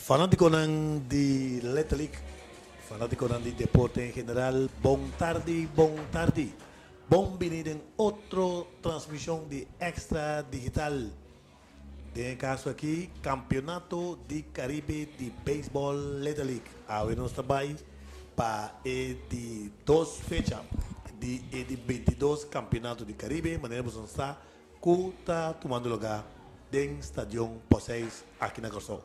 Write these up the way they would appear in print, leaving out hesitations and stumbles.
Fanátikonan di Little League, fanátikonan di deporte en general, bon tardi, bon tardi. Bon bini den otro transmishon di Extra Digital. Den e kaso aki, Kampeonato di Karibe di Beisbòl Little League. Awe nos ta bai pa e di dos fecha di e di 22 Kampeonato di Karibe, manera boso sa ku ta tumando lugá den Stadion Poseis aki na Kòrsou.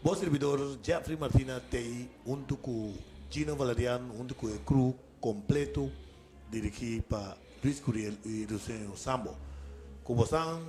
Bo sirbidor Jeffrey Martina t'ei huntu ku Gino Valerian huntu ku e crew kompleto dirigí pa Luis Curiel i Ruseño Sambo. Ku bosan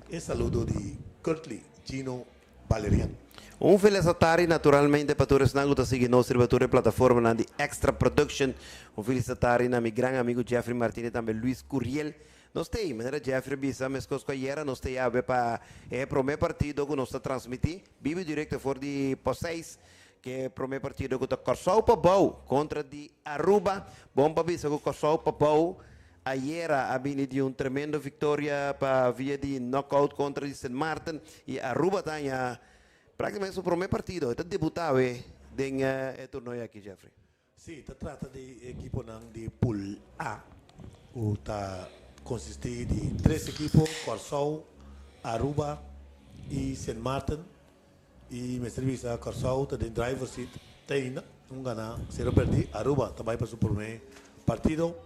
e saludo di Curtly Gino Valerian. Un felis atardi naturalmente pa tur esnan ku ta sigui nos riba tur e plataformanan di Extra Production. Un felis atardi na mi gran amigu Jeffrey Martina i tambe Luis Curiel. Nos t'ei, manera Jeffrey a bisa, meskos ku ayera nos t'ei awe pa e promé partido ku nos ta transmití bibu direkto for di Poseis, ku e promé partido ku ta Kòrsou pa bou kontra di Aruba. Bon pa bisa ku Kòrsou pa bou ayera a bini di un tremendo viktoria pa via di knockout kontra di Sint Maarten i Aruba ta haña práktikamente su promé partido. E ta debutá awe den e torneo aki, Jeffrey. Sí, ta trata di ekiponan di Pool A, ku ta konsistí di tres ekipo, Kòrsou, Aruba i Sint Maarten. I mester bisa Kòrsou ta den driver seat te ainda, un ganá, sero pèrdí. Aruba ta bai pa su promé partido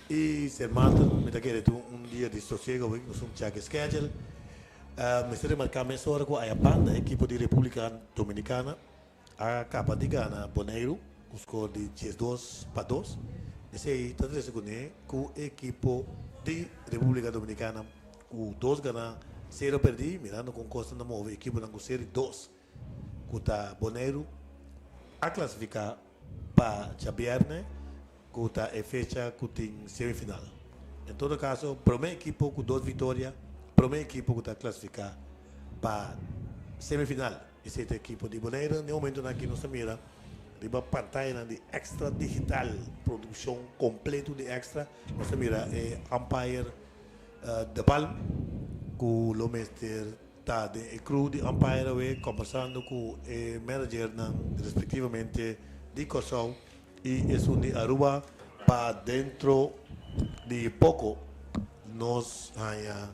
i Sint Maarten mi ta kere tin un dia di sosiego awor, nos un chèk e schedule. Mester remarká mesora ku aya banda ekipo di Repúblika Dominikana a kaba di gana Boneiru ku skor di 12-2. Esei ta trese kuné ku ekipo di Repúblika Dominikana ku dos ganá, sero pèrdí, mirando kon kosnan ta move ekiponan ku seri dos ku ta Boneiru a klasifiká pa djabièrnè ku ta e fecha ku tin semifinal. En todo kaso promé ekipo ku dos viktoria, promé ekipo ku ta klasifiká pa semifinal. Esei ta ekipo di Bonaire. Den momentonan aki nos ta mira riba pantayanan di Extra Digital, produkshon kompleto di Extra, nos ta mira e umpire De Palm ku lo mester ta den e crew di umpire awe kombersando ku e managernan respektivamente di Kòrsou i esun di Aruba pa dentro di poko nos haña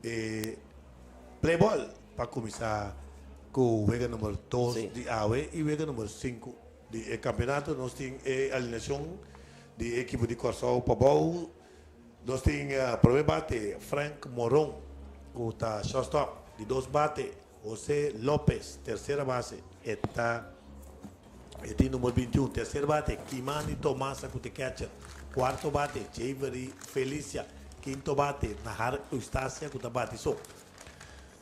e play ball pa kuminsá ku wega number dos di awe i wega number sinku di e kampeonato. Nos tin e alineashon di e ekipo di Kòrsou Pabou. Nos tin promé bate Frank Moron ku ta shortstop, di dos bate Jose Lopez, tersera base e ta e tin number 21, terser bate Kimani Tomasa ku ta catcher, kuarto bate Javery Felicia, kinto bate Nahar Eustacia ku ta bati so.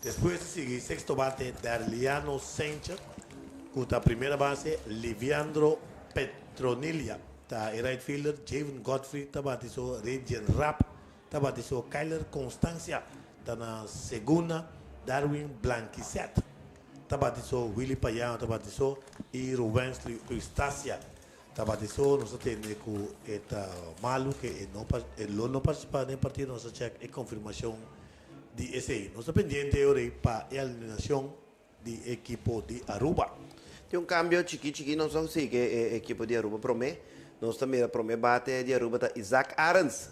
Despues ta sigui sexto bate Darliano Sanchez ku ta primera base, Liviandro Petronilia ta e right fielder, Javen Godfrey ta bati so, Redian Rapp ta bati so, Kyler Constancia ta na segunda, Darwin Blanquisette ta bati so, Willy Payano ta bati so i Ruwensley Eustacia ta bati so. Nos ta tende ku e ta malu ke e no e lo no partisipá den e partido, nos ta chèk e konfirmashon di esei. Nos ta pendiente e ora ei pa e alineashon di ekipo di Aruba. Tin un kambio chikí chikí nos a sigui e ekipo di Aruba promé. Nos ta mira promé bate di Aruba ta Isaac Arends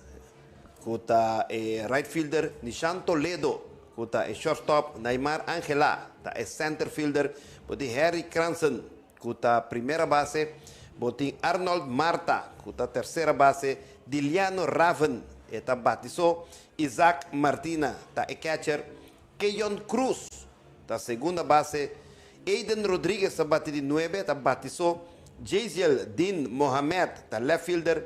ku ta e right fielder, Nishan Toledo ku ta e shortstop, Naimar Angela ta e center fielder, bo tin Harry Kransen ku ta primera base, bo tin Arnold Marta ku ta tersera base, Diliano Raven e ta bati so, Isaac Martina ta e catcher, Keyon Cruz ta segunda base, Aiden Rodriguez ta bati di nuebe, ta bati so, Jaziel Dean Mohamed ta left fielder,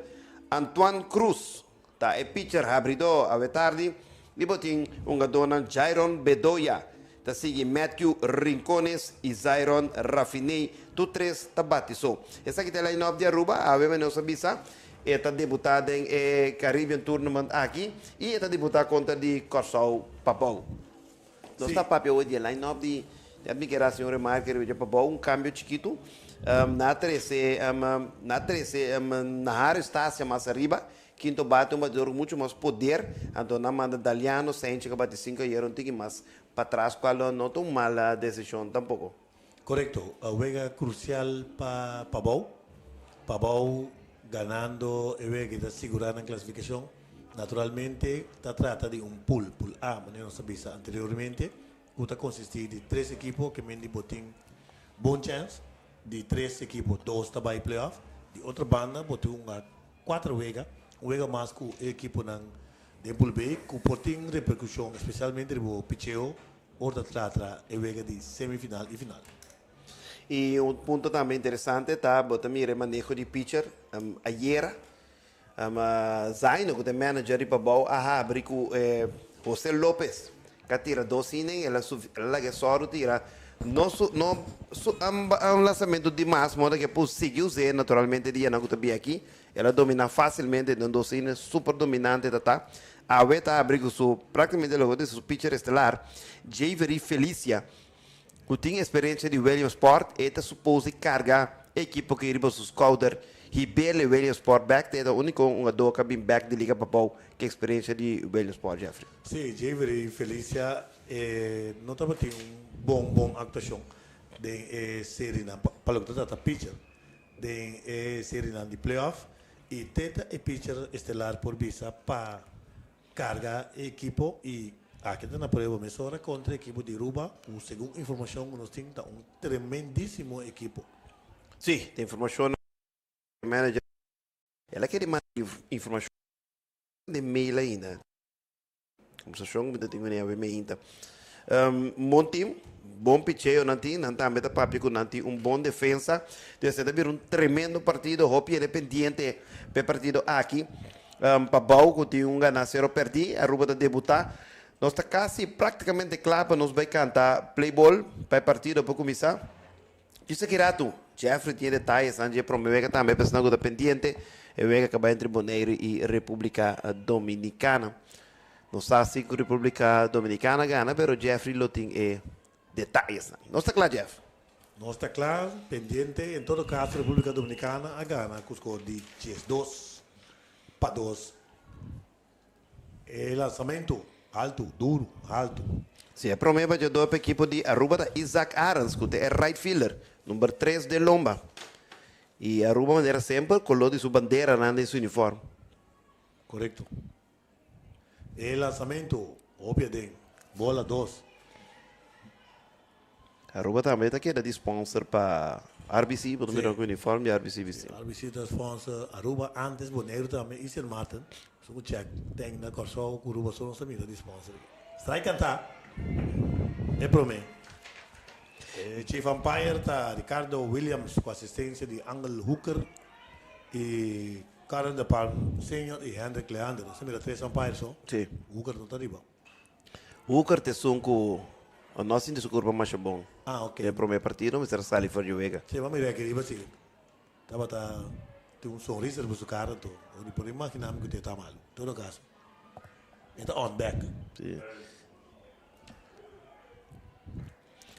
Antoine Cruz ta e pitcher habridó awe tardi i bo tin hungadónan Jairon Bedoya ta sigui Matthew Rincones i Zairon Raffiney, tur tres ta bati so. Esaki ta e line-up di Aruba, awe men nos a bisa e ta debutá den e Caribbean Tournament aki i e ta debutá kontra di Kòrsou Pabou. Nos ta papia awe di e line-up di mi kera hasi un remarke riba dje Pabou, un kambio chikitu. Na trese na trese Nahar Eustacia mas ariba, kinto bate un batidor ku muchu mas poder, anto nan manda Daliano Senchi ku a bati sinku ayera un tiki mas patras, kual no ta un mala desishon tampoko. Korekto, wega krusial pa Pabou. Pabou ganando e wega ta sigurá nan klasifikashon. Naturalmente ta trata di un pool, pool A, manera nos a bisa anteriormente, ku ta konsistí di tres ekipo ke men di bo tin bon chèns. Di tres ekipo, dos ta bai playoff. Di otro banda bo tin hunga kuater wega, un wega mas ku e ekiponan den pool B ku por tin reperkushon espesialmente riba bo picheo ora ta trata e wega di semifinal i final. I un punto tambe interesante ta bo ta mira e maneho di pitcher ayera. Zaino ku ta e manager di Pabou a habri ku Jose Lopez ku a tira dos inning el a laga e sòru tira no su no su un lansamentu dimas moda ku e por sigui us'é naturalmente dianan ku ta bin aki el a dominá fásilmente den dos inning super dominante ta ta awe ta habri ku su práktikamente loke ta su pitcher estelar Javery Felicia ku tin eksperensia di Williamsport, e ta supos di karga e ekipo ku riba su skouder. Hibele Williamsport bèk ta e ta úniko hungadó ku a bin bèk di Liga Pabou ku eksperensia di Williamsport, Jeffrey. Sí, Javery Felicia e no tabatin un bon bon aktuashon den e serinan pa loke ta trata pitcher den e serinan di playoff i te ta e pitcher estelar por bisa pa Carga e ekipo y aki ta na prueba mesora contra e ekipo di Aruba cu segun informacion cu nos tin ta un tremendisimo ekipo. Sí, ta informacion manager el a kere manda informacion den mail ainda. Conversacion cu mi ta tin cu ne mainta. Bon team, bon picheo nan tin, nan tambe ta papia cu nan tin un bon defensa. Entonces e ta bira un tremendo partido, hopi hende pendiente p'e partido aki. Pabou cu tin un gana cero perdi, Aruba ta debuta. Nos ta casi practicamente cla pa nos bay canta play ball pa e partido por cuminsa. Djis aki ratu, Jeffrey tin e detayesnan dje prome wega tambe pa esnan cu ta pendiente. E wega ca bay entre Bonaire y Republica Dominicana. Nos sa si cu Republica Dominicana gana pero Jeffrey lo tin e detayesnan. Nos ta cla Jeff? Nos ta cla, pendiente. En todo caso Republica Dominicana a gana cu score di 12-2. E lansamento alto, duro, alto. Si, e prome bateador pa ekipo di Aruba ta Isaac Arends cu ta e right fielder, number tres den lomba. Y Aruba manera semper color di su banderanan den su uniform. Corecto. E lansamento hopi aden, bola dos. Aruba tambe ta keda di sponsor pa RBC, bo ta mira ku uniform di RBC bisti. Si, RBC ta sponsor Aruba, antes Boneiru tambe y Sint Maarten. So ku check ten na Kòrsou ku Aruba so nos ta mira di sponsor aki. Strike kantá e promé. E chief umpire ta Ricardo Williams ku asistensia di Angel Hooker y Karen de Palm Senior y Hendrik Leander. Nos ta mira tres umpire so. Si. Hooker no ta riba. Hooker ta esun ku no a sinti su kurpa masha bon. Ah, ok. Den prome partido mester a sali for di wega. Si, bo mira aki riba si tabata tin un sonrisa riba su kara anto bo ni por imagina mi ku te ta malu. En todo kaso e ta on bek. Si.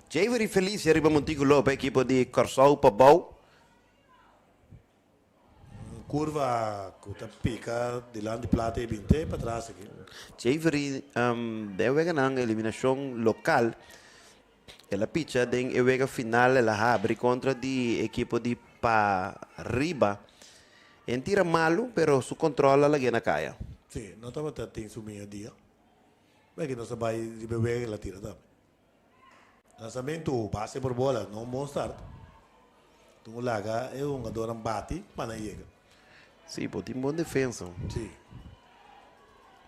Javery Felicia riba Monticulo pa ekipo di Kòrsou pa bou. Un curva cu ta pica dilanti plata y bin te patras aki. Javery den weganan eliminacion local el a picha den e wega final el a habri contra di ekipo di Pariba. En tira malo pero su control a lag'e na caya. Si, no tabata tin su mihor dia. Meki nos a bay riba e wega el a tira tambe. Lanzamentu base por bola no un bon start. Tin laga e hungadornan bati pa nan yega. Sí, bo tin bon defensa. Sí.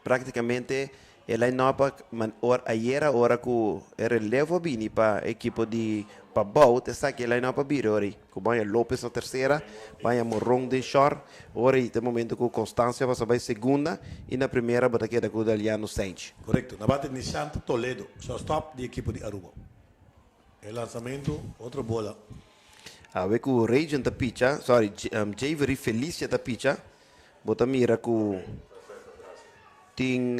Práktikamente e line-up a man or ayera ora ku e relevo a bini pa ekipo di Pabou ta esaki e line-up a bira ora ei. Ku baña Lopez na tersera, baña Moron den short. Ora ei ta e momento ku Constancio a pasa bai segunda i na primera bo ta keda ku Daliano Sainch. Korekto. Na bate Nishant Toledo, shortstop di ekipo di Aruba. E lansamento, otro bola. Awe ku Raygen ta picha, sorry, Javery Felicia ta picha, bo ta mira ku tin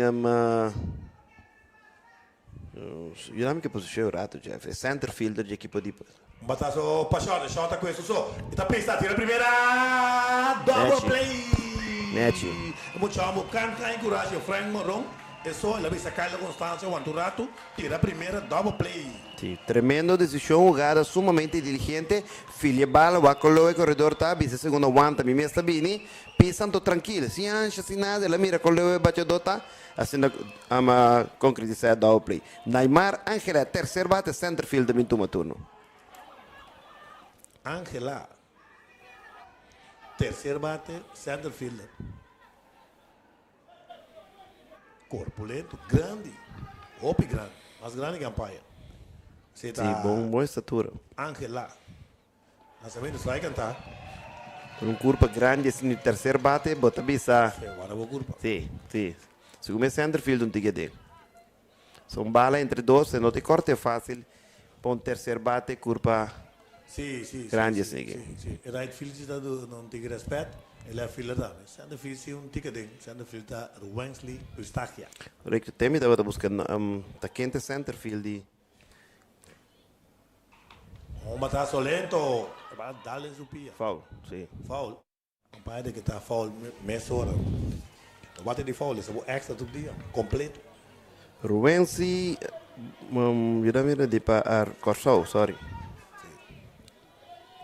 Yuda mi ke posishon un rato, Jeffrey. Center fielder di ekipo di. Un batazo pa Short, Short ta kue su so. E ta pisa, tira primera, double Nechi. play! Nechi. E mucha homber kan kan enkurashi Frank Moron. Eso el a bisa Kyler Constancio wanta un ratu, tira primera double play. Si, tremendo desishon, hugada sumamente inteligente, filia bala, wak kolo e koredor ta, bisa e segundo wanta, mi mes ta bini, pisa anto trankil, sin ansha, sin nada, el a mira kolo e bateador ta, asina a konkretisá e double play. Naimar Angela, terser bate center field ta bin tuma turno. Angela, terser bate center fielder. Corpulento, grandi, hopi grandi, mas grandi que umpire. Si, bon, bon estatura. Angela. Lanzamento strike canta. Con un curpa grandi asina di tercer bate, bo ta bisa. Si, guarda bo curpa. Si, si. Segun mi center field un tiki den. Son bala entre dos, e no te corte facil pa un tercer bate curpa Sí, sí, grandi sí, asina sí, sí. E right field si ta duna un tiki respet, e left fielder tambe. Center field si un tiki den, center field ta Ruwensley Eustaquia. Correcto, te mi tabata busca ta ken ta center field di. Un batazo lento, e bala dal den su pia. Foul, sí. Foul. Compadre que ta foul mesora. No bate di foul, esa bo extra tur dia, completo. Ruwensi, yuda mi di pa Kòrsou, sorry.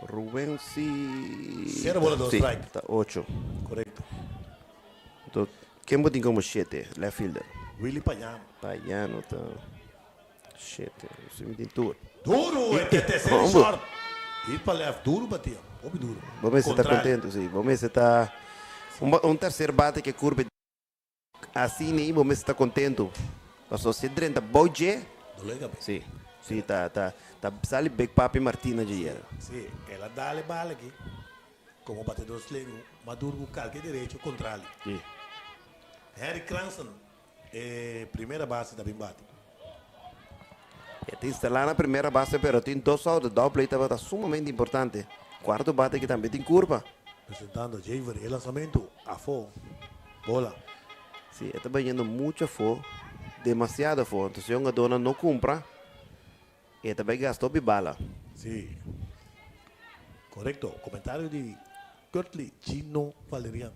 Ruwensi. Sero bola dos strike. Ta ocho. Correcto. Anto, ken bo tin como shete, left fielder? Willy Payano. Payano ta shete, si mi tin tur. Duro, e te tercer short. Hit pa left, duro batia, hopi duro. Bo mester ta contento, si. Bo mester ta un tercer bate ke curve asina ei, bo mester ta contento. Pasobra si e drenta bou dje, si, si, ta, ta, ta sali Big Papi Martina dje yera. Si, el a dal e bala aki como batedor slengu, mas duro cu kalke derecho contrali. Si. Henry Cranston E primera base ta bin bati. E ta instalá na primera base pero tin dos out. E double play tabata sumamente importante. Cuarto bate aki tambe tin curva. Presentando Javer e lanzamento afó. Bola. Si, e ta bayendo mucho afó. Demasiado afó. Entonces si e hungadornan no cumpra, e ta bay gasta hopi bala. Si. Corecto. Comentario di Curtly Gino Valerian.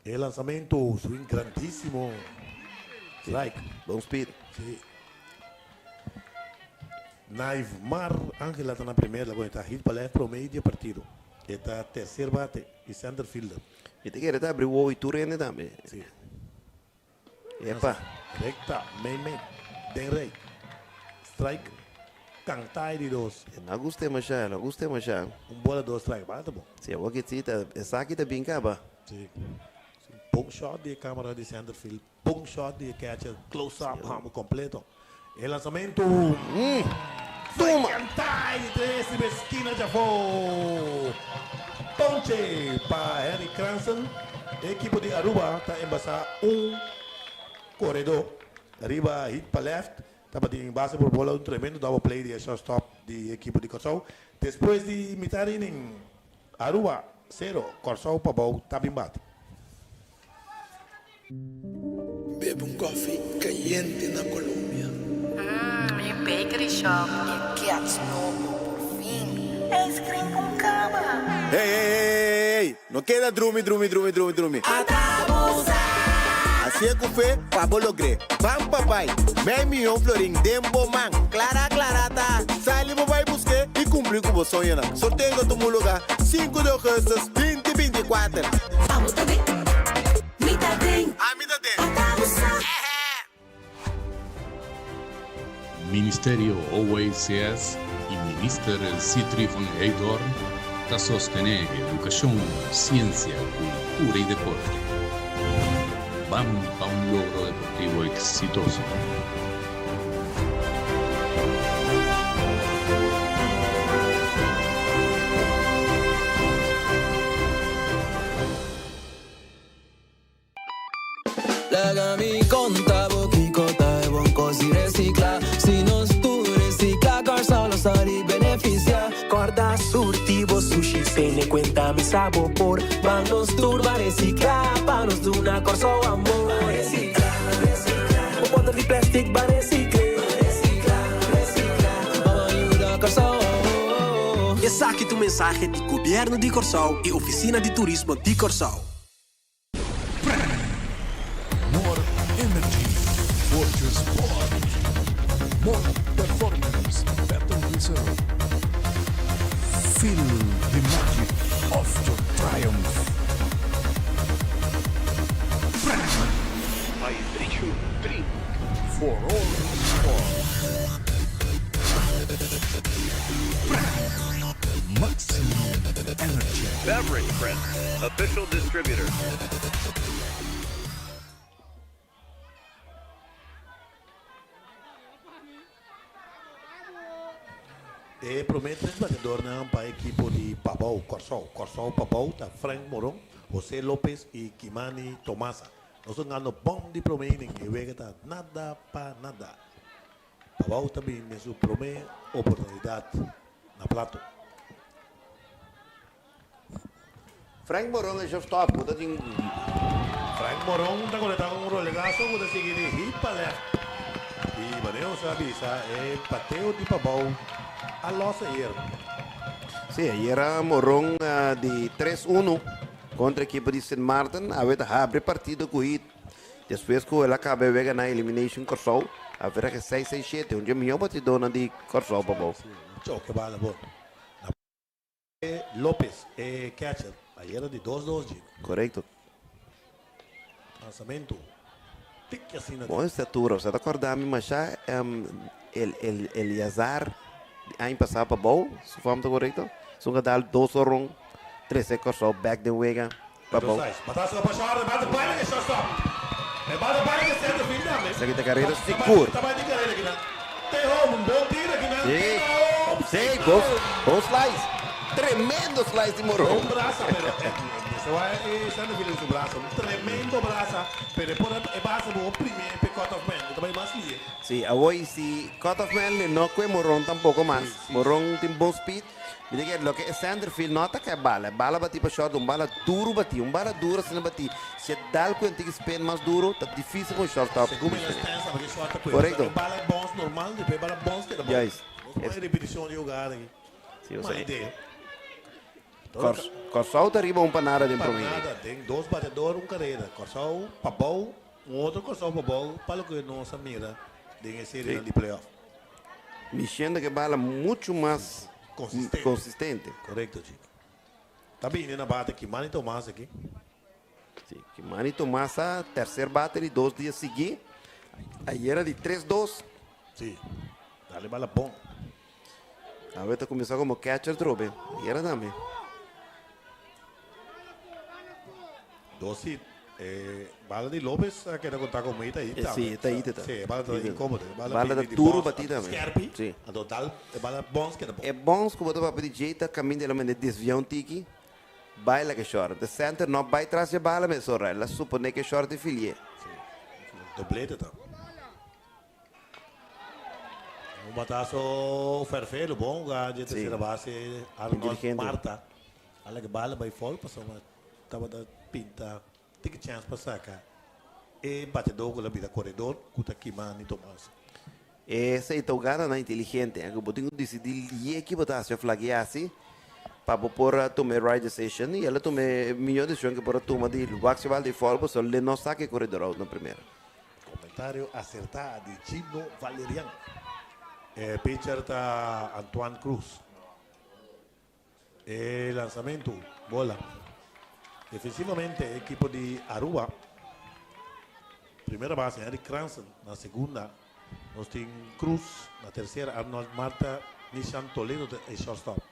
E lanzamento swing grandísimo. Strike. Bon speed. Sí. Naivmar Angela ta na primer la conecta hit pa left prome di e partido. E ta tercer bate y center fielder. Mi ta kere ta abri wowo y tur hende tambe. Sí. Epa. Recta, mei mei, den rey. Strike, canta e di dos. E no a gusta masha, e no a gusta masha. Un bola dos strike, basta bon. Si awor ke si ta, esaki ta bin caba. Si. Bon shot di e camera di center field, bon shot di e catcher, close up, hamo completo. E lanzamento. Tuma! Canta e di tres riba e skina djafó. Ponche pa Henry Cranson. E ekipo di Aruba ta embasá un koredó riba hit pa left. Tabatin base por bola un tremendo double play di e shortstop di e ekipo di Kòrsou. Despues di mitar inning Aruba sero, Kòrsou pabou ta bin bati. Bebe un koffie cayente na Colombia. Mmm, mi bakery shop. E kets nobo, por fin. Ice cream con cama. Hey, hey, hey, hey, no keda drumi, drumi, drumi, drumi, drumi. Hacié cu fe pa bo logr'é. Ban pa bai. Mei miyon florin den bo man. Clara, clara ta. Sali bo bai busqu'é y cumpli cu bo soñonan. Sorteo ta tuma lugar sinku di augustus binti binti kuater. Abo ta den, mi ta den. Ami ta den. Ata bo sa. Ministerio OECS y Minister Sithree van Heydoorn ta sostene educacion, ciencia, cultura y deporte. Ban pa un logro deportivo exitoso. Laga mi konta bo kiko ta e bon kos di resikla. Si nos tur resikla, Kòrsou lo sali benefisiá. Kòrda surti bo sushi, tene kuenta mi sa bo por. Ban nos tur ban resikla, pa nos duna Kòrsou amor. Ban resikla, resikla. Bo bòter di plèstik ban resikl'é. Ban resikla, resikla. Ban yuda Kòrsou. Esaki ta un mensahe di Gobièrnu di Kòrsou i Ofisina di Turismo di Kòrsou. More energy. More performance, better result. Feel the magic of your triumph. Hydration Drink. For all sport. Maximum energy. Beverage Print, official distributor. E promé tres batedornan pa ekipo di Pabou, Kòrsou. Kòrsou Pabou ta Frank Moron, Jose Lopez i Kimani Tomasa. Nos ta gando bòm di promé inning. E wega ta nada pa nada. Pabou ta bin den su promé oportunidat na plato. Frank Moron e shortstop ku ta tin. Frank Moron ta konektá ku un rolegaso ku ta sigui di hit pa left. I manera nos a bisa e bateo di Pabou a los ayer. Sí, ayera Moron di tres uno kontra ekipo di Sint Maarten awe ta habri partido ku hit. Despues ku el a kaba e wega na Elimination Kòrsou, averahe seis seis shete, un dje mihó batidónan di Kòrsou Pabou. Sí, un choke bala bon. Na Lopez, e catcher, ayera di dos dos dje. Korekto. Lansamentu, tiki asina. Bon estatura, bo sa ta kòrda mi masha el el Eliazar di aña pasá pa bou, su fam ta korekto? Esun ka dal dos oron trese Kòrsou bèk den wega pa bou. Batazo pa short, e bate bai den e shortstop. E bate bai den e center field tambe. Esaki ta karera sigur. Ta bai den karera kinan. Te home, un bon tiro kinan. Sí, sí, bon, bon slice. Tremendo slice di Moron. Bon brasa, pero mester wak e center field den su brasa. Un tremendo brasa, pero e por e base bo primi p'e cut off man. E ta bai mas lie. Sí, awor y si cut off man le no kue Moron tampoco mas. Moron tin bon speed. Mi ta kere loke e centerfield no ataca e bala. E bala bati pa short, un bala duro bati. Un bala duro asina bati. Si e dal cu e tiki spin mas duro, ta dificil pa un shortstop. Segun mi la stance tabata e short ta cuer. Correcto. E bala e bounce normal, despues e bala bounce keda bounce. Juist. Nos pone repeticion di jugada aki. Si, o Mala sea, idea. Kòrsou ta riba un panada den promé inning. Panada den dos batedor un karera. Kòrsou pabou, un otro Kòrsou pabou pa loke nos a mira den e serienan di playoff. Michendo ke bala muchu mas Konsistente. konsistente. Korekto, Gino. Ta bini na bate Kimani Tomas aki. Si, Kimani Tomas a tercer bate di dos dia sigui. Ayera di tres dos. Si, dale bala bon. Awe ta kuminsá komo catcher trobe. Ayera tambe. Dos hit. E bala di Lopez a keda konta ku mei ta hit tambe. Si, ta hit ta. Si, e bala ta inkomodo. E bala ta bini di duro bons, batí tambe. Skerpi. Si. Anto dal e bala bons keda bon. E bons ku bo ta papia di djei ta kaminda el a mende desviá un tiki, bai laga e short. De center no bai tras dje bala mesora. El a suponé ku e short di filié. Si, doblete ta. Un batazo ferfelo, bon hugá dje tercera base Arnold Marta. A laga bala bai foul pasobra tabata pinta tiki chèns pa saka e batedó ku la bira koredor ku ta Kimani Thomas. Esei ta un gananan inteligente, ku bo tin ku disidí lie ki bo ta hasi òf lag'é hasi pa bo por a tuma e right decision i el a tuma e mihó desishon ku e por a tuma di wak si bal di foul pasobra le no saka e koredor out na primera. Comentario acertá di Gino Valerian. E pitcher ta Antoine Cruz. E lanzamento, bola. Defensivamente equipo di Aruba. Primera base Henry Cranson, na segunda nos tin Cruz, na tercera Arnold Marta, Nishan Toledo e shortstop.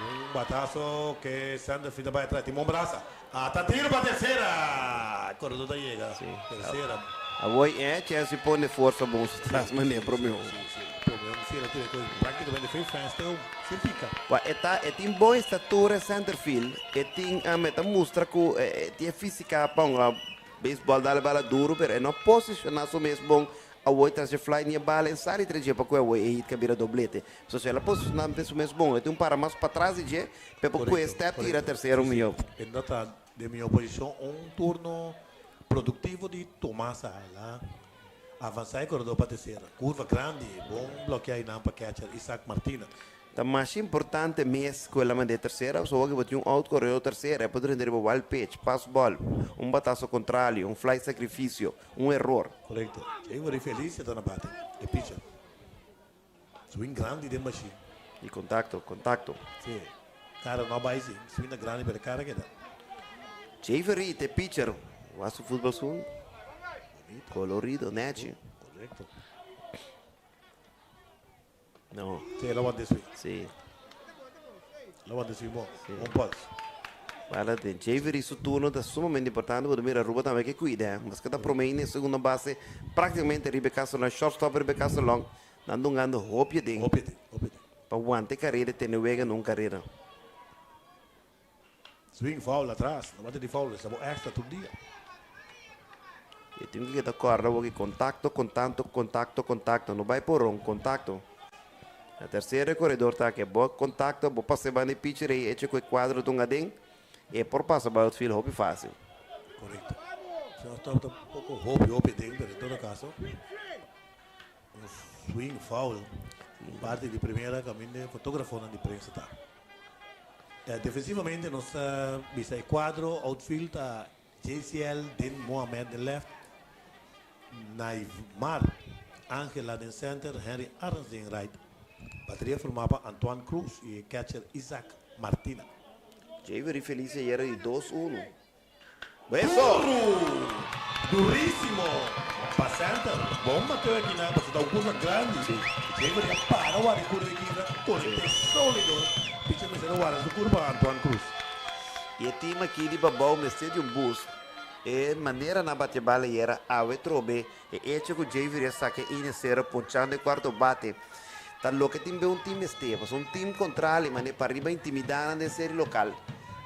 Un batazo ke Sanderfield ta bai atrás. Timon Brasa. Ata tiro pa tercera. Corredor ta yega. Sí. Tercera. Awor e chance pone forsa bon su tras manera prome un. Sí, sí. Prome un sera tira koe prácticamente fe fans te sin pica. Wa e ta e tin bon estatura centerfield. E tin e ta mustra ku e tin e fisica pa un baseball dal bala duro pero e no posiciona su mes bon. Awor tras e fly ni e bala e sali tres dje pa ku awor e hit ka bira doblete. So si el a posiciona den su mes bon, e tin un para mas patras di dje, pe por kue step tira tercero mihó. E no ta den mihó posicion. Un turno productivo di Tomas a hala avansa e koredor pa tercera. Curva grandi, bon blokea einan pa catcher Isaac Martina. Ta mas importante mes ku el a mand'é tersera, pasobra wak bo tin un out koredó tersera, e por drenta riba wild pitch, pass ball, un bataso kontrali, un fly sakrifisio, un eror. Korekto. Jayvary Felicia ta na bate, e pitcher. Swing grandi den bashí. I kontakto, kontakto. Sí. Kara no a bai sí. Swing ta grandi pero e kara keda. Jayvary ta e pitcher. Wak su futbol school. Kolorido, nechi. Korekto. No. Sí, el a wanta e swing. Sí. El a wanta e swing bon. Bon pulse. Bala den Javery su turno ta sumamente importante pasobra mira Aruba tambe ke cuida. Maske ta prome in e segunda base practicamente riba e Castellon, shortstop riba e Castellon. Nan dungando hopi aden. Hopi aden, hopi aden. Pa wanta e carera y tene wega na un carera. Swing foul atras, no bate di foul, esta bo extra tur dia. E tin ku keda kòrda bo ki kontakto, kontanto, kontakto, kontakto. No bai por ron, kontakto. Na tercera e koredor ta ke bo kontakto, bo pasa banda e pitcher ei echa ku e kuadro tun aden, e por pasa bai outfield hopi fásil. Korekto. Shortstop ta poko hopi hopi aden, pero en todo kaso un swing foul parti di primera kaminda e fotógrafonan di prensa ta. Defensivamente nos ta bisa e cuadro outfield ta JCL den Mohamed den left, Naivmar Angela den center, Henry Arends den right. Bateria forma pa Antoine Cruz y e catcher Isaac Martina. Javery Felicia yera di dos uno. Beso! Duru! Durísimo! Pa center. Bon bateo aki nan, pasobra ta un curva grandi. Javery a para wak e curva aki, a conecta solido. Pitcher mester a wara su curva, Antoine Cruz. Y e team aki di Babou mester di un boost. E manera nan bati e bala ayera awe trobe e hecho cu Javery a saca e inecero ponchando e cuarto bate ta loke tin be un team mester. Pasobra un team contrali mane pariba intimida nan den serie local.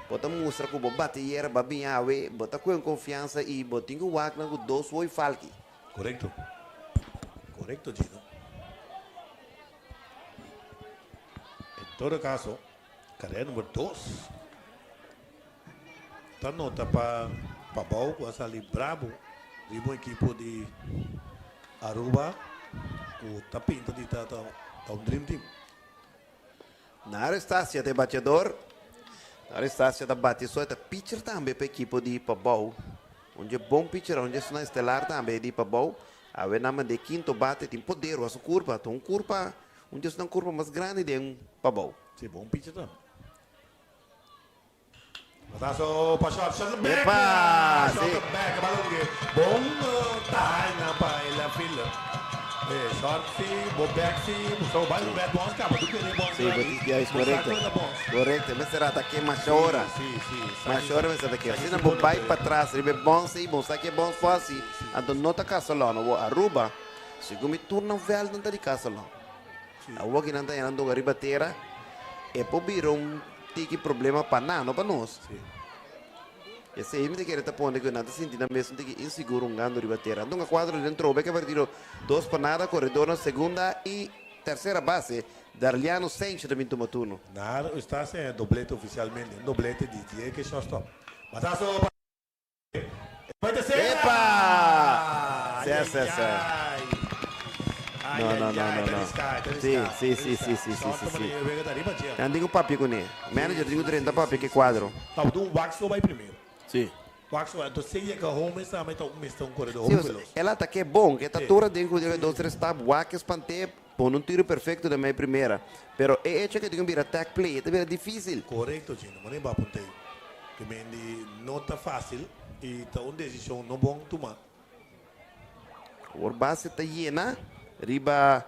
Bo ta mustra ku bo bati yerba bin awe, bo ta kue un konfiansa i bo tin ku wak nan ku dos woi falki. Korekto. Korekto Gino. En todo kaso, karera number dos ta nota pa Pabou ku a sali brabo riba un ekipo di Aruba ku ta pinta di ta ta un dream team. Naro Estacia ta e bateador. Naro Estacia ta bati so, e ta pitcher tambe pa ekipo di Pabou. Un dje bon pitcher, un dje sona estelar tambe di Pabou. Awe nan manda e kinto bate, tin poder wa su kurpa. Ta un kurpa, un dje esnan kurpa mas grandi den Pabou. Si, bon pitcher tambe. Batazo pa short, short back. Epa! Short Si. back, balon di bon taina pa e left fielder. Eh, short si, bo back si, so bai un bat bons caba, tu kere bons Si, bo aquí. ya es Bo correcto. saca la bons. Correcto, mester ataque mas ora. Si, si, si. Mas ora mester ataque. Saki Asina si bo bon bai te. pa tras riba e bons ei, bo sa ke bons for hasi. Anto no ta Castellon, bo Aruba. Segun mi tur nan veld nan ta di Castellon. Awor ki nan ta yana dunga riba tera, e por bira un tiki problema pa nan, no pa nos. Esei mi ta kere ta pone ku nan ta sinti nan mes un tiki insigur hungando riba tera. Dunga kuadro den trobe ke partido dos pa nada, koredor na segunda i tersera base, Darliano Sencho ta bin tuma turno. Naar Eustacia e doblete oficialmente, un doblete di Dieke shortstop. Batazo pa Bai tercera! Epa! Ai, Sí, ai, sí, sí. ai. Ai, No, ai, no, no, ai, no, ta no. risca, ta Sí, risca, sí, ta sí, risca. sí, sí, sí, Short sí, sí. manera, wega ta riba dje. Nan tin ku papia kuné. Manager tin ku drenta papia ku e kuadro. Ta, un wax so bai primero. Sí. Wax so, entonces si yega home esta meta un mester un corredor Sí, hopi o sea, veloz. el ataque bon, que ta Sí. tura den ku dos tres tap, wak espante, pone un tiro perfecto den mei primera. Pero e hecho que tin ku bira tag play, e ta bira difícil. Correcto, Gino. Mane ba apuntei. Ke men di no ta fácil y ta un decision no bon tuma. Awor base ta yena riba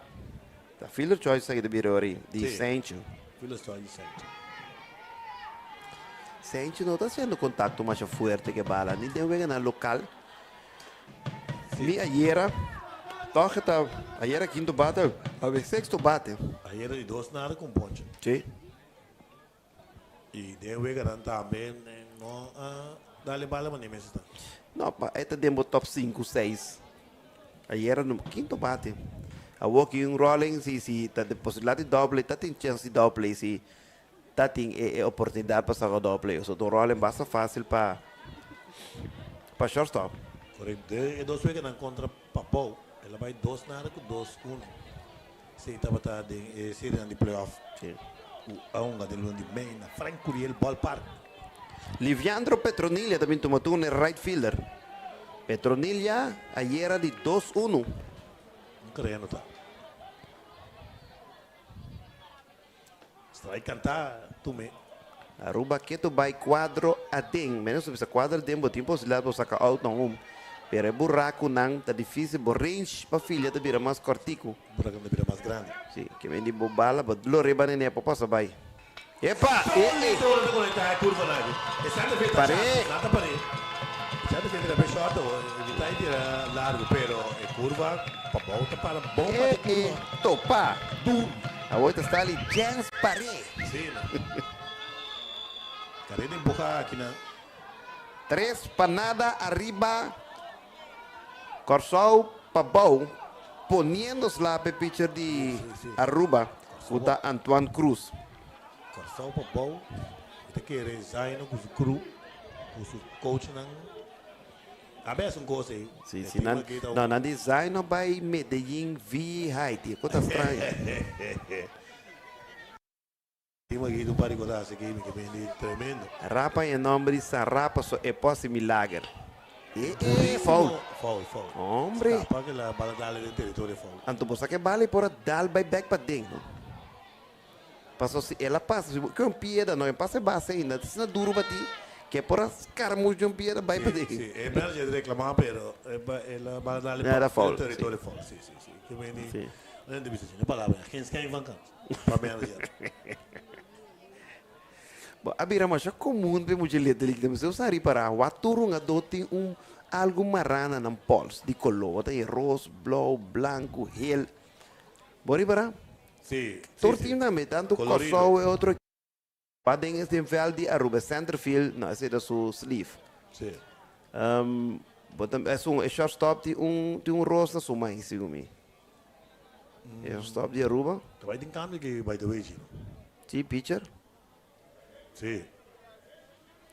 ta fielder choice esaki ta bira ori di Sí. Sencho. Fielder choice di Sencho. Sencho no ta haciendo contacto masha fuerte ke bala ni den weganan local. Ni ayera toch ta ayera quinto bate awe sexto bate. Ayera di dos nada con ponche. Sí. Y den weganan tambe no a dale bala mane mester ta. No, pa e ta den bo top sinku, seis. Ayera no kinto bate. Awor ki un rolling si si ta den posibilidad di double play, ta tin chance di double play si ta tin e e oportunidad pa saca double play. So ta un rolling basta facil pa pa shortstop. Correcto. Den e dos weganan contra Pabou, el a bay dos nada cu dos uno. Esey tabata den e serienan di playoff. Si. Ku a hunga den luna di mei na Frank Curiel Ballpark. Liviandro Petronilia ta bin tuma turno e right fielder. Petronilia ayera di dos unu. Un karera no ta. Strike kantá tume. Aruba ketu bai kuadro aden. Menos ta bisa kuadro aden bo tin posibilidat bo saka out na home. Pero e burakunan ta difisil bo range pa filia ta bira mas kòrtiku. Burakunan ta bira mas grandi. Si, ke men di bo bala bo lor'e banda nea por pasa bai. Epa! E e. Solito ta konektá e kurvanan aki. E center field ta Par'é! short. Nan ta par'é. E center field ta bira short awor. Evitá e tira largu pero e kurva pabou ta para bon E bati e kurva. Topa! Duru. Awor ta sta li Jens Par'é. Sí, nan. Kareda empuhá akinan. Tres pa nada ariba Kòrsou pabou poniendo sla p'e pitcher di Aruba ku ta Antoine Cruz. Kòrsou pabou mi ta kere Zaino ku su crew ku su coachnan a bes un kos ei. Si si nan no nan di Zaino bai Medellin vi Haiti e kos ta straño. Tin aki un par di cosas aki mi ke bini tremendo. Rapa e nomber di San Rapa so e por haci milager. E e foul. Foul, foul. Hombre. Scapa ke la bala dal den territorio foul. Anto bo sa ke bala e por a dal bay bek paden no. Paso si el a pasa si bo ke un pieda no e pasa e base ainda ta asina duro bati ke por a scaramush di un pieda bay paden. Si, si. E manager reclama pero e la bala dal den territorio foul. Si, si, si. Ke bini. Si. Nan ta bisa asina palabra geen schijn van kans. Pa manager. Bo a bira masha komun p'e mucha Little League. Mester usa ripará wak tur hungadó tin un algu mará na nan pòls di koló. Bo ta hei ros, blou, blanku, hel. Bo a ripará? Sí, sí, Tur sí. tim tambe, tantu Kolorido. Kòrsou e otro ekipo. Paden es den vèlt di Aruba, e centerfield, no, esei ta su sleeve. Sí. Bo ta, esun, e shortstop tin un, tin un ros na su man, segun mi. E shortstop di Aruba. Ta bai tin cambio aki by the way, Gino. Sí, pitcher. Sí.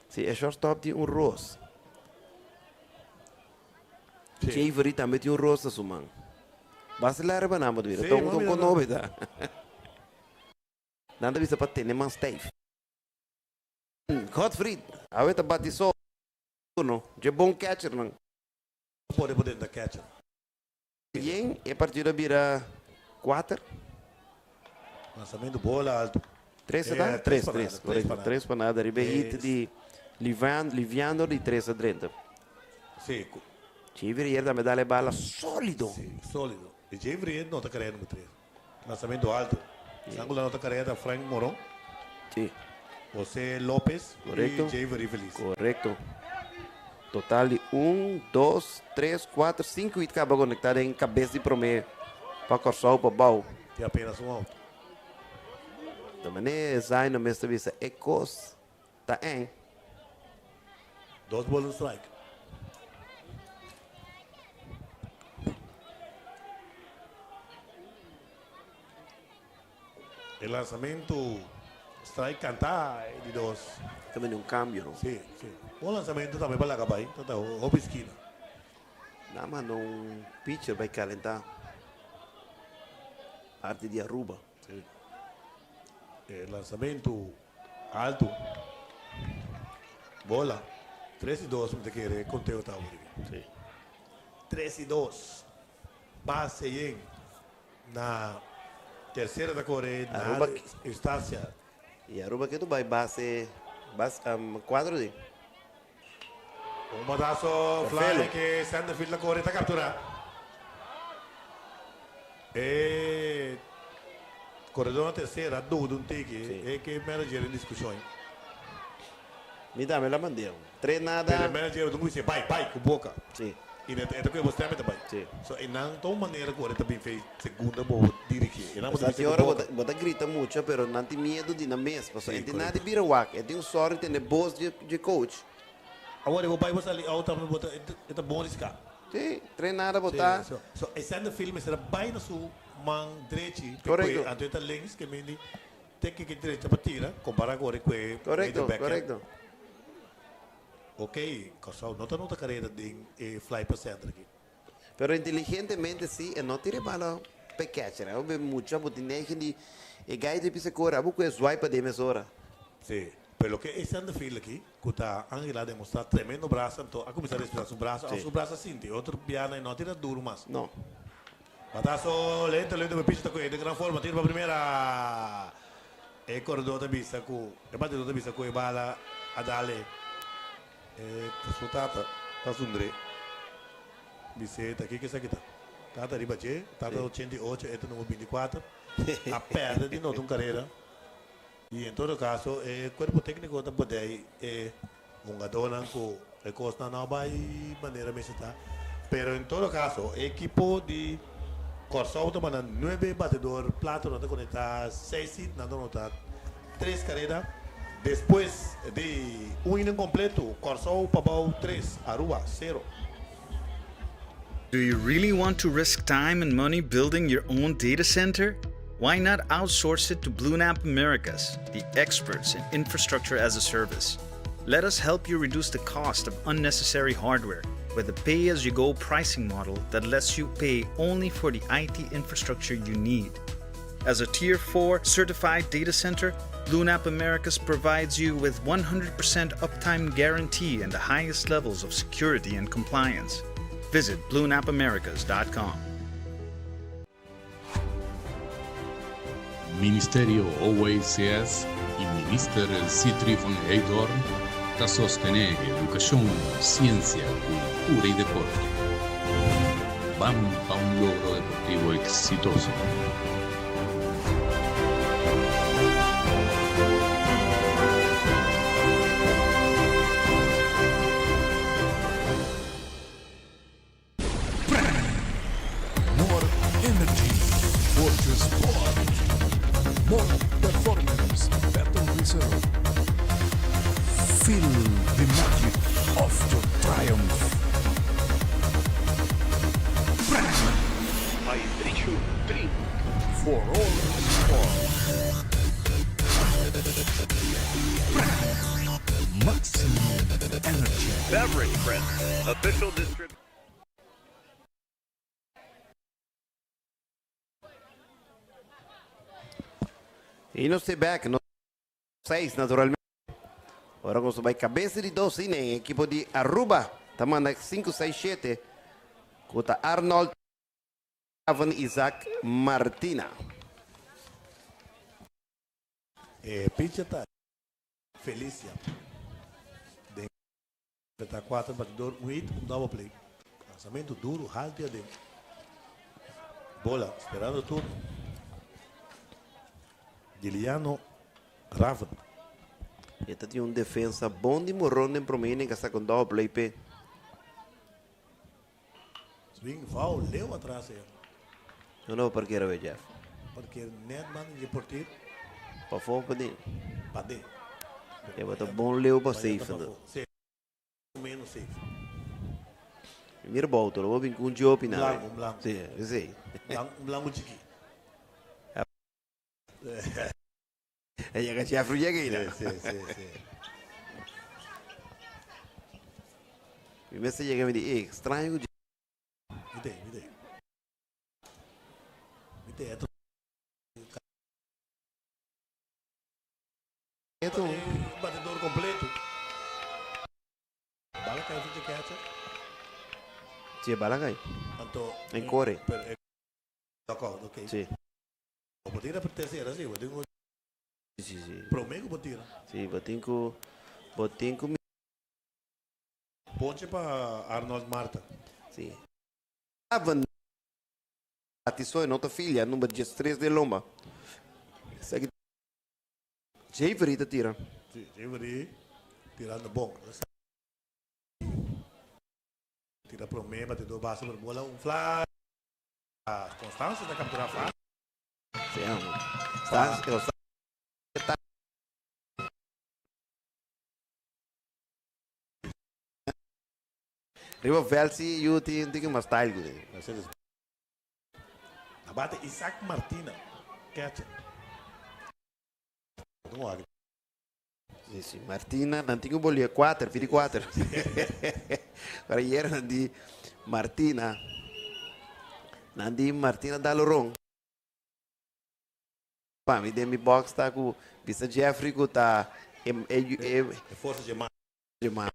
Sí, e shortstop tin un ros. Sí. Chavery tambe tin un ros na su man. Basta lera pa nan bo ta mira. Sí, Ta un, bo ta un mira nan. konobe ta. Nan ta bisa pa tene man stijf. Godfried, awe ta bati so no, dje bon catchernan. Pone bo den ta catcher. Yen, e partido a bira kuater. Lanzamento bola alto. Tres a ta? Tres, tres, korekto. Tres pa nada riba e hit di Livan, Liviandro di tres a drenta. Si. Jay Vrier tambe dal e bala solido. Si, solido. E Jay Vrier no ta kere number tres. Lanzamento alto. San ku la nota karera ta Frank Moron. Sí. Jose Lopez Correcto. y Javery Feliz. Correcto. Total di un, dos, tres, kuater, sinku hit kaba konektá den kabes di promé pa Kòrsou pa bou. Tin apenas un out. Ta manera Zaino mes ta bisa e kos ta eng. Dos ball un strike. E lanzamento strike canta e di dos. Ta bini un cambio no? Si, si. Bon lanzamento tambe pa laga bai. Ta ta hopi skina. Nan manda un pitcher bai calenta parti di Aruba. Si. E lanzamento alto. Bola. Tres y dos mi ta kere conteo ta awor aki. Si. Tres y dos. Base yen. Na tercera ta kore na Aruba Eustacia. Y Aruba ke tu bay base bas cuadro di. Un batazo fly ke centerfield ta kore ta captura. E koredor na tercera duda un tiki e ke manager den discusion. Mi tambe la mand'é. Tres nada. Pero e manager ta bisa bai bai ku boka. Sí. I e ta kohe bo stem e ta bai. Sí. So e nan ta un manera ku ora e ta bin fei segunda bo dirigí. E nan bo ta Sa bisa tin ku ora boka. bo ta grita mucho pero nan tin miedu di nan mes pasobra Sí, e tin korekto. nada di bira wak. E tin un sòri tende bos dje dje coach. Awor bo bai bo sali out tambe bo ta e ta bon riská. Sí, tres nada bo ta. Sí, so so e center field mester a bai na su man drechi te Korekto. kohe anto e ta links ke mindi Te kiko drecha pa tira compara cu ora cu e Correcto, medio backhand. correcto. Ok, Kòrsou no ta nota kareda den e fly pa center aki. Pero inteligentemente si e no tira e bala p'e catcher. Awe be mucha bo tin negen di E gai ta bisa kore, abo ku e zwai pa den mesora. Sí, pero loke e center field aki, ku ta Angel a demostrá tremendo brasa, anto a kuminsá respetá su brasa, òf su brasa sinti otro bianan e no a tira duru mas. No. Bataso lento lento pe pichi ta kohe den gran forma, tira pa primera. E koredó ta bisa ku, e batidó ta bisa ku e bala a dal e. E ta su tata ta sundré. Bis'é ta kiko esaki ta. Tata riba dje, tata 88, e ta number 24. A pèrdè di nota un karera. I en todo kaso e kuerpo tékniko ta podei e hungadónan ku e kosnan no a bai manera mester ta. Pero en todo kaso e ekipo di Kòrsou ta manda nuebe batedor plato, nan ta konektá seis hit, nan ta nota tres karera. Despues di un inning kompleto Kòrsou pabou tres, Aruba sero. Do you really want to risk time and money building your own data center? Why not outsource it to BlueNap Americas, the experts in infrastructure as a service? Let us help you reduce the cost of unnecessary hardware with a pay as you go pricing model that lets you pay only for the IT infrastructure you need. As a Tier 4 certified data center, BlueNap Americas provides you with 100% uptime guarantee and the highest levels of security and compliance. Visit bluenapamericas.com. Ministerio OACS i Minister Sithree van Heydoorn ta sostené edukashon, siensia, kultura i deporte. Ban pa un logro deportivo eksitoso! More energy for your sport. More performance, better result. Feel the magic of your triumph. Hydration drink for all sports. Maximum energy. Beverage Print, official distributor. I nos ta back, nos seis naturalmente. Ora nos bai kabesa di dos inning, ekipo di Aruba ta manda 5, 6, 7. Ku ta Arnold Avon Isaac Martina. E pitcher ta Felicia. Den ta 4 batidor, un hit, un double play. Lansamento duro, halto y adentro. Bola, esperando turno. Giliano Raven. E ta tin un defensa bon di Moron den prome inning ku un double play pe. Swing foul, leu atras ey. No, no, parkera we Jeff. Porque net man di portier. Pafó paden. Paden. E bata bon leu pa safe. Si, menos safe. Mira bouto, lo bin ku un jopi na. Blanco, blanco. Si. Un blanco chiki. E yega Jeff yega ey. Si. Mi mes yega mi di, eh, straño ku Mite, mite. Mite, eto. Eto. Batidor completo. Bala cay frente catcher. Si, bala cay. Anto. En core. Pero, knockout, ok. Si. Bo tira pa tercera, si. Bo tin ku Si. Prome ku bo tira. Si, bo tin ku Ponche pa Arnold Marta. Si. Avan Atisoy no ta filia, number 13 de lomba. Esaki Javery ta tira. Si, Javery tirando bon. Tira prome, batidor base por bola, un fly. Constanza ta captura fly. Si, está Riba veld si yu tin mas style ku. Mercedes. Abate Isaac Martina. Catcher. Vamos lá. Si. Martina, nan tin ku bolia 4, 24. Para ayer nan di Martina. Nan di Martina Daloron. Pa mi den mi box ta ku bisa Jeffrey ku ta e e e E forsa dje mas. Dje mas.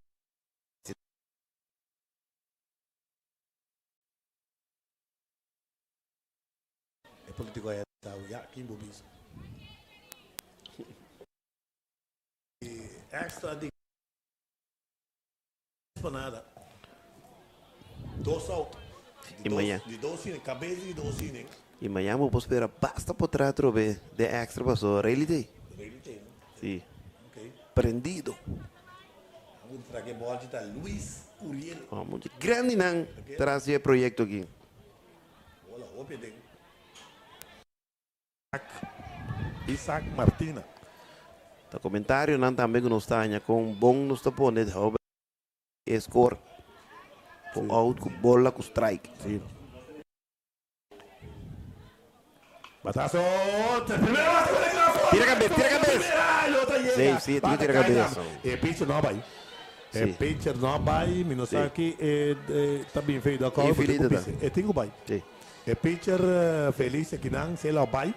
E politico aya ta ya kin bo bisa. E extra di pa nada. Dos out. I maña. Di dos inning, cabes di dos inning. I maña bo por spera basta por traha atrobe den extra paso Rayleigh ta ei. Rayleigh ta ei no? Si. Ok. Prendido. Nan ku traha e bòlchi ta Luis Curiel. Oh, mucha grandinan tras di e proyecto aki. Bola hopi den. Isaac Martina. Ta comentarionan tambe ku nos ta haña kon bon nos ta pone e score. Ku out, ku bola, ku strike. Si. Batazo, primera base con el brazo. Tira cabes, tira cabes. Primera, Si, si, e tin ku tira cabes. E pitcher no a bai. E pitcher no a bai, mi no sa ki e ta bin feito a call, e tin ku bai. E pitcher Feliz akinan si el a bai,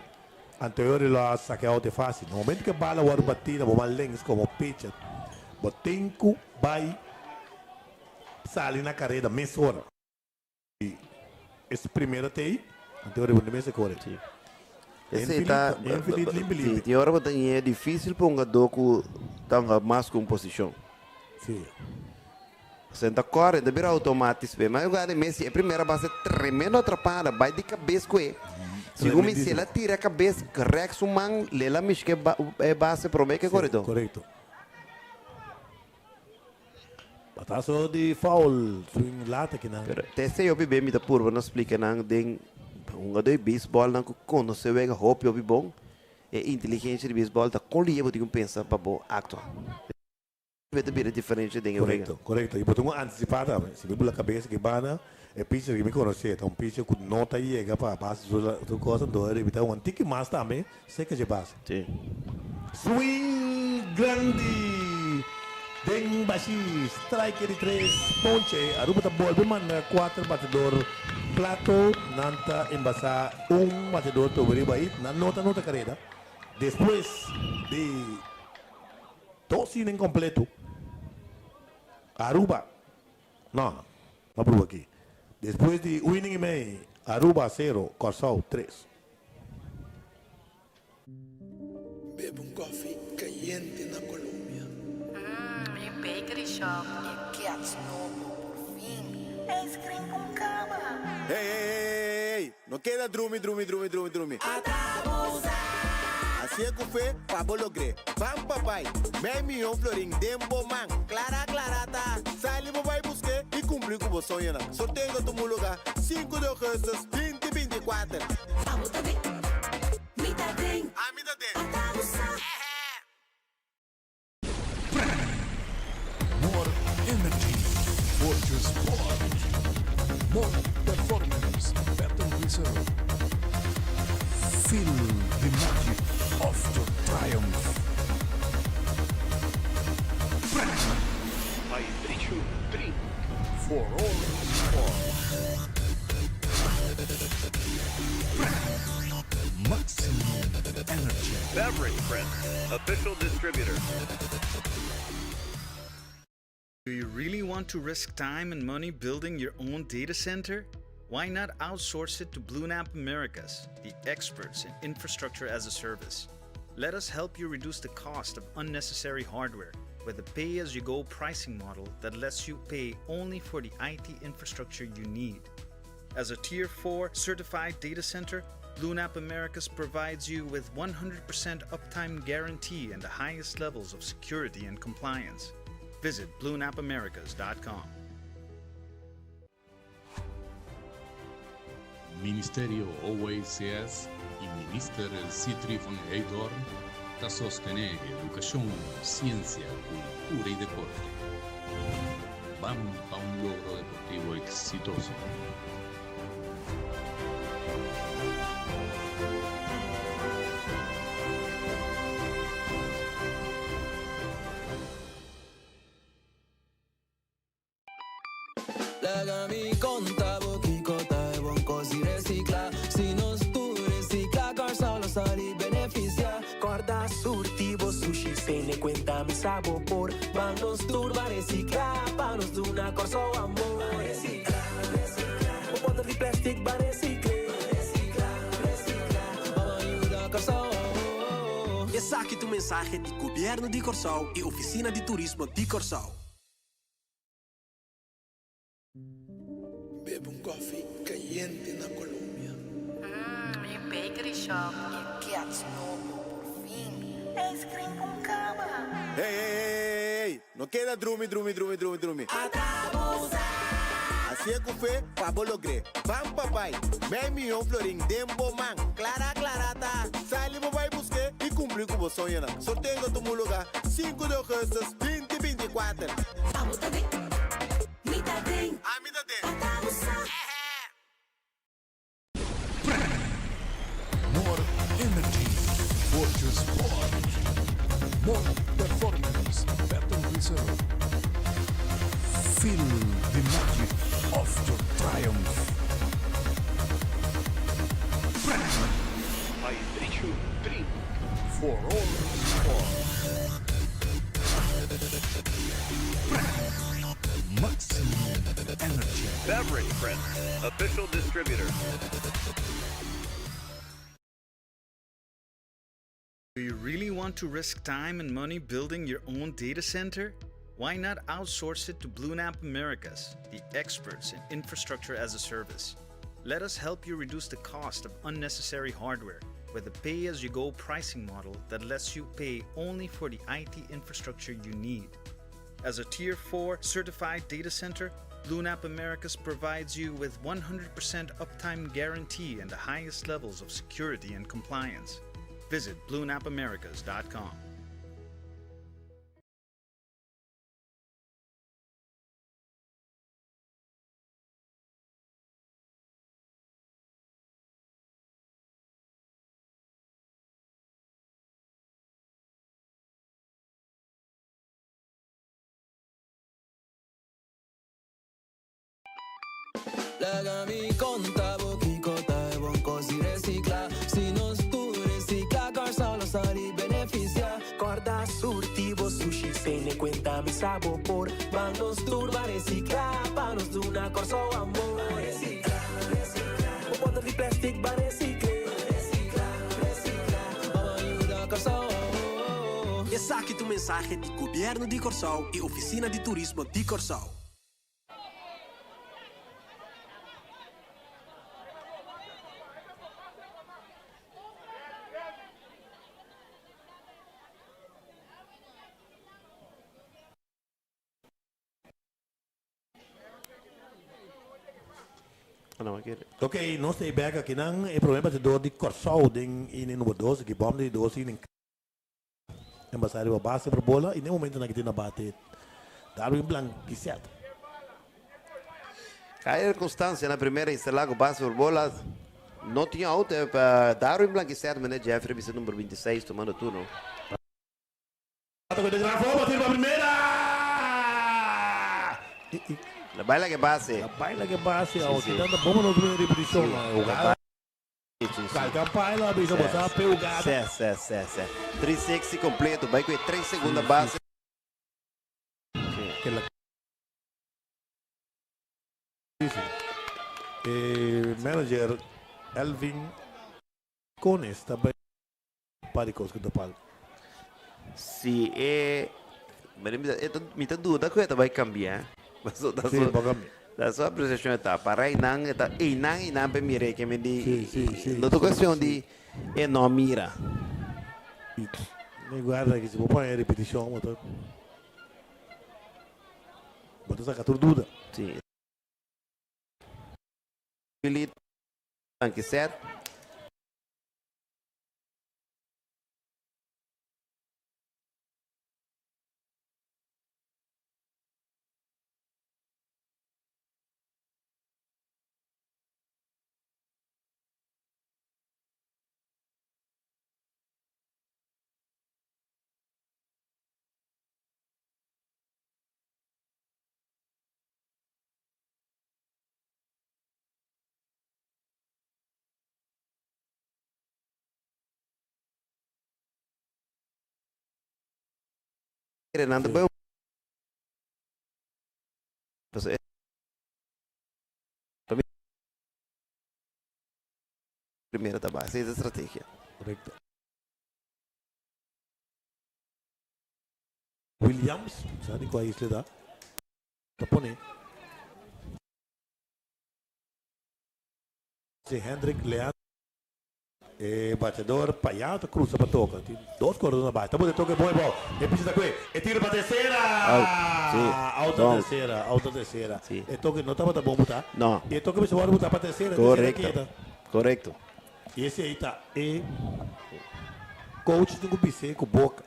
anterior el a saca out e facil. Na momento ku e bala wòrdu batí na bo man links komo pitcher, bo tin ku bai sali na kareda mesora. I es primera tei, anterior bo no mester kore. Esei ta, si, tin ora bo ta ñe difícil pa un hungadó ku ta hunga mas ku un posishon. Si. Pasobra e ta kore, e ta bira automatis p'e. Ma e hugada di Messi, e primera base tremendo atrapada, bai di kabes ku e. Segun mi, si el a tira kabes rèk su man, el a mishka e base promé ku e koredó. Korekto. Bataso di foul, swing laat akinan. Pero te esei hopi be mi ta purba na splika nan den hungadó di beisbòl nan ku konosé wega hopi hopi bon, e inteligensia di beisbòl ta kon lihe bo tin ku pensa pa bo aktua. Be ta bira diferensha den e wega. Korekto, korekto. I bo tin ku antisipá tambe. Si mi bula kabes aki banda, e pitcher ku mi konosé ta un pitcher ku no ta yega pa base su kos, anto e ta un tiki mas tambe serka dje base. Sí. Swing grandi den bashi, strike di tres ponche. Aruba ta bolbe manda kuater batedor plato. Nan ta embasá un batedor tobe riba hit. Nan no ta nota kareda. Despues di dos inning kompleto, Aruba, no, no prueba aki. Despues di un inning i mei, Aruba sero, Kòrsou tres. Bebe un koffie kayente na Colombia. Mmm, mi bakery shop e gets nobo, por fin! Ice cream con cama! Hey, hey, hey, hey, hey, no keda drumi, drumi, drumi, drumi, drumi. Hacié cu fe pa bo logr'é. Ban pa bai. Mei miyon florin den bo man. Clara, clara ta. Sali bo bai busqué y cumpli cu bo soñonan. Sorteo ta tuma lugar sinku di augustus binti 24. Abo ta den, mi ta den. Ami ta den. Ata bo sa. More energy for your sport. More performance, better result. Feel the magic of your triumph. By Trichu Drink. For all sports. Maximum energy. Beverage Print, official distributor. Do you really want to risk time and money building your own data center? Why not outsource it to BlueNap Americas, the experts in infrastructure as a service? Let us help you reduce the cost of unnecessary hardware with a pay as you go pricing model that lets you pay only for the IT infrastructure you need. As a Tier 4 certified data center, BlueNap Americas provides you with 100% uptime guarantee and the highest levels of security and compliance. Visit bluenapamericas.com. Ministerio OACS y Minister Sithree van Heydoorn ta sostene educacion, ciencia, cultura y deporte. Ban pa un logro deportivo exitoso. Laga mi konta bo kiko ta e bon kos di resiklá. Si nos tur resiklá, Kòrsou lo sali benefisiá. Tene kuenta mi sa bo por. Ban nos tur ban resiklá pa nos duna Kòrsou amor. Resiklá, resiklá. Bo bòter di plèstik ban resikl'é. Resiklá, resiklá. Ban yuda Kòrsou. Esaki ta un mensahe di Gobièrnu di Kòrsou i Ofisina di Turismo di Kòrsou. Bebe un koffie kayente na Colombia. Mmm, mi bakery shop. E gets nobo, por fin. Ice cream con cama. Hey, hey, hey, hey, hey, no keda drumi, drumi, drumi, drumi, drumi. Hacié cu fe pa bo logr'é. Ban pa bai. Mei miyon florin den bo man. Clara, clara ta. Sali bo bai busqué y cumpli cu bo soñonan. Sorteo ta tuma lugar sinku di augustus binti 24. Abo ta den, mi ta den. Ami ta den. Ata bo sa. More energy for your sport. More performance, better result. Feel the magic of your triumph. Vibration Drink. For all sport. Maximum energy. Beverage Print. Official distributor. Do you really want to risk time and money building your own data center? Why not outsource it to BlueNap Americas, the experts in infrastructure as a service? Let us help you reduce the cost of unnecessary hardware with a pay as you go pricing model that lets you pay only for the IT infrastructure you need. As a Tier 4 certified data center, BlueNap Americas provides you with 100% uptime guarantee and the highest levels of security and compliance. Visit bluenapamericas.com. Laga mi konta bo kiko ta e bon kos di resiklá. Si nos tur resiklá, Kòrsou lo sali benefisiá. Kòrda surti bo sushi, tene kuenta mi sa bo por. Ban nos tur ban resiklá, pa nos duna Kòrsou amor. Resiklá, resiklá. Bo bòter di plèstik ban resikl'é. Resiklá, resiklá. Ban yuda Kòrsou. Esaki ta un mensahe di Gobièrnu di Kòrsou i Ofisina di Turismo di Kòrsou. Ok, nos ta bek akinan e promé batidor di Kòrsou den inning number 2, aki bòm di dos inning. Embasá riba base por bola i den momentonan ki tin na bate Darwin Blanquicet. Jair Constancia na primera instalá ku base por bola. No tin out pa Darwin Blanquicet, meneer Jeffrey bisa number 26 tomando turno. Tira primera! La baila que base. La baila que base. Aunque tanta bomba no tuvo repetición. Jugada. Calca bisa bosa pegada. Si, si, si, si. 360 kompleto. Bai ku 3 segunda base. Que la manager Elvin Cones tambe Paricos ku Topal. Si, mi ta duda ku e ta bai kambia. Si, bo kambia. Da su apresiashon ta para einan ta einan einan pe mira ke mi di Si, si, si. No ta kuestion di e no mira. Mi guarda ku si bo pone repetishon bo ta saka tur duda. Si. Blanquicet. Nan ta bai pasobra e pa mi primera ta bai. Esei ta strategia. Korekto. Williams, sa di kua isla ta, ta pone. Si Hendrik Leandro. E bateador payá ta cruza pa toca. Tin dos corredor na base. Ta pone toca e bon e bou. E picha ta cue. E tiro pa tercera! Out. Sí. Out na Bon. tercera. Out na tercera. Sí. E toque no tabata bon botá. No. E toque mester wòrdu botá pa tercera. Tercera Correcto. keda. Correcto. I esei ta e coach tin cu bis'é cu boca.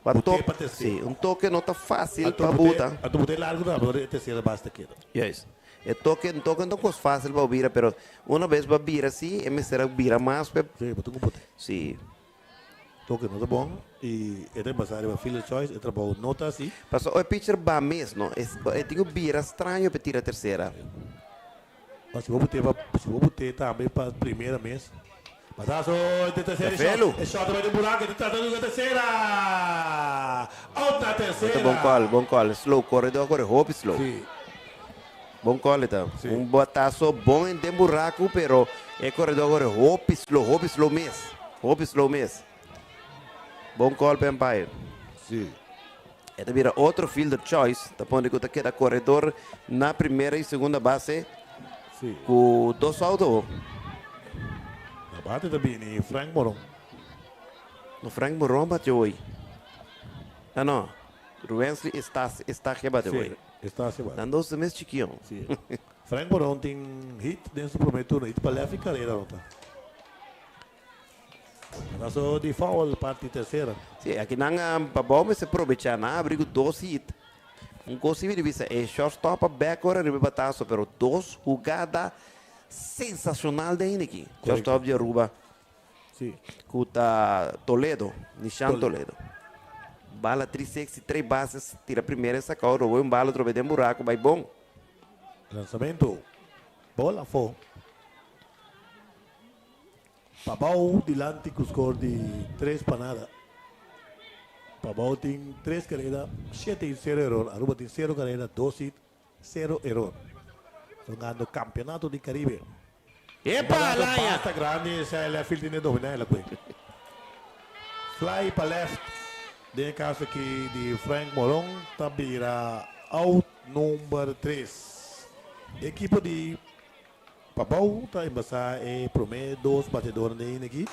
Pa Bot'é tok, pa tercera. sí, un toque no ta fácil Anto pa bot'é, buta. anto bot'é largo ta, pero e tercera base ta keda. Juist. E toque, un toque no ta cos fácil pa bira, pero una vez bo a bira así, e mester a bira mas p'e. Sí, bo tin cu bot'é. Sí. Toque no ta bon y e ta basa riba fielder choice, e trabou no ta así. Pasobra e pitcher ba mes, no? E, e tin cu bira straño p'e tira tercera. Ma si bo bot'é pa, si bo bot'é tambe pa primera mes. Batazo den tercera e Felu. shot, e shot ta bai den buraco, e ta trata di usa tercera! Out na E ta bon tercera! call, bon call. Slow, corredor a core hopi slow. Sí. Bon call e ta. Sí. Un batazo bon en den buraco, pero e corredor a core hopi slow, hopi slow mes. Hopi slow mes. Bon call pa umpire. Sí. E ta bira otro fielder choice, ta pone cu ta keda corredor na primera y segunda base Sí. cu dos auto. Na bate ta bini Frank Moron. No, Frank Moron bate hoy. Ah no, Ruensley Estacia, Estacia bate Sí, hoy. Estacia bate. Nan dos ta mes chikion. Sí. Frank Moron tin hit den su primer turno, hit pa left y carrera no ta. Batazo di foul parti tercera. Sí, aki nan Pabao mester probecha. Nan a abri cu dos hit. Un cos si mi di bisa, e shortstop a back ora riba e batazo, pero dos hugada sensacional den aki. Shortstop di Aruba. Sí. Cu ta Toledo, Nishan Toledo. Bala 360, tres bases, tira primera e saca oro, un bala otra vez den buraco, bay bon. Lanzamento, bola afo. Pabao dilanti ku skor di tres pa nada. Pabao tin tres kareda, shete hit, sero eror. Aruba tin sero kareda, dos hit, sero eror. Jugando Kampeonato di Karibe. Epa, Un balazo laña! basta grandi esei left field tin e dominá el a kue. Fly pa left den e kaso aki di Frank Moron ta bira out number tres. Ekipo di Pabou ta embasá e promé dos batedornan den inning aki.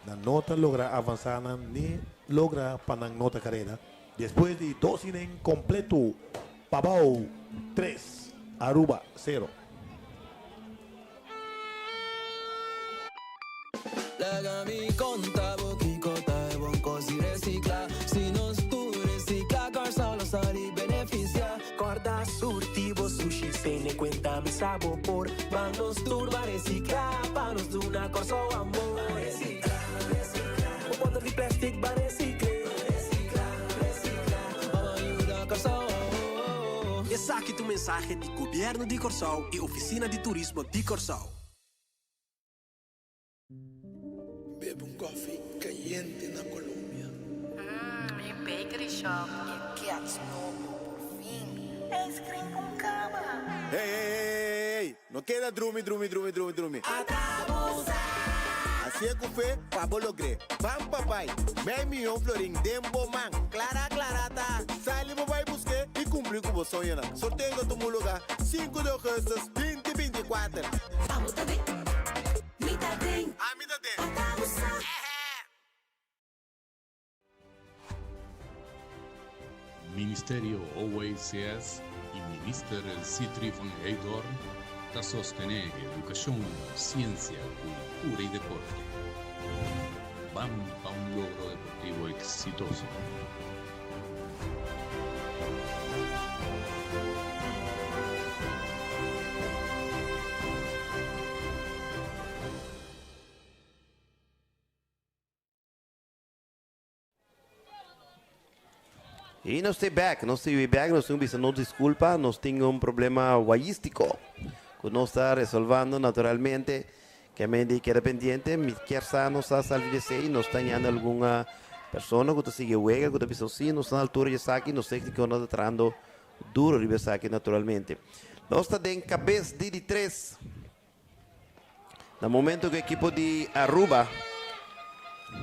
Nan no ta logra avansá nan ni logra pa nan nota kareda. Despues di dos inning kompleto, Pabou tres, Aruba sero. Laga mi konta bo kiko ta e bon kos di resikla. Si nos tur resikla, Kòrsou lo sali benefisiá. Kòrda surti bo sushi, tene kuenta mi sa bo por. Ban nos tur ban resikla, pa nos duna Kòrsou amor. Resikla, resikla, bo bòter di plèstik ban resikl'é. Resikla, resikla, ban yuda Kòrsou. Esaki ta un mensahe di Gobièrnu di Kòrsou i Ofisina di Turismo di Kòrsou. Bebe un koffie kayente na Colombia. Mmm, mi bakery shop e gets nobo, por fin! Ice cream con cama! Hey, hey, hey, hey, hey, no keda drumi, drumi, drumi, drumi, drumi. Hacié cu fe pa bo logr'é. Ban pa bai. Mei miyon florin den bo man. Clara, clara ta. Sali bo bai busqué y cumpli cu bo soñonan. Sorteo ta tuma lugar sinku di augustus binti binti kuater. Abo ta den, mi ta den. Ami ta den. Ata bo sa. Ministerio OACS y Minister Sithree van Heydoorn ta sostene educacion, ciencia, cultura y deporte. Ban pa un logro deportivo exitoso. Y nos ta back, nos ta back, nos tin bisa nos disculpa, nos tin un problema wayístico cu nos ta resolvando naturalmente. Ke men di keda pendiente, mi kier sa nos a salvi di esey, nos ta hañando algun. Persona ku ta sigui e wega ku ta bisa si nos ta na altura di esaki, nos teknikonan ta trahando duro riba esaki naturalmente. Nos ta den kabes di di tres. Na momento ku ekipo di Aruba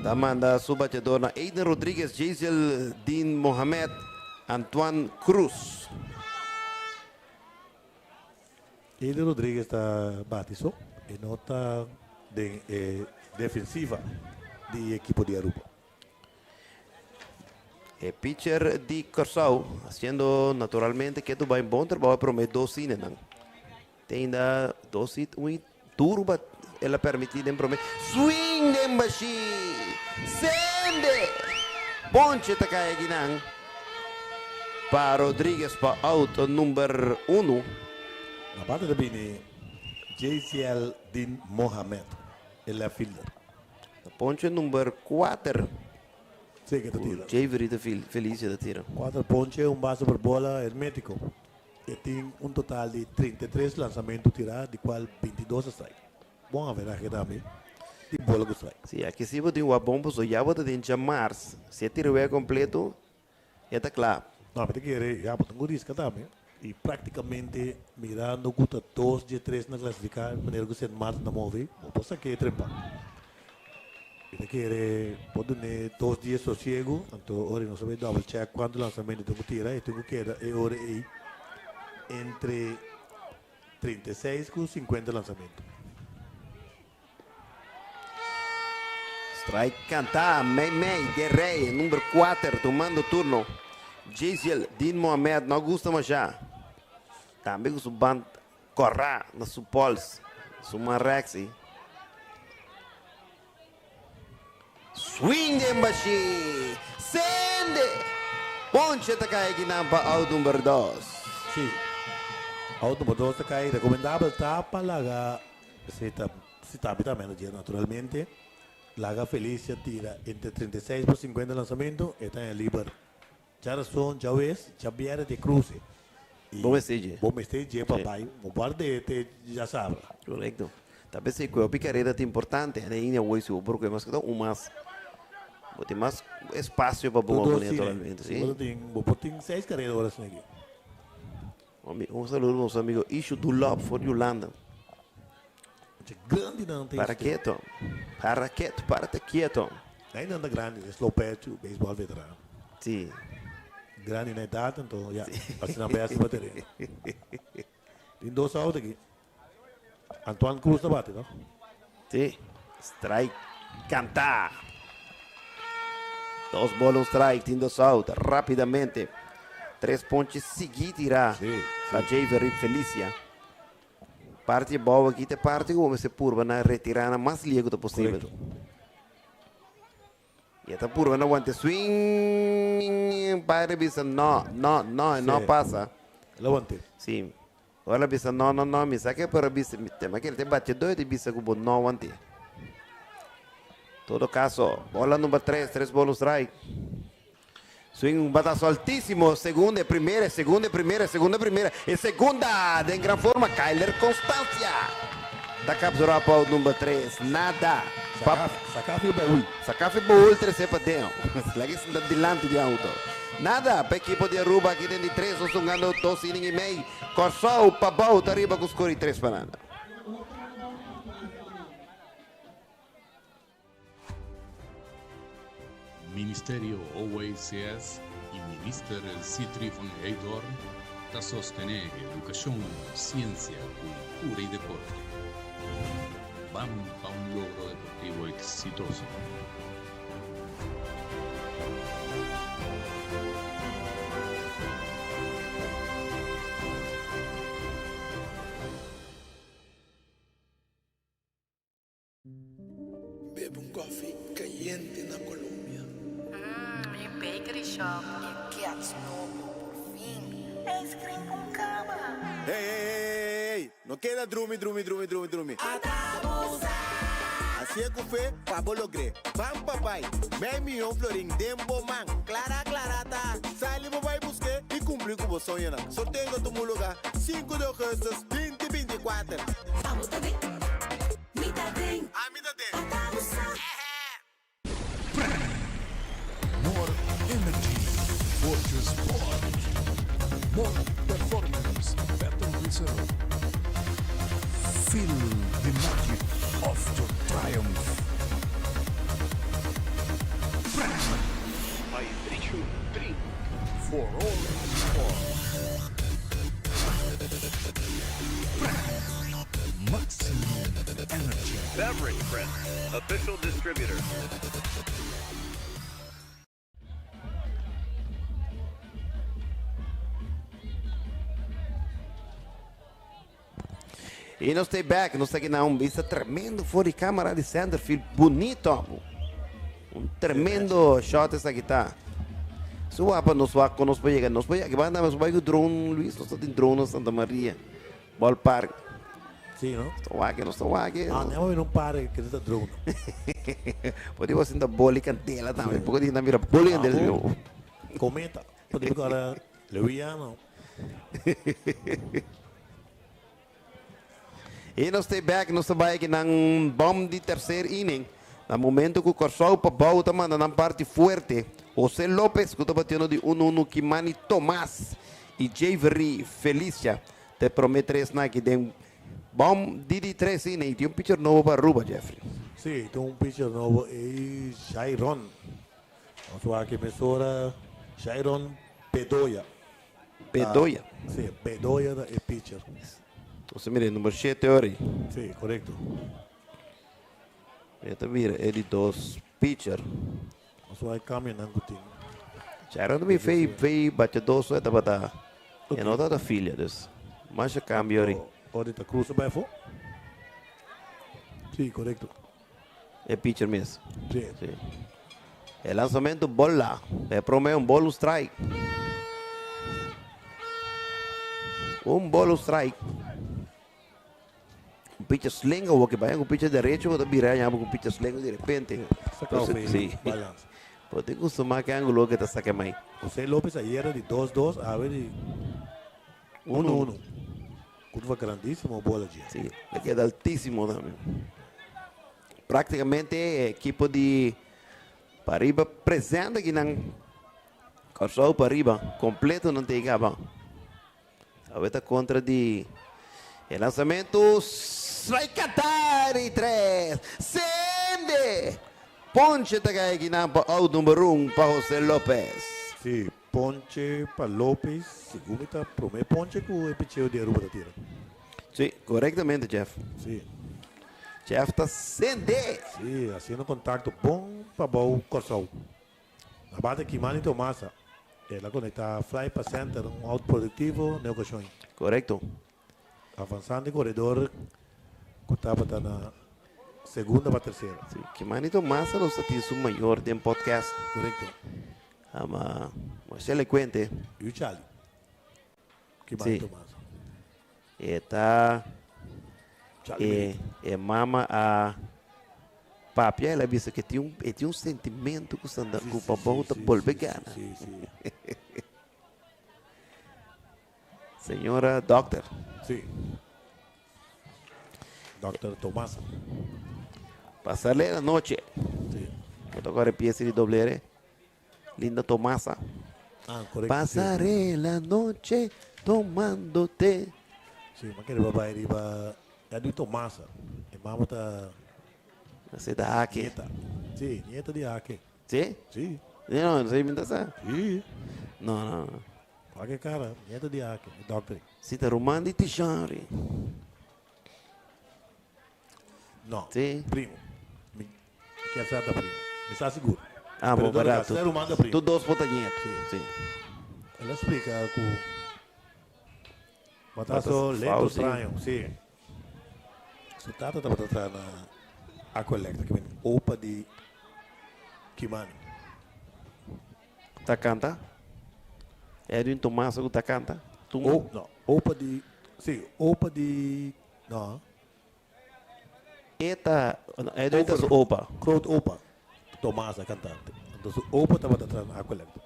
ta manda su bateadornan Aiden Rodriguez, Jaziel Dean Mohamed, Antoine Cruz. Aiden Rodriguez ta bati so, e no ta den e defensiva di ekipo di Aruba. E pitcher di Kòrsou hasiendo naturalmente ke ta bai bon trabou e prome dos inenan. Te ainda dos hit, un hit duru but el a permití den prome. Swing den bashí! Sende! Ponche ta kai akinan pa Rodriguez pa out number uno. Na bate ta bini Jaziel Din Mohamed, e left fielder. Ponche number kuater. Sí, ke ta tira. Javery ta Felicia ta tira. Kuater ponche, un base por bola hermético. E tin un total di 33 lansamentu tirá, di kual 22 a strike. Bon averahe tambe di bola ku strike. Sí, aki si bo tin wak bon pasobra ya bo ta den djamars. Si e tira wega kompleto, e ta kla. No, mi ta kere ya bo tin ku riska tambe. I praktikamente mirando ku ta dos dje tres na klasifiká, manera ku Sint Maarten ta move, bo por sak'é trempa. Mi ta kere por dun'é dos dia sosiegu, anto ora nos a bai double check kuantu lansamentu tin ku tira, e tin ku keda e ora ei entre 36 ku 50 lansamentu. Strike kantá meimei den rei number kuater tumando turno Jaziel Dean Mohamed no gusta mashá tambe ku su band kòrá na su pòls su man rèksi. Swing den bashí sende ponche ta kai akinan pa out number dos. Sí, out number dos ta kai rekomendabel ta pa laga. Esei ta si ta mi ta manager naturalmente. Laga Felicia tira entre 36 pa 50 lansamento, e ta haña liber. Djarason, djawes, djabièrnè te kruse. I Bo mester dje. Bo mester dje pa bai. Bo por de te djasabra. Korekto. Ta p'esei ku hopi karera ta importante. Ane hende awor si bo por kohe mas ku ta un mas. Bo tin mas espasio pa bo Tur dos naturalmente. Si. Bo tin, bo por tin seis karera ora asina aki. Un saludo pa nos amigo Ishu Dulop for di Hulanda. Grandi nan ta Para keto. Para keto, para te quieto. Ahí nan ta grandi, e slow pitch, baseball veterano. Sí. Grandi na edad, anto ya, asina best pa tereno. Tin dos out aki. Antoine Cruz ta bati, no? Sí. Strike canta. Dos bola, un strike, tin dos out. Rapidamente. Tres ponche sigui tira Sí, pa sí. Javery Felicia. Parti abou aki ta e parti ku bo mester purba na retirá na mas lie ku ta posibel. Korekto. I e ta purba na wanta swing. Padre bisa no, no, no, e no Sí. pasa. El a want'é. Sí. Ora el a bisa no, no, no, mi sa ke por a bisa, mi tema ke el ta e bateadó e ta bisa ku bo no want'é. Todo kaso, bola number tres, tres bola un strike. Swing un batazo altísimo, segunda, e primera, e segunda, e primera, e segunda, e primera, e segunda! Den gran forma, Kyler Constancia ta captura pa out number tres. Nada. Pa Saca fi baúl. Saca fi baúl trece pa den. Laga e sinta dilanti di auto. Nada pa ekipo di Aruba aki den di tres. Nos hungando dos inning y mei. Kòrsou pa bou ta riba ku skor di tres pa nada. Ministerio OACS y Minister Sithree van Heydoorn ta sostene educacion, ciencia, cultura y deporte. Ban pa un logro deportivo exitoso. Bebe un koffie kayente na Colombia. Mmm, mi bakery shop. E gets nobo, por fin. Ice cream con cama. Hey, hey, hey, hey, hey, no keda drumi, drumi, drumi, drumi, drumi. Hacié cu fe pa bo logr'é. Ban pa bai. Mei miyon florin den bo man. Clara, clara ta. Sali bo bai busqu'é y cumpli cu bo soñonan. Sorteo ta tuma lugar sinku di augustus binti 24. Abo ta den. Mi ta den. Ami ta den. Ata bo sa. Fortune Sport. More performance, better result. Feel the magic of your triumph. By 3, 2, 3. For all sports. Maximum energy. Beverage Print, official distributor. I nos ta back, nos ta aki na un bista tremendo for di camera di centerfield, bunito. Un tremendo shot esaki ta. Su wapa nos wak con nos por yega, nos por yega, banda nos bai cu drone, Luis, nos ta tin drone na Santa Maria, ballpark. Sí, no? Nos ta wak, nos ta wak. Ah, nemo bira un pare que ta drone. Por di ta boli candela tambe, poco di mira boli candela. Cometa, por di ahora Lewiano. I nos ta back, nos ta bai aki nan bom di tercer inning. Na momento ku Kòrsou pabou ta manda nan parti fuerte. Jose Lopez ku ta batiendo di 1-1 Kimani Thomas i Javery Felicia ta e prome tres nan aki den bom di di tres inning. Tin un pitcher nobo pa Aruba, Jeffrey. Sí, tin un pitcher nobo ei Jairon. Nos wak e mesora Jairon Bedoya. Bedoya. Sí, Bedoya ta e pitcher. Nos a mira e number shete ora ei. Sí, korekto. E ta mira e di dos pitcher. Nos wak e kambionan ku tin. Jairon ta bin fei fei bacha dos e tabata e no tabata filia dus masha kambio ora ei. Ora ta krusa bai afó. Sí, korekto. E pitcher mes. Sí. Sí. E lanzamento bola. E prome un bol un strike. Un bol un strike. Un pitcher slingo o que vaya un pitcher derecho o bira ya un pitcher slingo de repente. Sí. Balance. Pero te gusta más que ángulo que te saque más. José López ayer di 2-2, a ver di 1-1. Curva grandísimo bola allí. Sí, le queda altísimo también. Prácticamente equipo di Pariba presente aki nan Kòrsou Pariba kompleto nan ta yega abaho. Awe ta kontra di e lansamentu strike Katari tres sende ponche ta kai aki nan pa out number un pa Jose Lopez. Sí, ponche pa Lopez, segun mi ta prome ponche ku e picheo di Aruba ta tira. Sí, korektamente Jeff. Sí. Jeff ta sende. Sí, haciendo contacto bon pa bou Kòrsou. Na bate Kimani Tomasa. El a conecta fly pa center, un out productivo n'e ocasion. Korekto. Avansando e koredor ku tabata na segunda pa tersera. Sí, Kimani Tomasa nos ta tin su mayor den podcast. Korekto. Ama masha elocuente. Yu Charlie. Kimani Tomasa. E ta e e mama a papia el a bisa ke tin un e tin un sentimento ku sanda ku pabou ta bolbe gana. Señora dokter. Sí. Dokter Tomasa. Pasarle la noche. Sí. Bo ta kore pieza di doble R. Linda Tomasa. Ah, correcto. Pasaré la noche tomándote. Sí, ma kere babay riba ya di Tomasa. E mama ta Ese ta Ake. Nieta. Sí, nieta di Ake. Sí? Sí. No, no sé mi ta sa. Sí. No, no, no. Wak e cara, nieta di Ake, e dokter. Si ta ruman di Tijari. No. Sí. Primo. Mi kier sa ta primo. Mi sa sigur. Ah, Pero bo todo verdad. caso, ser humano ta primo. Tu dos por ta nieto. Sí. Sí. El a splica cu Batazo batazo lento foul, sí. straño, sí. Su tata tabata traha na Aqua Electra, que men opa di Kimani. Ta canta? Edwin Tomaso cu ta canta? Tumba? O, no, opa di, sí, opa di, no. E ta, no, Edwin ta su opa. Groot opa, Tomasa cantante. Anto su opa tabata traha na Aqua Electra.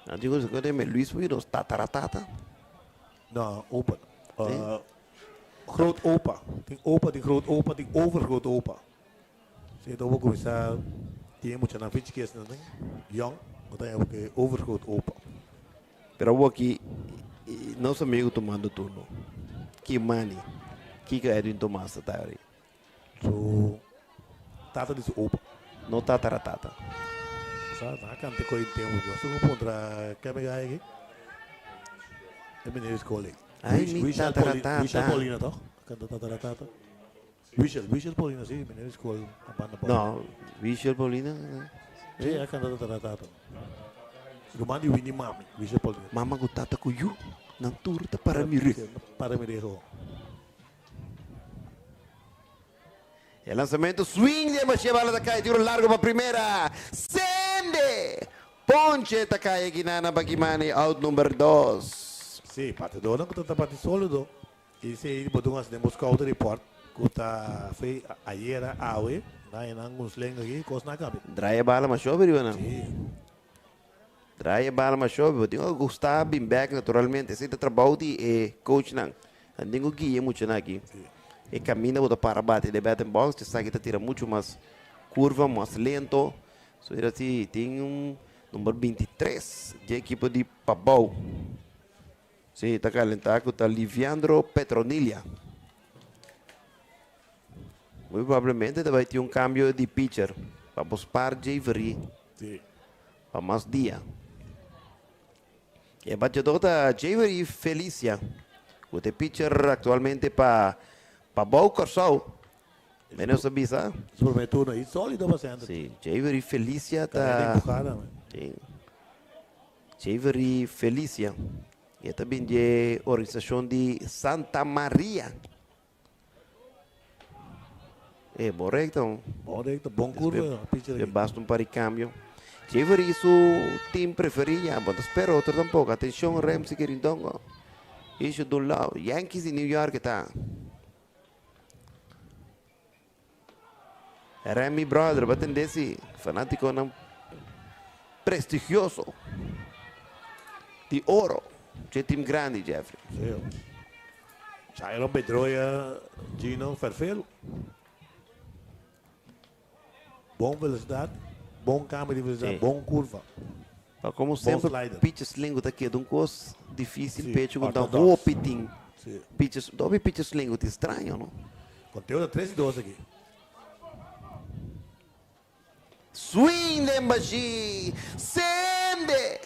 Nan dico su me Luis Puy nos tataratata. No, opa. Groot opa. Tin opa, tin groot opa, tin overgroot opa. Sí, enton bo cuminsa. Tin e muchanan fin chikí asina den, yong, bo ta haña ku overgroot opa. Pero awor aki nos amigo tumando turno. Kimani, kiko Edwin Tomas ta ta ori? Su tata di su opa. No tataratata. Sa, nan a kanta e koi tempu. Nos tin ku puntra keme gai aki. E meneer di skol ei. Ay, mi tataratata. Wishel Paulina toch? A kanta tataratata. Wishel, Wishel Paulina, si, meneer di skol a banda bou. No, Wishel Paulina. Si, a kanta tataratata. Ruman di Winnie mami, Wishel Paulina. Mama ku tata ku yu, nan tur ta para mi rug. Para mi rug ho. E lanzamento swing di e mashia bala ta kai tiro largo pa primera. Sende! Ponche ta kai aki na pa Kimani out number dos. Si, batedornan ku ta ta bati solido i si bo dun hasi den bo scouting report ku ta fe ayera awe nan e nan un slenga aki kos nan a kambia. Draai e bala masho riba nan. Si. Draai e bala masho bo tin ku gusta bin bek naturalmente esei ta trabou di e coachnan. Nan tin ku guia e muchanan aki. E kaminda ku ta para bati den batting box esaki ta tira muchu mas kurva, mas lento. So mira si tin un number 23 di ekipo di Pabou. Si ta kalentá ku ta Liviandro Petronilia. Muy probablemente ta bai tin un kambio di pitcher pa bo spar Javery pa mas dia. E bateador ta Javery Felicia, ku ta e pitcher aktualmente pa Pabou Kòrsou. Menos a bisa. Su primer turno i sólido pa center. Si, Javery Felicia ta. Carrera empujada, man. Si. Javery Felicia. E ta bin di organisashon di Santa Maria. E bon recta. Bon recta, bon curva, pitcher aki. Basta un par di cambio. Javery su team preferi ya, bo ta spera otro tampoco. Atencion Ramsey Querindongo. Isho Dunlao, Yankees di New York ta. Remy brother, bo tende si fanaticonan prestigioso di oro. Dje team grandi, Jeffrey. Sí. Jairon Bedroya, Gino Ferfelo. Bon velocidad, bon cambio di velocidad, Sí. bon curva. Pa como Bon semper slider. pitches lengo ta keda un cos difícil Sí, pecho con ta ortodox. hopi tin Sí. pitches, hopi pitches lengo ta extraño, no? Conteo ta 3 y 2 aki. Swing den bashi! Sende!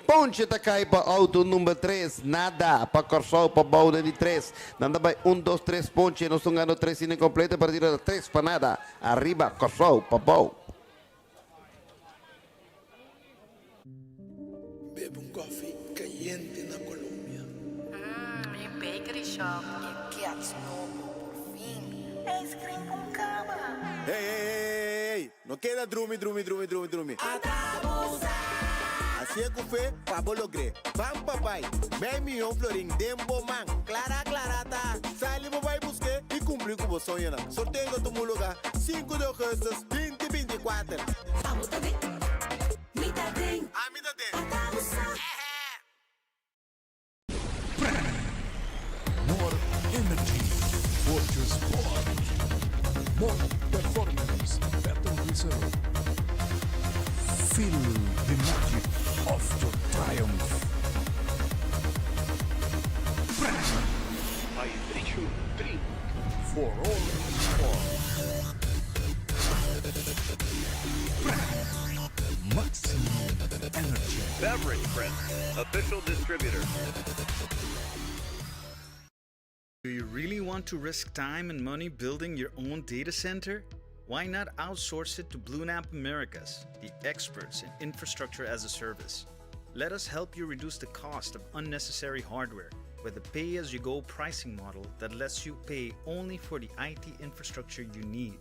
Ponche ta kai pa auto number 3. Nada pa Kòrsou pa bou den di 3. Nan ta bai un, dos, tres Ponche. Nos ta gano 3 inning completo. E partido ta 3 pa nada. Ariba Kòrsou pa bou. Bebe un koffie kayente na Colombia. Mmm, mi bakery shop. E gets nobo, por fin. Ice cream con cama. Hey, hey, hey, hey, no keda drumi, drumi, drumi, drumi, drumi. Hacié cu fe pa bo logr'é. Ban pa bai. Mei miyon florin den bo man. Clara, clara ta. Sali bo bai busk'é y cumpli cu bo soñonan. Sorteo ta tuma lugar sinku di augustus 2024. Abo ta den, mi ta den. Ami ta den. Ata bo sa. More energy for your sport. More performance, better result. Feel the magic of your triumph. Hydration drink. For all sports. Maximum energy. Beverage Print, official distributor. Do you really want to risk time and money building your own data center? Why not outsource it to BlueNap Americas, the experts in infrastructure as a service? Let us help you reduce the cost of unnecessary hardware with a pay as you go pricing model that lets you pay only for the IT infrastructure you need.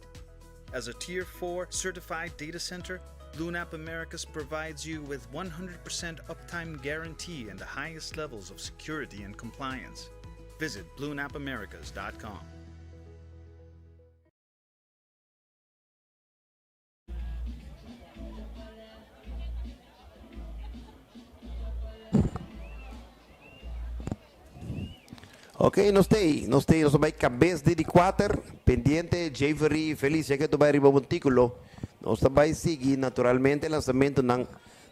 As a Tier 4 certified data center, BlueNap Americas provides you with 100% uptime guarantee and the highest levels of security and compliance. Visit bluenapamericas.com. Ok, nos t'ei, nos t'ei, nos ta bai kabes di di kuater, pendiente Javery Felicia ke ta bai riba montíkulo. Nos ta bai sigui naturalmente lansamentunan.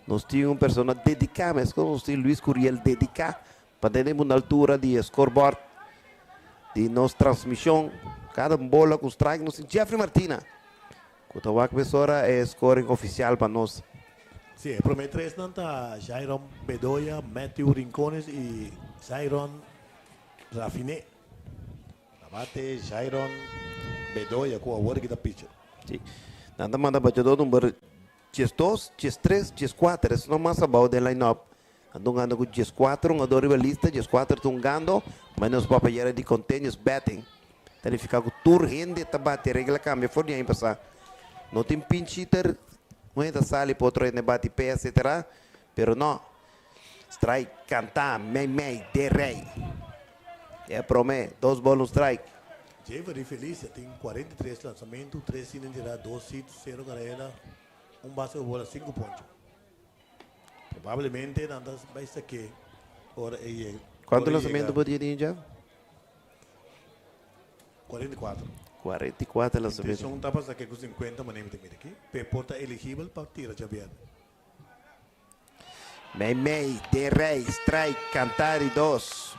Nos tin un persona dediká, meskos nos tin Luis Curiel dediká pa tene un altura di e scoreboard di nos transmishon. Kada bola ku strike nos tin Jeffrey Martina ku ta wak mesora e scoring ofisial pa nos. Sí, e promé tresnan ta Jairon Bedoya, Matthew Rincones i Zairon Raffiné. Na bate Jairon Bedoya ku awor ki ta pitcher. Sí. Nan ta manda bateador number 12, 13, 14. Eso no mas abou den line-up. Nan ta hungando ku 14 hungador riba lista, 14 ta hungando, menos papayera di continuous batting. Ta nifiká ku tur hende ta bati. Regla kambia for di aña pasá. No tin pinch hitter, un hende ta sali pa otro hende bati p'e, etcetera. Pero no. Strike kantá mei mei den rei. E promé, dos bòl un strike. Jevery Felicia tin 43 lansamentu, tres inning tirá, dos hit, sero kareda, un base por bola, sinku poncho. Probablemente nan ta bai sak'é ora e yega. Kuantu lansamentu bo tin dja? 44. 44 lansamentu. Intencion ta pa sak'é ku 50 manera mi ta mira aki. P'e por ta eligibel pa tira djabièrnè. Mei mei den rei strike kanta di dos.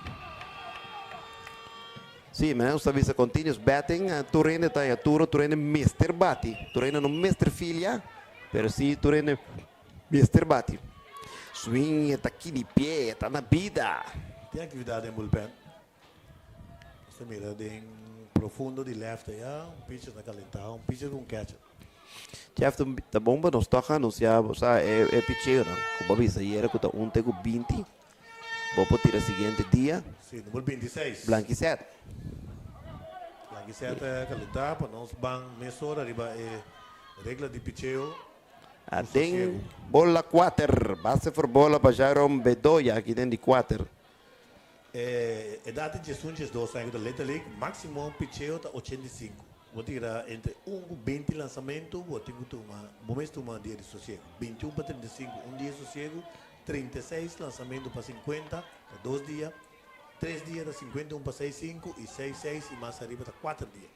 Sí, men nos ta bisa continuous batting. Tur hende ta haña turo, tur hende mester bati. Tur hende no mester filia, pero sí tur hende mester bati. Swing e ta kini pie, e ta na bida. Tin actividad den bullpen. Nos ta mira den profundo di left aya, un pitcher ta calenta, un pitcher cu un catcher. Jeff, ta bon pa nos toch anuncia bo sa e e picheonan cu bo a bisa ayera cu ta un te cu 20. Bo por tira siguiente dia. Si, number 26. Blankiset. Blankiset ta calenta pa nos ban mesora riba e regla di picheo. Aden bola kuater. Base for bola pa Jairon Bedoya aki den di kuater. E edat di 11, 12 aña ku ta Little League, máksimo picheo ta 85. Bo tira entre un ku 20 lansamentu, bo tin ku tuma, bo mes tuma un dia di sosiegu. 21 pa 35, un dia di sosiegu, 36 lansamentu pa 50, ta dos dia, tres dia ta 51 pa 65 i seis seis i mas ariba ta kuater dia.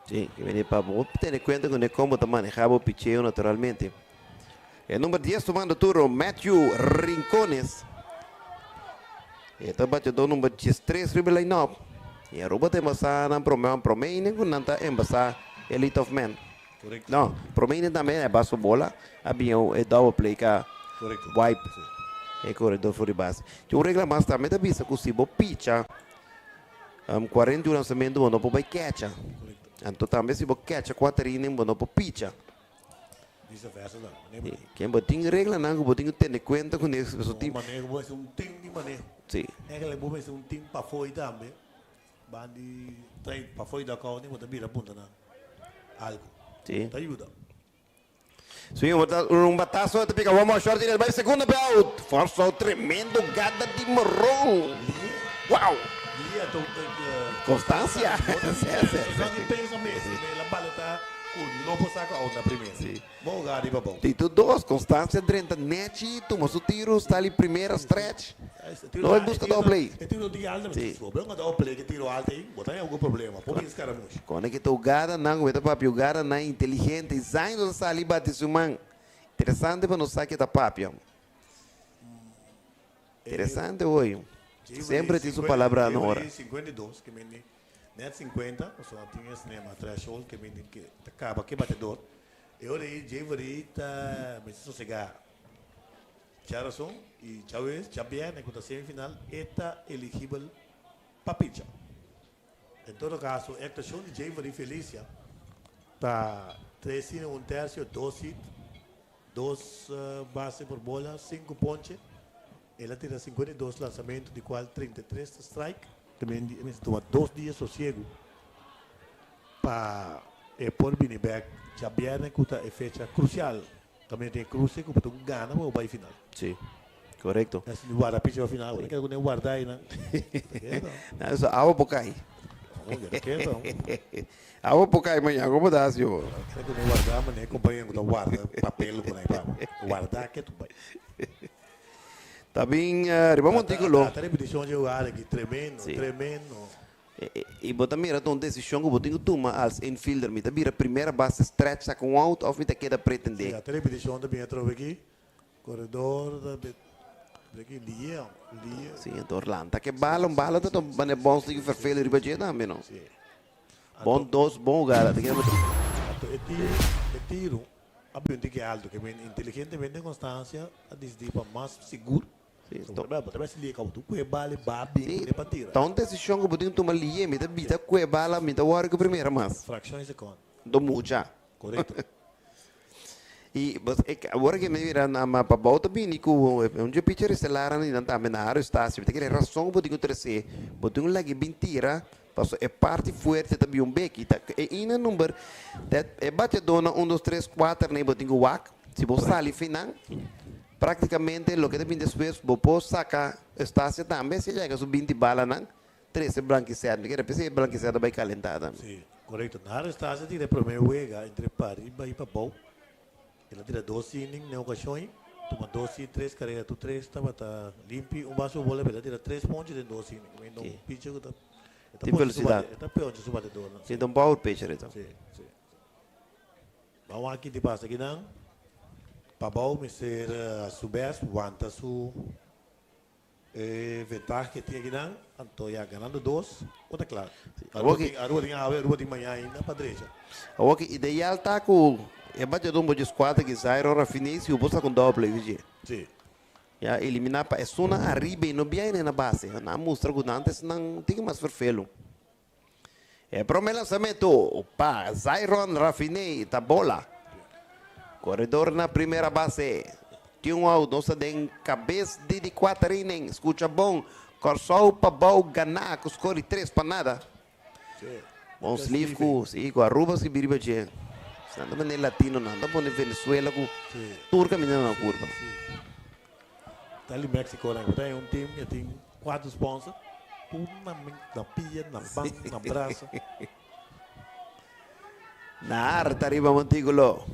Sí, ke bini pa bo tene kuenta ku ne kon bo ta manehá bo picheo naturalmente. E number 10 tumando turno, Matthew Rincones. E ta bateador number 13 riba e line-up. I Aruba ta embasá nan promé wan promé inning ku nan ta embasá e lead off man. Korekto. No, promé inning tambe a basa bola, a bin e double play ka Korekto. wipe Sí. e koredor for di base. Tin un regla mas tambe ta bisa ku si bo picha 41 lansamentu bo no por bai kecha. Korekto. Anto tambe si bo kecha kuater inning bo no por picha. Vice versa tambe. Manera bo tin. Ken bo tin reglanan ku bo tin ku tene kuenta kuné. Pasobra tin. Maneho bo mester un tin di maneho. Sí. Eigenlijk bo mester un tin pafó i tambe. Ban di trae pafó i dakò bo ta bira punta nan algu. Sí. Ta yuda. Sí, un batazo ta pica one more short y bai segunda pe out. Force out tremendo gada di moron. Wow. Constancia. Pensa mes, la bala ta ku no por saca out na primera. Sí. Bo hoga riba bou. Tito dos, Constancia drenta nechi, tuma su tiro, sali primera stretch. No bai busca double play. E tiro di alto, Sí. bo benga double play ke tiro alto ei, bo ta haña algun problema, por bin Scaramouche. Kone ke ta hugada nan, ku ta papia hugada nan inteligente, i zain lo ta sali bati su man. Interesante pa nos sa ke ta papia. Interesante hoy. Sempre tin su palabra na ora. 52, ke mende net 50, pasobra tin e sinema threshold ke mende ke ta kaba ke batedor. E ora ei Javery ta mester sosegá. Djarason i djawees, djabièrnè ku ta semifinal e ta eligibel pa picha. En todo kaso e aktuashon di Javery Felicia ta tres inning un tersio, dos hit, dos base por bola, sinku ponche. El a tira 52 lansamentu di kual 33 ta strike. También e mester tuma dos dia sosiegu pa e por bini bek djabièrnè ku ta e fecha krusial. También tin e kruse ku bo ta gana pa bo bai final. Sí, korekto. Así di warda picha pa final, bo ta keda ku nan warda einan. Nan eso awa por kai. Awa por kai mañana, komo ta hasi bo? Keda ku nan warda manera e kompañero ku ta warda papel ku nan pa bo. Warda ke tu bai. Ta bin riba montículo. Ta repeticion dje hugada aki, tremendo, tremendo. I bo ta mira ta un desishon ku bo tin ku tuma als infielder. Mi ta bira primera base stretch saka un out òf mi ta keda pretendé. Sí, ata repetishon ta bin atrobe aki. Koredor ta bira aki lié, lié. Sí, anto lanta ke bala, un bala ta tuma manera bons tin ku ferfelu riba dje tambe no. Sí. Bon dos bon hugada ta keda bo Anto e tiro, e tiro a bin un tiki alto ke men inteligentemente Constancia a disidí pa mas sigur. Sí, Bo ta bes lié kaba tu kue bala e ba bin kuné pa tira. Ta un desishon ku bo tin ku tuma lié, mi ta bita kue bala, mi ta wòri ku primera mas. Frakshon di sekònd. Do mucha. Korekto. I bos e awor ke mi mira na ma pabou ta bini ku un dje picher estelar nan tambe na Hario Estacio. Mi ta kere rason ku bo tin ku tres'é, bo tin ku lag'é bin tira paso e parti fuerte ta bin un beki. Ta e ina number e bateadónan un dos tres kuater nei bo tin ku wak. Si bo sali finan praktikamente loke ta bin despues bo por saka Estacio tambe si e yega su binti balanan trese Blanquisèt. Mi kere p'esei Blanquisèt a bai kalentá tambe. Sí, korekto. Na Hario Estacio tira e promé wega entre pariba i pabou. El a tira dos inning n'e okashon ei, tuma dos i tres karera, tur tres tabata limpi, un baso bola, pero el a tira tres ponche den dos inning. Mi no un pitcher ku ta e ta Tin ponche su velosidad. bate, e ta ponche su batedornan. Sí, ta un power pitcher e ta. Sí, sí. Ban wak ki ta pasa akinan. Pabou mester a su best wanta su E ventaha ke tin akinan, anto ya ganando dos, bo ta kla. Aruba tin, Aruba tin awe, Aruba tin maña ainda pa drecha. Awor ki ideal ta ku e bateador bo dje skuadra ki Zairo Rafiney si bo sa ku doble yu dje. Si. Ya eliminá pa esunnan ariba i no biaine na base. Nan a mustra ku nan ta esnan tin mas ferfelu. E prome lanzamento pa Zairon Rafiney ta bola. Koredor na primera base. Tin un out. Nos ta den kabes di di kuater inning. Skucha bon. Kòrsou pa bou ganá ku skor di 3-0. Bon sleeve ku si ku Aruba skibi riba dje. Nan ta pone latino nan ta pone Venezuela ku tur kaminda na kurpa. Ta li Mexico nan ta un team ke tin cuatro sponsor tur na na pia na ban na brasa. Na arta riba Montículo.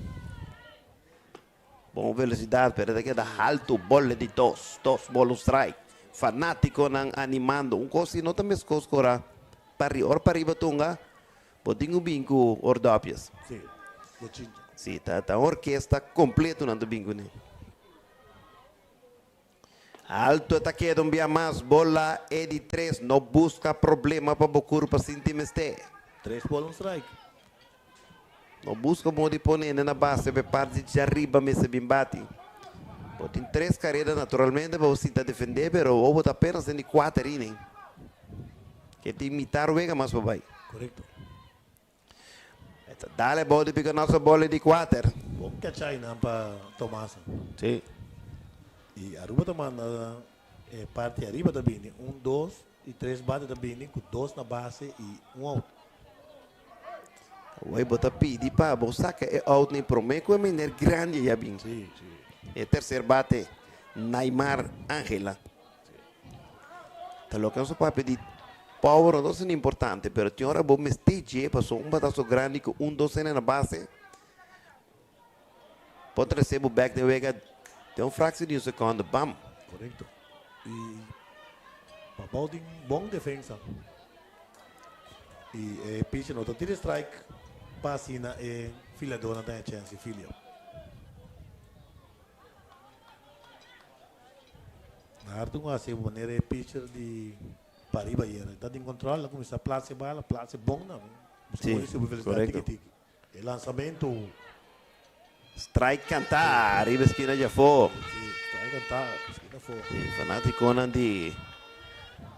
Bon velocidad pero ta keda halto bola di dos. Dos bol un strike. Fanaticonan animando. Un cos si no ta mescos cu ora pari ora pariba tunga bo tin cu bin cu ordopjes. Sí, bochincha. Sí, ta ta un orkesta completo nan ta bin cune. Alto ta keda un bia mas, bola e di tres, no busca problema pa bo curpa sinti mester. Tres bola un strike. No busca modo di pone hende na base pa e parti djariba mester bin bati. Bo tin tres careda naturalmente pa bo sinta defende pero bo ta apenas den di cuater inning. Ke tin mitar wega mas pa bai. Correcto. E ta dal e bou di pica noso bola di kuater. Bon kachai nan pa Tomasa. Sí. Y Aruba ta manda e parti ariba ta bini un, dos y tres bate ta bini cu dos na base y un out. Awor bo ta pidi pa bo saca e out ni prome cu e meneer grandi ya bin. Sí, sí. E tercer bate, Naimar Angela. Ta loke nos a papia di power no ta asina importante, pero tin ora bo mester dje pasobra un bataso grandi ku un dos hende na base por trese bo bek den wega den un fraccion di un secondo, bam! Korekto. I Pabou tin bon defensa. I e pitcher no ta tira strike pa asina e filadornan ta haña chèns di filia. Hartung a hasi manera e pitcher di pariba ayera. E ta den control, a cuminsa plaats e bala, plaats e bon nan. Sí, Busca su velocidad correcto. tiki tiki. E lanzamento. Strike cantá riba esquina dje afó. Sí, strike cantá esquina afó. Sí, fanaticonan di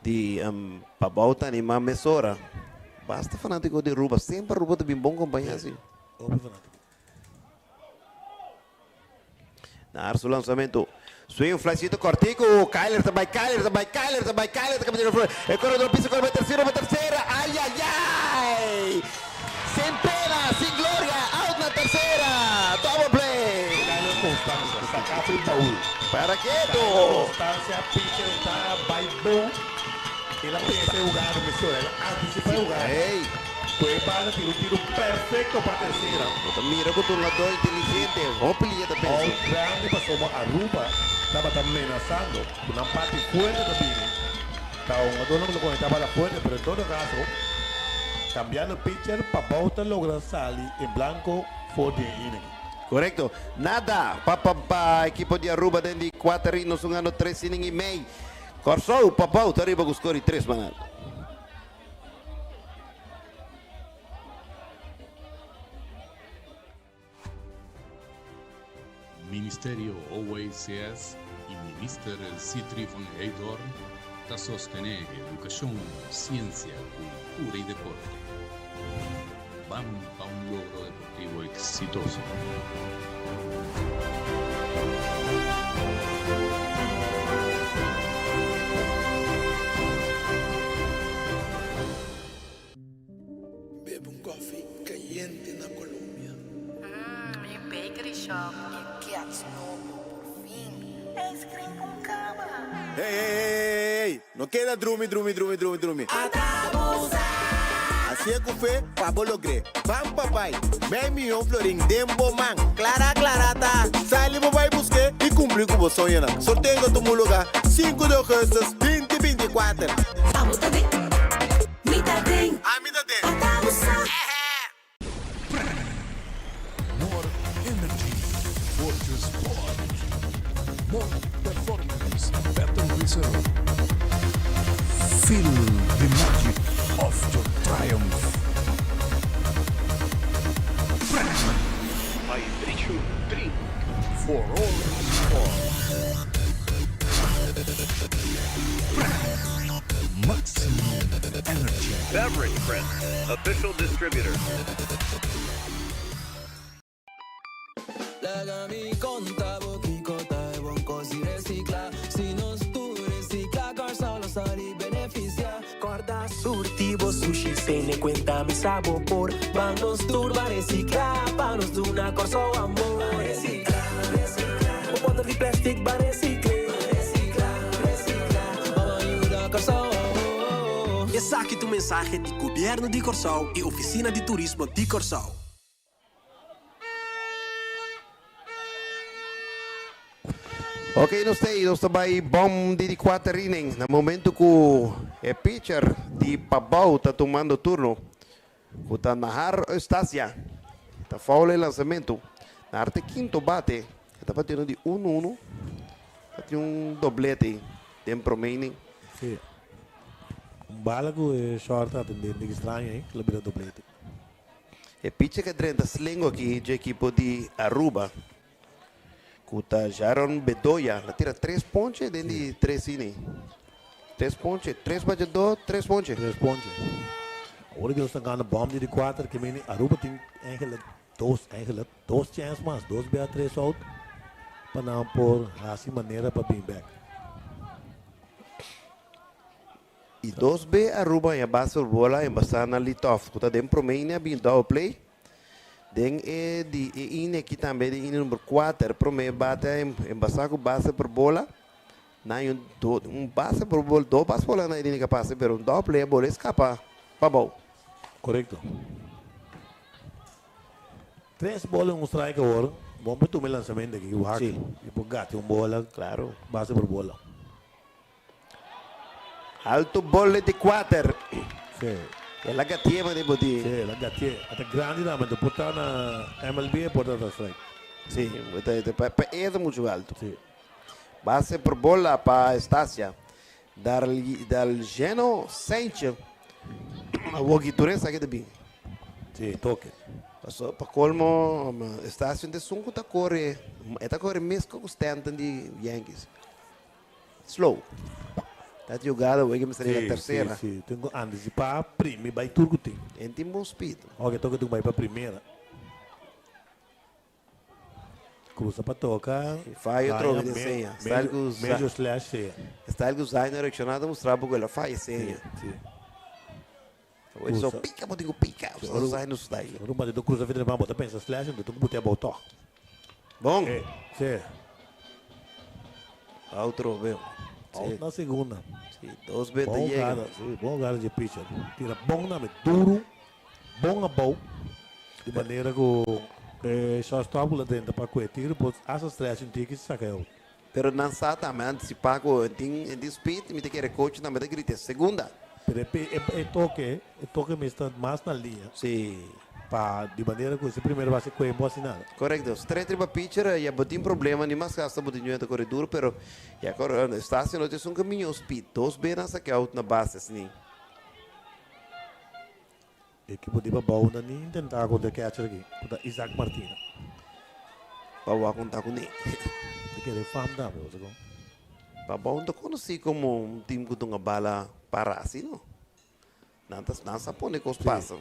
di um, Pabou ta animá mesora. Basta fanatico di Aruba. Semper Aruba ta bin bon compañá, sí. Hopi fanatico. Naar su lanzamento. Swing un flycito cortico. Kyler ta bai, Kyler ta bai, Kyler ta bai, Kyler ta caminando flor. E corredor pisa corre pa tercera, pa tercera. Ay, ay, ay! Sin pena, sin gloria. Out na tercera. Double play. Kyler Constancia, saca free baul. Para keto. Kyler Constancia, pitcher ta bai bon. El a pensa e hugada mesora. El a anticipa e hugada. Hey. Cu e bala tira un tiro perfecto pa tercera. Bo ta mira cu ta un lador inteligente. Hopi lia ta pensa. Out grandi pasobra Aruba tabata menasando cu nan parti fuerte ta bini. Ta un hungadónan ku lo konektá bala fuerte, pero en todo kaso, kambiando pitcher, Pabou ta logra sali en blanko for di e inning. Korekto. Nada pa pa pa ekipo di Aruba den di kuater inning nos hungando tres inning i mei. Kòrsou, Pabou ta riba ku skor di tres man alto. Ministerio OACS y Minister Sithree van Heydoorn ta sostene educacion, ciencia, cultura y deporte. Ban pa un logro deportivo exitoso. Bebe un koffie kayente na Colombia. Mmm, mi bakery shop e gets nobo, por fin. Ice cream con cama. Hey, hey, hey, hey, no keda drumi, drumi, drumi, drumi, drumi. Hacié cu fe pa bo logr'é. Ban pa bai. Mei miyon florin den bo man. Clara, clara ta. Sali bo bai busk'é y cumpli cu bo soñonan. Sorteo ta tuma lugar sinku di augustus binti 24. Abo ta den. Mi ta den. Ami ta den. Ata bo sa. More energy for your sport. More performance, better result. Feel the magic of your triumph. Hydration drink for all sport. Maximum energy. Beverage Print, official distributor. Laga mi konta bo kiko ta e bon kos di resiklá. Si nos tur resiklá, Kòrsou lo sali benefisiá. Kòrda surti bo sushi, tene kuenta mi sa bo por. Ban nos tur ban resiklá, pa nos duna Kòrsou amor. Ban resiklá, resiklá. Bo bòter di plèstik ban resikl'é. Ban resiklá, resiklá. Ban yuda Kòrsou. Esaki ta un mensahe di Gobièrnu di Kòrsou i Ofisina di Turismo di Kòrsou. Ok, nos ta ei, nos ta bai bom di di kuater inning. Na momento ku e pitcher di Pabou ta tumando turno, ku ta Nahar Eustacia, ta foul e lansamentu. Nahar ta e kinto bate, e ta batiendo di uno uno, ta tin un doblete den prome inning. Sí. Un bala ku e short a atendé, un diki straño ei, lo bira doblete. E picha ke drenta slengo aki dje ekipo di Aruba ku ta Jaron Bedoya. La tira tres ponche den di tres inning. Tres ponche, tres bachadó, tres ponche. Tres ponche. Awor ki nos ta gana bòm di di kuater ke meni Aruba tin eigenlijk dos eigenlijk dos chèns mas, dos bia tres out pa nan por hasi manera pa bin bèk. I dos be Aruba haña base por bola embasá na Litov ku ta den promé inning a bin double play. Den e di e inning aki tambe den inning number kuater promé bate a embasá ku base por bola. Nan haña un do un base por bola dos base por bola nan e tin kapase pero un double play a bola eskapa pabou. Korekto. Tres bola un strike awor. Bon por tuma e lansamento aki wak i por gati un bola base por bola. Alto bole di kuater. Sí. El a gatié mane bo di. Sí, el a gatié. A ta grandi tambe. Ta por ta na MLB e por ta ta strike. Sí, pa pa e ta muchu alto. Sí. Base por bola pa Estacia. Dal Dalgeno Saintje. Awor ki tur esaki ta bin. Sí, toke. Paso pa colmo Estacia ta esun ku ta kore, e ta kore mes ku Stanton di Yankees. Slow. Ta jugada hoy que mester yega tercera. Si, si. Tin cu anticipa primi bay tur cu tin. En tin bon speed. Ok, toca tin cu bay pa primera. Cruza pa toca. E fallo trobe den seña. Medio, medio slash sea. Style cu Zaino reacciona ta mustra bo cu el a falla seña. Si, si. Awor so pica bo tin cu pica. So Zaino style. Ora un batidor cruza fin di bo ta pensa slash enton tin cu butea bo toch. Bon. Si. Otro be. Out na segunda. Si, dos be ta yega. Bon jugada, si, bon jugada dje pitcher. Tira bon na me, duro, bon abou. Di manera cu e shortstop cu la drenta pa cu e tiro por hasta stretch un tiki saca e out. Pero nan sa tambe antisipá ku e tin e tin speed, mi ta kere coach tambe ta grita segunda. Pero e e toke, e toke mester ta mas na liña. Sí. Pa di manera ku si primera base kue bo hasi nada. Korekto. Straight riba pitcher ya bo tin problema ni mas gasta bo tin yuenta kore duro pero ya kore Estacio no tin esun kaminho speed. Dos be nan sa ke out na base asini. Ekipo di Pabao no ni intentá kontra e catcher aki, ku ta Isaac Martina. Pabao a konta kuné. Ta kere fam tambe, bo sa kon. Pabao no ta konosí komo un tim ku dunga bala pará así no. Nan ta nan sa pone kos pasa.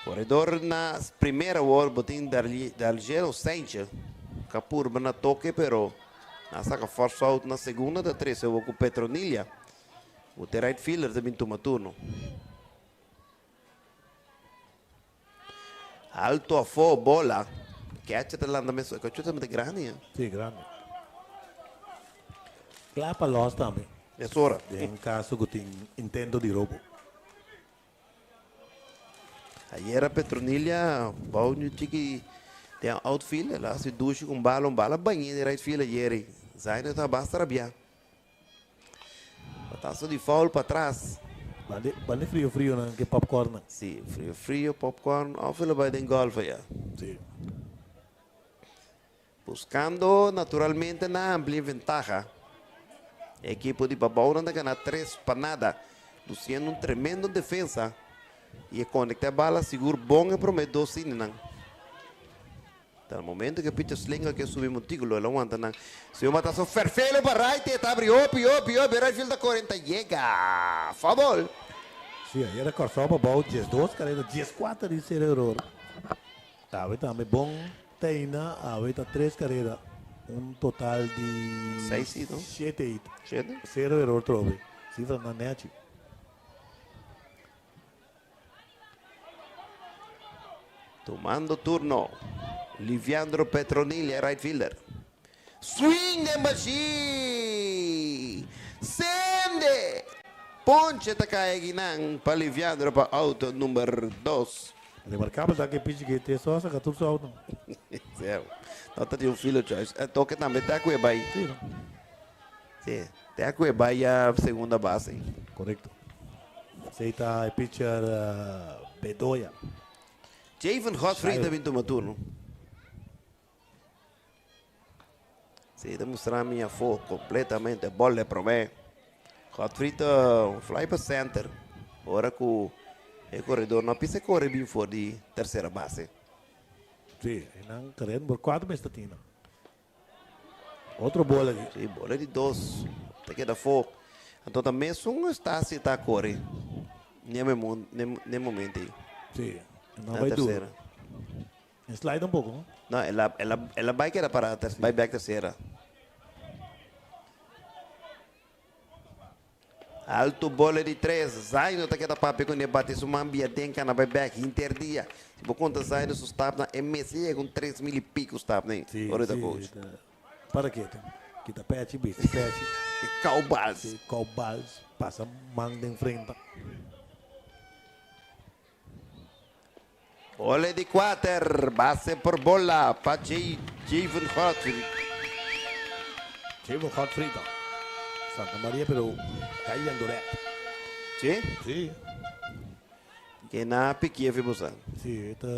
Koredor na primera awor bo tin Dargelo Saintje ka purba na toke pero nan saka force out na segunda ta trese awor ku Petronilia. Bo te right fielder ta bin tuma turno. Alto afó bola. Catcher ta landa mes. Catcher ta mete grandi. Eh? Sí, grandi. Kla pa los tambe. Es ora. Den caso ku tin intento di robo. Ayera Petronilia bou un chiki den outfield. El a hasi dushi ku un bala. Un bala bañ'é den right field ayera. Zaino ta basta rabiá. Batazo di foul patras. Banda frio frio nan ke popcorn nan. Si, frio frio, popcorn of lo bai den golf aya. Si. Buscando naturalmente na amplia ventaha. E ekipo di Pabao nan ta gana tres pa nada. Luciendo un tremendo defensa y e conecta e bala sigur bon e prome dos ininan. Ta momento ke pitcher slinger ke subi montículo, el a wanta nan. Si un batazo ferfelo pa right, e ta abri hopi, hopi, hopi. Right field ta kore, ta yega. Foul ball. Sí, ayera Kòrsou pa bou 12 kareda, 14 di sero eror. Awe tambe bon teina, awe ta tres kareda, un total di Seis hit, no? shete hit. Shete? Sero eror trobe. Sifranan nechi. Tumando turno, Liviandro Petronilla, right fielder. Swing den bashí! Sende! Ponche ta kai akinan pa Liviandro pa auto number dos. Remarkabel ta ku e pichi ke te so a saka tur su auto. Sí, no ta tin un fielder choice. E toke tambe ta ku e bai. Sí, no? Sí, te ku e bai ya segunda base. Korekto. Esei ta e pitcher Bedoya. Javen Godfrey ta bin tuma turno. Sí, ta mustra mi afó kompletamente. Bòl e promé. Godfrey ta un fly pa center. Ora ku e koredor no a pisa kore bin for di tersera base. Sí, einan kareda number kuater mester tin nan. Otro bola aki. Sí, bola di dos. Ta keda afó. Anto ta mesun Estacio ta kore n'e momento ei. Sí, e no bai duro. E slide un poko, no? No, el a, el a, el a bai keda para, bai bek tersera. Alto bola di tres. Zaino ta keda papia ku ne bati su man bia den kana bai bek hinter dia. Si bo konta Zaino su stapnan e mester yega un 3000 i piko stapnan Sí, ora e ta sí, coach. ta para ketu. Kita pechi, bisti pechi. Kou bals. Sí, kou bals. Pasa man den frenta. Bola di kuater, base por bola pa Javen Godfried. Javen Godfried ta Santa Maria pero kai Jandoret. Sí? Sí. Ke na pikia fi bosa. Sí, e ta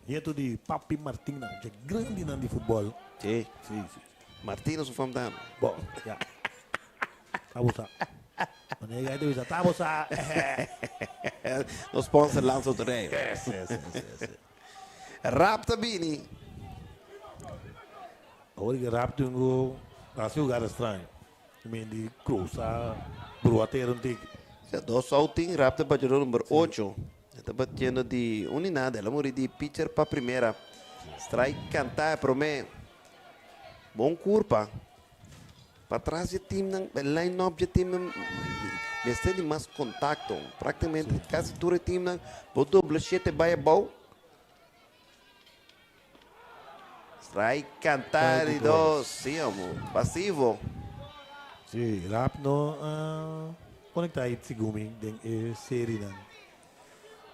nieto di Papi Martina, dje grandinan di futbol. Sí. Sí, sí. Martina su fam ta. Bo, ya. Ta bo sa. Wanneer jij ta bisa, ta bo sa. Nos sponsor Lanza Autorij. Yes, yes, yes, yes. Rap ta bini. Awor ki rap tin ku hasi lugar extraño. I mean di cruza brua tera un tiki. Ya dos outing, Rap ta batiendo number ocho. E ta batiendo di un i nada. El a muri di pitcher pa primera. Strike kanta e prome. Bon kurpa. Patras dje teamnan, e line-up dje teamnan mester di mas kontakto. Praktikamente kasi tur e teamnan bo dobla shete bai abou. Strike kanta di dos, sí amo, pasivo. Sí, Rap no a konekta ahí segun mi den e serienan.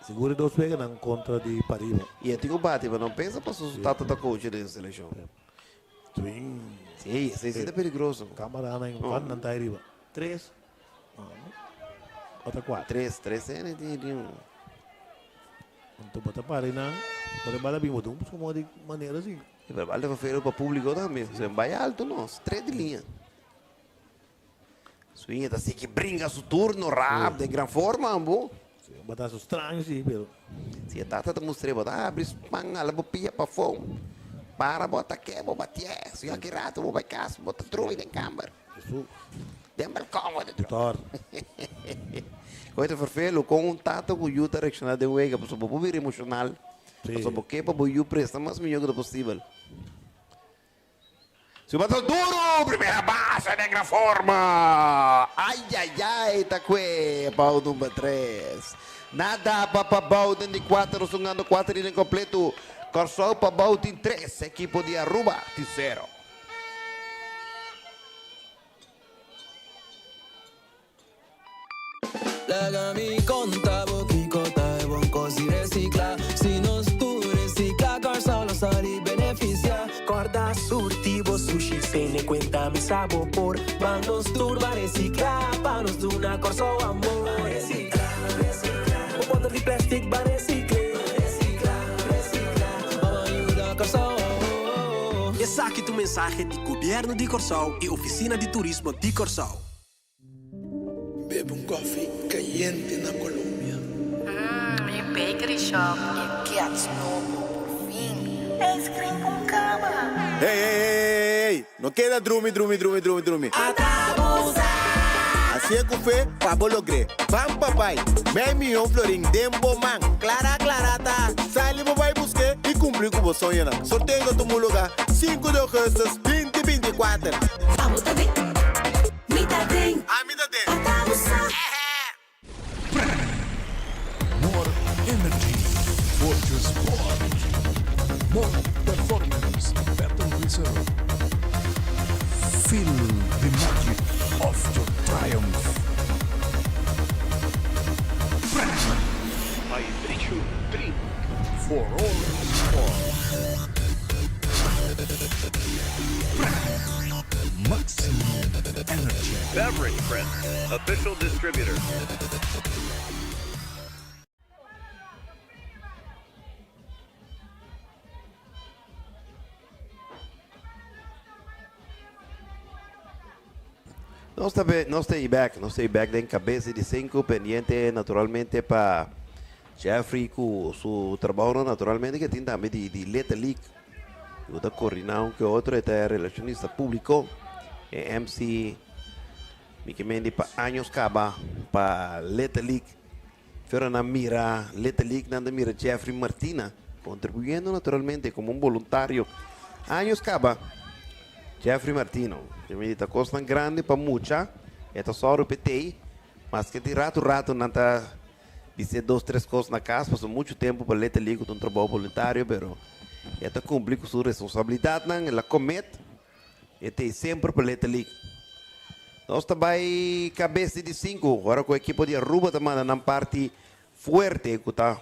Sigur e dos weganan kontra di Pariba. I e tin ku bati, pa no pensa pasobra su tata ta coach den selekshon. Swing. Sí, esei sí ta peligroso. Camaranan en van nan ta ariba. Tres. Ota cuatro. Tres, tres ene tin tin. Anto bo ta para nan, por e bala bin bo dun como di manera así. Sí, pero bala ta fero pa público tambe. Se bai alto no, tres di liña. Swing ta sigui bringa su turno rap den gran forma ambo. Sí, un batazo straño sí, pero. Si e tata ta mustr'é bo ta abri span ala bo pia pafó. Para bo atak'é bo batié. Si aki rato bo bai kas bo ta drumi den kamber. Jesús. Den balkon bo ta drumi. Tor. Koe ta ferfelu kon un tata ku yu ta reakshoná den wega pasobra bo por bira emoshonal. Sí. Pasobra bo ke pa bo yu presta mas mihó ku ta posibel. Su bata duro, primera base den gran forma. Ay ay ay, ta kue bou number tres. Nada pa Pabou den di kuater, nos hungando kuater inning kompleto. Kòrsou Pabou tin tres, ekipo di Aruba tin sero. Laga mi konta bo kiko ta e bon kos di resiklá. Si nos tur resiklá, Kòrsou lo sali benefisiá. Kòrda surti bo sushi, tene kuenta mi sa bo por. Ban nos tur ban resiklá, pa nos duna Kòrsou amor. Ban resiklá, resiklá, bo bòter di plèstik ban resikl'é. Ban resiklá, resiklá, ban ban yuda Kòrsou. Esaki ta un mensahe di Gobièrnu di Kòrsou i Ofisina di Turismo di Kòrsou. Bebe un koffie kayente na Colombia. Mmm, mi bakery shop e gets nobo, por fin! Ice cream con cama! Hey, hey, hey, hey, hey, no keda drumi, drumi, drumi, drumi, drumi. Hacié cu fe pa bo logr'é. Ban pa bai. Mei miyon florin den bo man. Clara, clara ta. Sali bo bai busqué y cumpli cu bo soñonan. Sorteo ta tuma lugar sinku di augustus binti binti kuater. Abo ta den, mi ta den. Ami ta den. Ata bo sa. More energy for your sport. More performance, better result. Feel the magic of your triumph. Hydration drink for all sport. Maximum energy. Beverage Print, official distributor. Nos ta be, nos ta ei bek, nos ta ei bek den kabes di sinku, pendiente naturalmente pa Jeffrey ku su trabounan naturalmente ke tin tambe di di Little League. Ku ta koordiná un ke otro, e ta e relashonista públiko, e MC Mickey Mendy pa años kaba pa Little League. Pero nan mira Little League, nan ta mira Jeffrey Martina kontribuyendo naturalmente komo un boluntario. Años kaba Jeffrey Martino ta mira ta kosnan grandi pa mucha, e ta sòru p'e tei, maske di ratu ratu nan ta bis'é dos tres kos na kas pasobra muchu tempu pa Little League ku ta un trabou boluntario pero e ta kumpli ku su responsabilidatnan, el a komet. E t'ei semper pa Little League. Nos ta bai kabes di di sinku ora ku ekipo di Aruba ta manda nan parti fuerte ku ta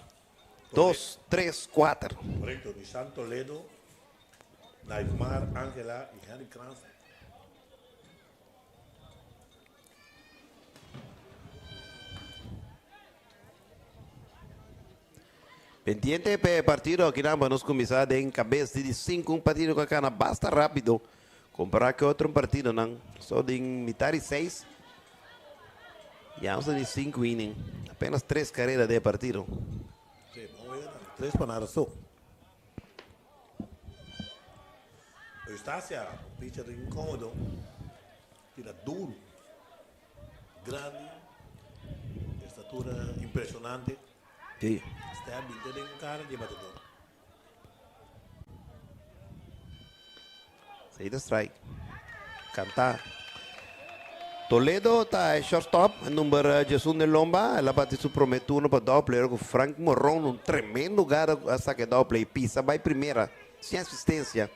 dos, tres, kuater. Korekto, Nishan Toledo, Naivmar Angela i Henry Cranston. Pendiente p'e partido akinan pa nos kuminsá den kabes di di sinku un partido ku a kana basta rápido kompará ku e otro partidonan. So den mitad di seis ya nos ta den sinku inning. Apenas tres karera den e partido. Sí, bon wega tambe. Tres pa nada so. Eustacia, un pitcher inkómodo, tira duru. Grandi, estatura impresionante. Sí. Step binti den cara di e batedor. Esei ta strike. Canta. Toledo ta e shortstop, number diesun den lomba. El a bati su prome turno pa double play cu Frank Moron, un tremendo gara a saca e double play. Pisa bay primera, sin asistencia.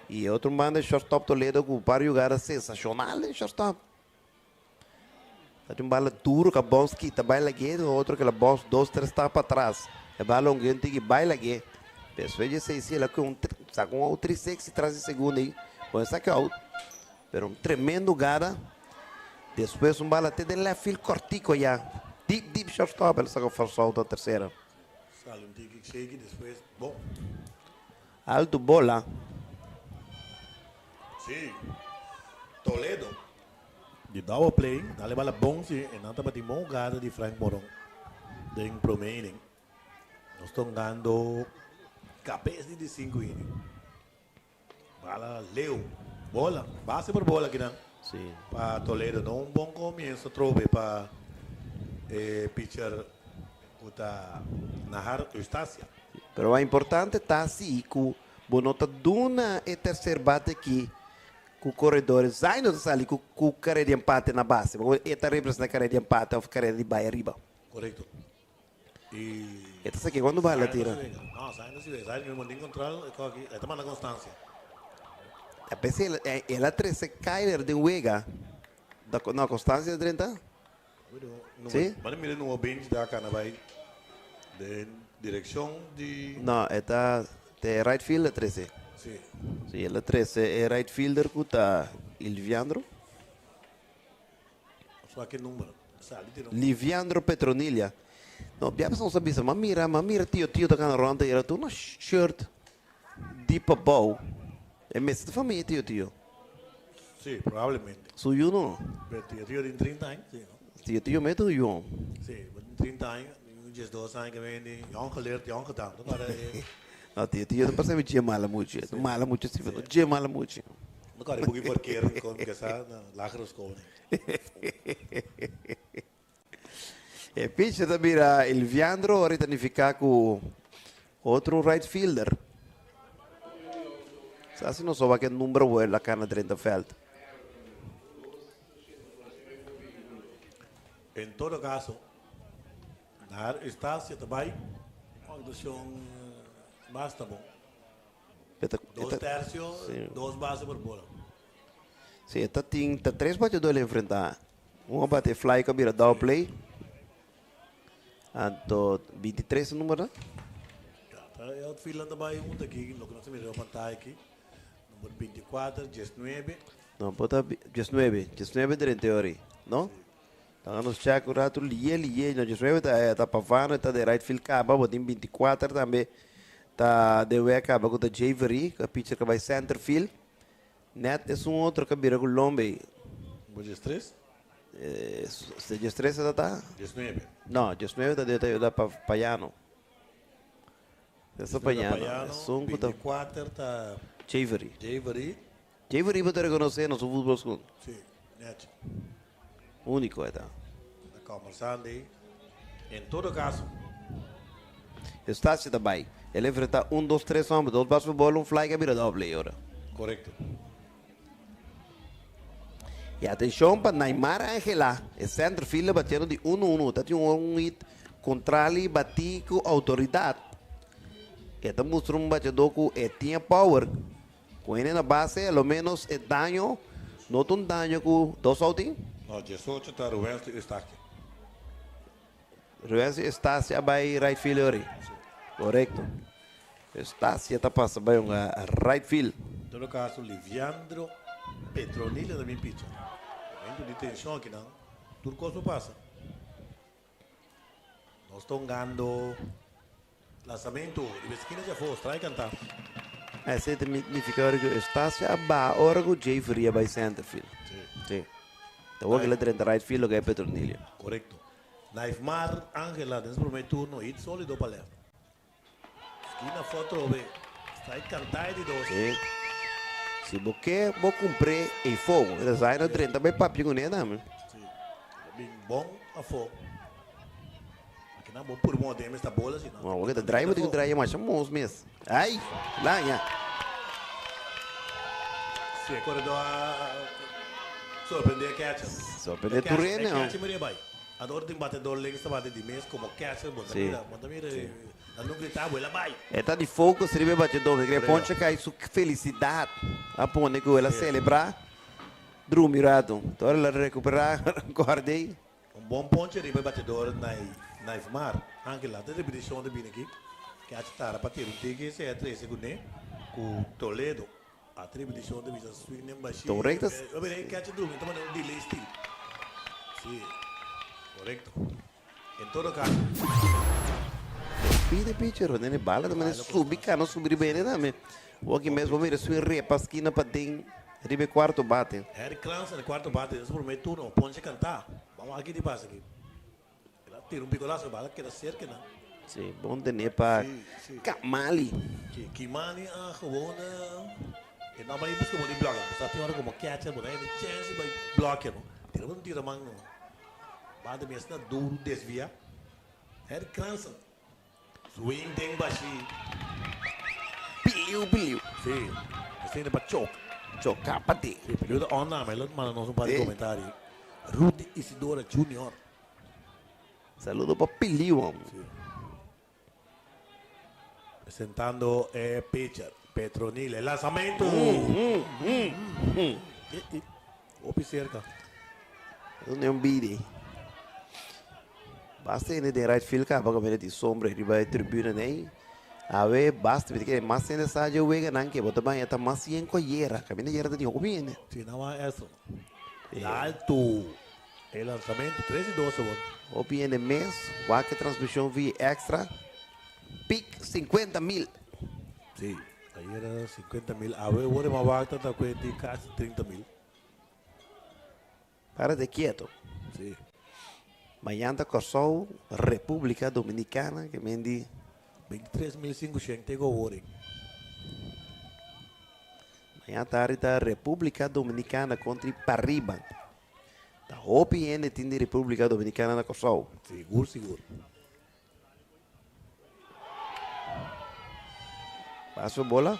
Y e otro banda shortstop Toledo cu par jugada sensacional den shortstop. Ta tin un bala duro cu a bounce kita bay lag'e, otro cu el a bounce dos tres stap patras. E bala un tiki bay lag'e. Despues di esey si el a coge un. Saka un out 360 tras di segunda ei. Bon, esaki out. Pero un tremendo hugada. Despues un bala te den left field kortiko ya. Deep, deep shortstop. El a saka force out na tersera. Sali un tiki shaky despues. Bon. Alto bola. Si. Toledo. Di double play. Dale bala bon si. E nan tabatin bon hugada di Frank Moron. Den prome inning. Nos ta hungando kabes di di sinku inning. Bala leu. Bola. Base por bola kinan. Si. Pa Toledo. No un bon comienzo trobe pa e pitcher cu ta Nahar Eustacia. Pero a importante ta si cu bo no ta duna e tercer bate aki cu corredores Zaino no ta sali cu cu carrera di empate na base. Bo e ta representa carrera di empate of carrera di bay ariba. Correcto. Y E ta sa ke cuando bala tira. No, Zaino si ve. Zaino mismo tin control e coki. E ta manda constancia. A pesar el, el a trece Kyler den wega. Da, no, Constancia ta drenta? Sí? Mane mira numero 20 da cana bay den direccion di. No, e ta te right fielder trece. Sí. Sí, el a trece e right fielder cu ta Ilviandro. Swa ki numero? Sali tira. Liviandro Petronilia. No, bia nos a bisa, ma mira, ma mira tio, tio ta cana rond era tur na shirt di pabou. E mester ta famia tio, tio. Sí, probablemente. Su yu no. Pero tio, tio tin 30 aña, sí, no? Tio, tio me ta un yu. Sí, bo tin 30 aña, un 12 aña ke bende, jong geleerd, jong gedaan. To kore e. No, tio, tio no parse mi dje mala mucho. E mala mucho si, pero no dje mala mucho. No kore buki verkering kon ke sa na lagere school. E pitcher ta bira Elviandro ora e ta nifiká ku otro right fielder. Sa si nos wak e number awor la kana drenta veld. En todo caso, naar Eustacia ta bai un actuacion basta bon. Dos tercio, dos base por bola. Si, e ta tin ta tres bateador el enfrenta. Un a bate fly ku a bira double play. Anto 23 e number ta? Ya, ta e outfielder ta bai hunto aki, loke nos ta mira riba pantaya aki. Number 24, 19. No, por ta 19, 19 drenta e ora ei, no? Ta nos check un rato liye liye, no 19 ta ta Pavano e ta den right field kaba, bo tin 24 tambe ta den wea kaba ku ta Javery, ku a pitcher ku a bai center field. Net esun otro ka bira ku lombe ei. Bo diestres? Se diestres ta ta? Diesnuebe. No, diesnuebe ta ta yuda pa Payano. Esa Payano. Esun ku ta. 24 ta. Javery. Javery. Javery bo ta rekonosé na su futbol school. Si, net. Úniko e ta. Ta kòmbersando ei. En todo kaso. Eustacio ta bai. El enfrentá un, dos, tres hòmber, dos bas futbòl, un fly ku a bira dòble ei ora. Korekto. I atenshon pa Naimar Angela, e center fielder batiendo di uno uno. Ta tin un hit kontrali batí ku outoridat. E ta mustra un batiadó ku e tin e power. Ku hende na base, a lo ménos e daño no ta un daño ku dos out tin. No, 18 ta Ruwensley Eustaquio. Ruwensley Eustacia a bai right field ori. Korekto. Eustacia ta pasa bai un right field. En todo caso Liviandro Petronila ta bin picha. Momento di tension akinan, tur cos por pasa. Nos ta hungando lanzamento riba esquina dje afó, strike canta. Esei ta nifica ora cu Eustacia a baha ora cu Jay Faria bai center field. Sí. Sí. Ta wak el a drenta right field loke e Petronilio. Correcto. Naifmar Angela den su primer turno hit solido pa left. Skina afó atrobe. Strike canta e di dos. Sí. Si bo ke bo cumpr'é eyfo. E ta sa e no drenta bai papia cun'é tambe. Sí. El a bin bon afó. Aki nan bo pur bon den esta bola si no. Bo ke ta draai bo tin ku draai masha mos mes. Ai! Laña. Si e koredó a sorprendé e catcher. Sorprendé tur hende. E catcher mira e bai. Anto ora tin batedor links ta bate di mes komo catcher bo ta mira bo ta mira nan no grita bo el a bai. E ta di focus riba e batedó. Mi kere Poncho kai su felisidat a pone ku el a selebrá drumi rato. Anto ora el a rekuperá kòrd'ei. Un bon ponche riba e batedor Naifmar. Anke lata e repeticion ta bini aki. Catch tara pa tira un tiki esei a trece cune. Ku Toledo a tribi di shon ta bisa swing den bashi. Correcto. Lo bira e catcher drumi ta manda un delay steal. Si, correcto. En todo caso. Pide pitcher, bo tene bala ta manda subi cana subi riba hende tambe. Bo aki mes bo mira swing repa skina paden riba e cuarto bate. Harry Krans na e cuarto bate den su primer turno. Ponche canta. Vamos aki di pasa aki. El a tira un picolazo, e bala keda cerca nan. Si, bon tene pa Kamali. Si, Kimani a gewoon e no bai busca bo di blokia. Bo sa tin ora como catcher bo ta hende chance di bai blokia no. Tira bo no tira man no. Banda mi asina duro desvia. Harry Cranston. Swing den bashi. Piliu piliu. Si, asina pa choke. Choka pa den. Si, piliu ta on name. El a manda nos un par di comentario. Rudy Isidora Junior. Saludo pa Piliu hombre. Si. Presentando e pitcher Petronil. E lanzamento. Hopi cerca. Eso no es un bidi. Basta hende den right field caba cu mira di sombra riba e tribuna ney. Awe basta mi ta kere mas hende sa dje wega nan ke bo ta baña ta mas yen cu ayera. Caminda ayera ta tin hopi hende. Si, nan wak eso. Alto. E lanzamento 3 y 2 awor. Hopi hende mes wak e transmision via extra. Piek 50 mil. Si, ayera 50 mil. Awe awor e mawak ta ta cuenti casi 30 mil. Párate quieto. Si. Mañan ta Kòrsou, República Dominicana, ke men di. 23.500 te go awor. Mañan tardi ta República Dominicana kontra Pariba. Ta hopi hende tin di República Dominicana na Kòrsou. Sigur, sigur. Paso bola.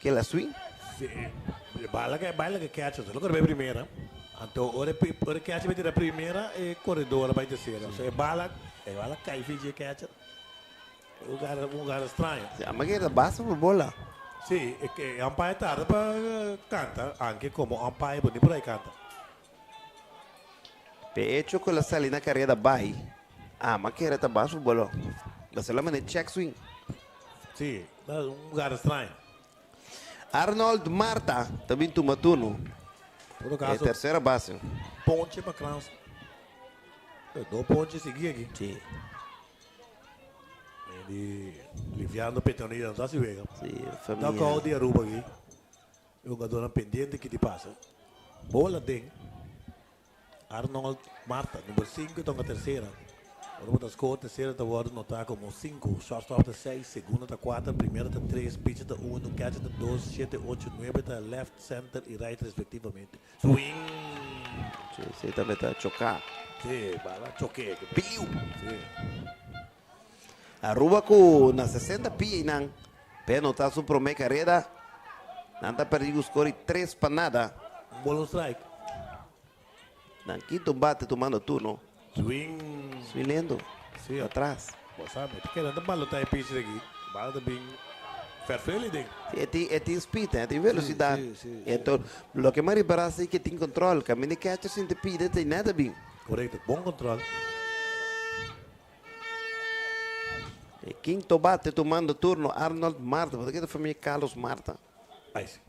Ke la swing? Sí. Bala ke baila ke catcher. Lo corre primera. Anto ora ora catcher bai tira primera e corredor bai tercera. So e bala e bala cai fiji e catcher. Un gara un gara straño. Sí, ama ke ta basta por bola. Sí, e ke umpire tarda pa canta, anke como umpire bo ni por ahí canta. P'e hecho ku el a sali na kareda bai, ama kere ta bas futbol. Lo sala manera check swing. Sí, ta un lugar straño. Arnold Marta ta bin tuma turno. Todo E caso, tercera base. ponche pa Krans. Do ponche sigui aki. Sí. Di Liviano Petronila, no sa si wega. Sí, famia. Knockout di Aruba aki. E hungadónan pendiente ki di pasa. Bola den Arnold Marta, number sinku ta hunga tersera. Ora bo ta score tersera ta wòrdu notá komo sinku, shortstop ta seis, segunda ta kuater, primera ta tres, pitcher ta unu, catcher ta dos, shete, ocho, nuebe ta left, center i right respektivamente. Swing! Sí, esei tambe ta choká. Sí, bala choké. Piu! Sí. Aruba ku na 60 pia einan p'e anotá su promé kareda. Nan ta pèrdí ku skor di tres pa nada. Un bola un strike. Nan kinto bate tumando turno. Swing. Swing lento. Sí. Atras. Bo sa mi ta keda ta balotá e pitcher aki. Bala ta bin verveel ding. Sí, e tin e tin speed, e tin velosidat. Sí, sí, sí. Enton loke mi a ripará si ke tin control. Kaminda e catcher sinti pida ta nada bin. Korekto. Bon control. E quinto bate tumando turno Arnold Marta. Bo ta keda familia Carlos Marta? Ay si.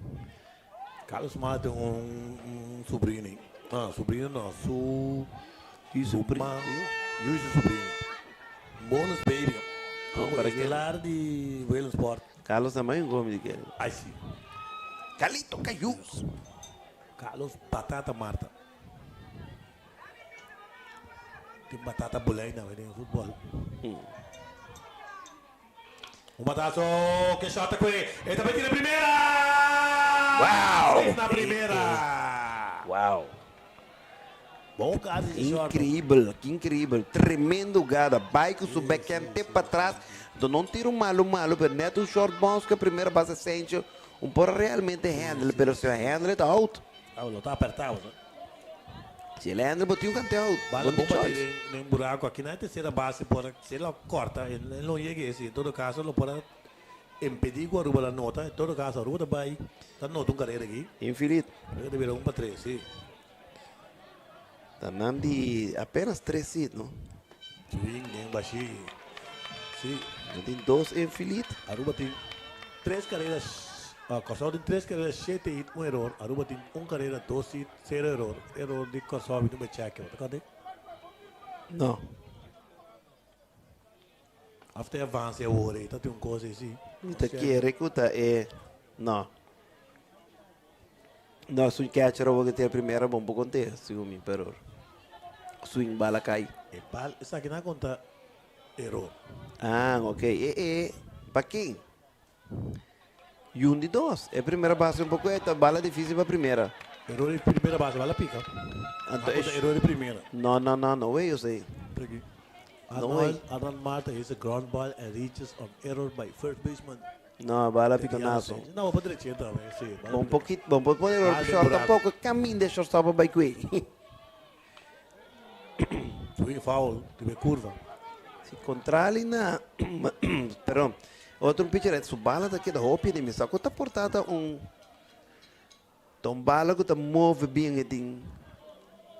Carlos Marta tin un un sobrino. Ah, sobrino no, su Yu man, yu y su sobrino. Bonus baby. Oh, para ke? Estelar di Willemsport. Carlos tambe un gomi di kere. Ay si. Carlito Cayus. Carlos Batata Marta. Tin batata bulei tambe den futbol. Un batazo ke shot ta kue. E ta bai tira primera! Wow! Seis na primera! Wow! Bon jugada di short. Increíbel, ki increíbel. Tremendo jugada. Bai ku su backhand te patras. Anto no tira un malo malo, pero net un short bounce ku e primera base Sancho un por realmente handle, pero si a handle ta out. Ah, lo ta apertado. Si el handle bo tin un cante out. Bala Bon bomba choice. den un buraco aki na e tercera base por si lo corta el no yega esi en todo caso lo por a impedi cu Aruba la nota en todo caso Aruba ta bay ta nota un carrera aki. Infinito. Aruba ta bira un pa tres si. Ta nan di apenas tres hit no. Swing den bashi. Si. Nan tin dos infield. Aruba tin tres carera, Kòrsou tin tres carera, shete hit, un error. Aruba tin un carera, dos hit, cero error. Error di Kòrsou a bini un cheque. Bo ta kòrda? No. Of ta e avance awor ei, ta tin un kos ei si. Mi ta kere ku ta e, no. No, swing catcher awor ke tin e primera bon por konte, segun mi, pero swing bala kai. E bal, esaki nan a konta eror. Ah, ok. E, e, pa ken? Yun di dos. E primera base un poco e ta bala dificil pa primera. Eror di primera base, bala pica. Anto e eror di primera. No, no, no, no way, Jose. Por No way. Arnold Marta hits a ground ball and reaches on error by first baseman. No, bala piconazo. No, pa drechi tambe, si. Bon poquito, bon por pone error short tampoco. Caminda shortstop pa bay cuey. Swing foul, riba e curva. Si contrali na, perdon, otro pitcher su bala ta keda hopi di mi sa cu ta por ta ta un ta un bala cu ta move bien e tin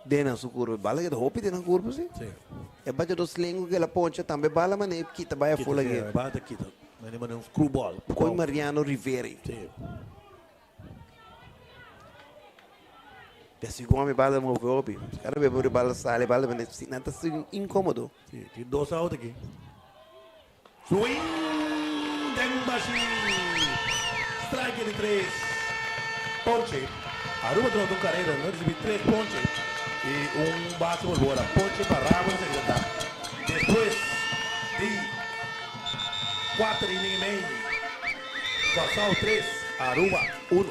den na su curva. E bala keda hopi den na curva si. Si. E bateador slengo cu el a poncha tambe bala mane kita bay afo Kita, si, e bala ta kita. Mane mane un screwball. Coy Mariano Riveri. Si. Te sigun mi bala move hopi. Cada vez por bala sale, bala bene, si nan ta sin incómodo. Si, tin dos out aki. Swing den bashi. Strike di tres. Ponche. Aruba ta nota un carera, no ricibi tres ponche y un base por bola. Ponche pa Rabo esaki ta ta. Despues di cuater inning y mei. Kòrsou tres, Aruba uno.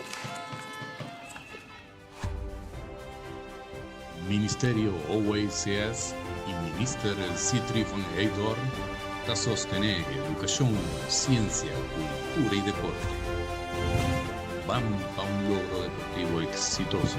Ministerio OACS y Minister Sithree van Heydoorn ta sostene educacion, ciencia, cultura y deporte. Ban pa un logro deportivo exitoso.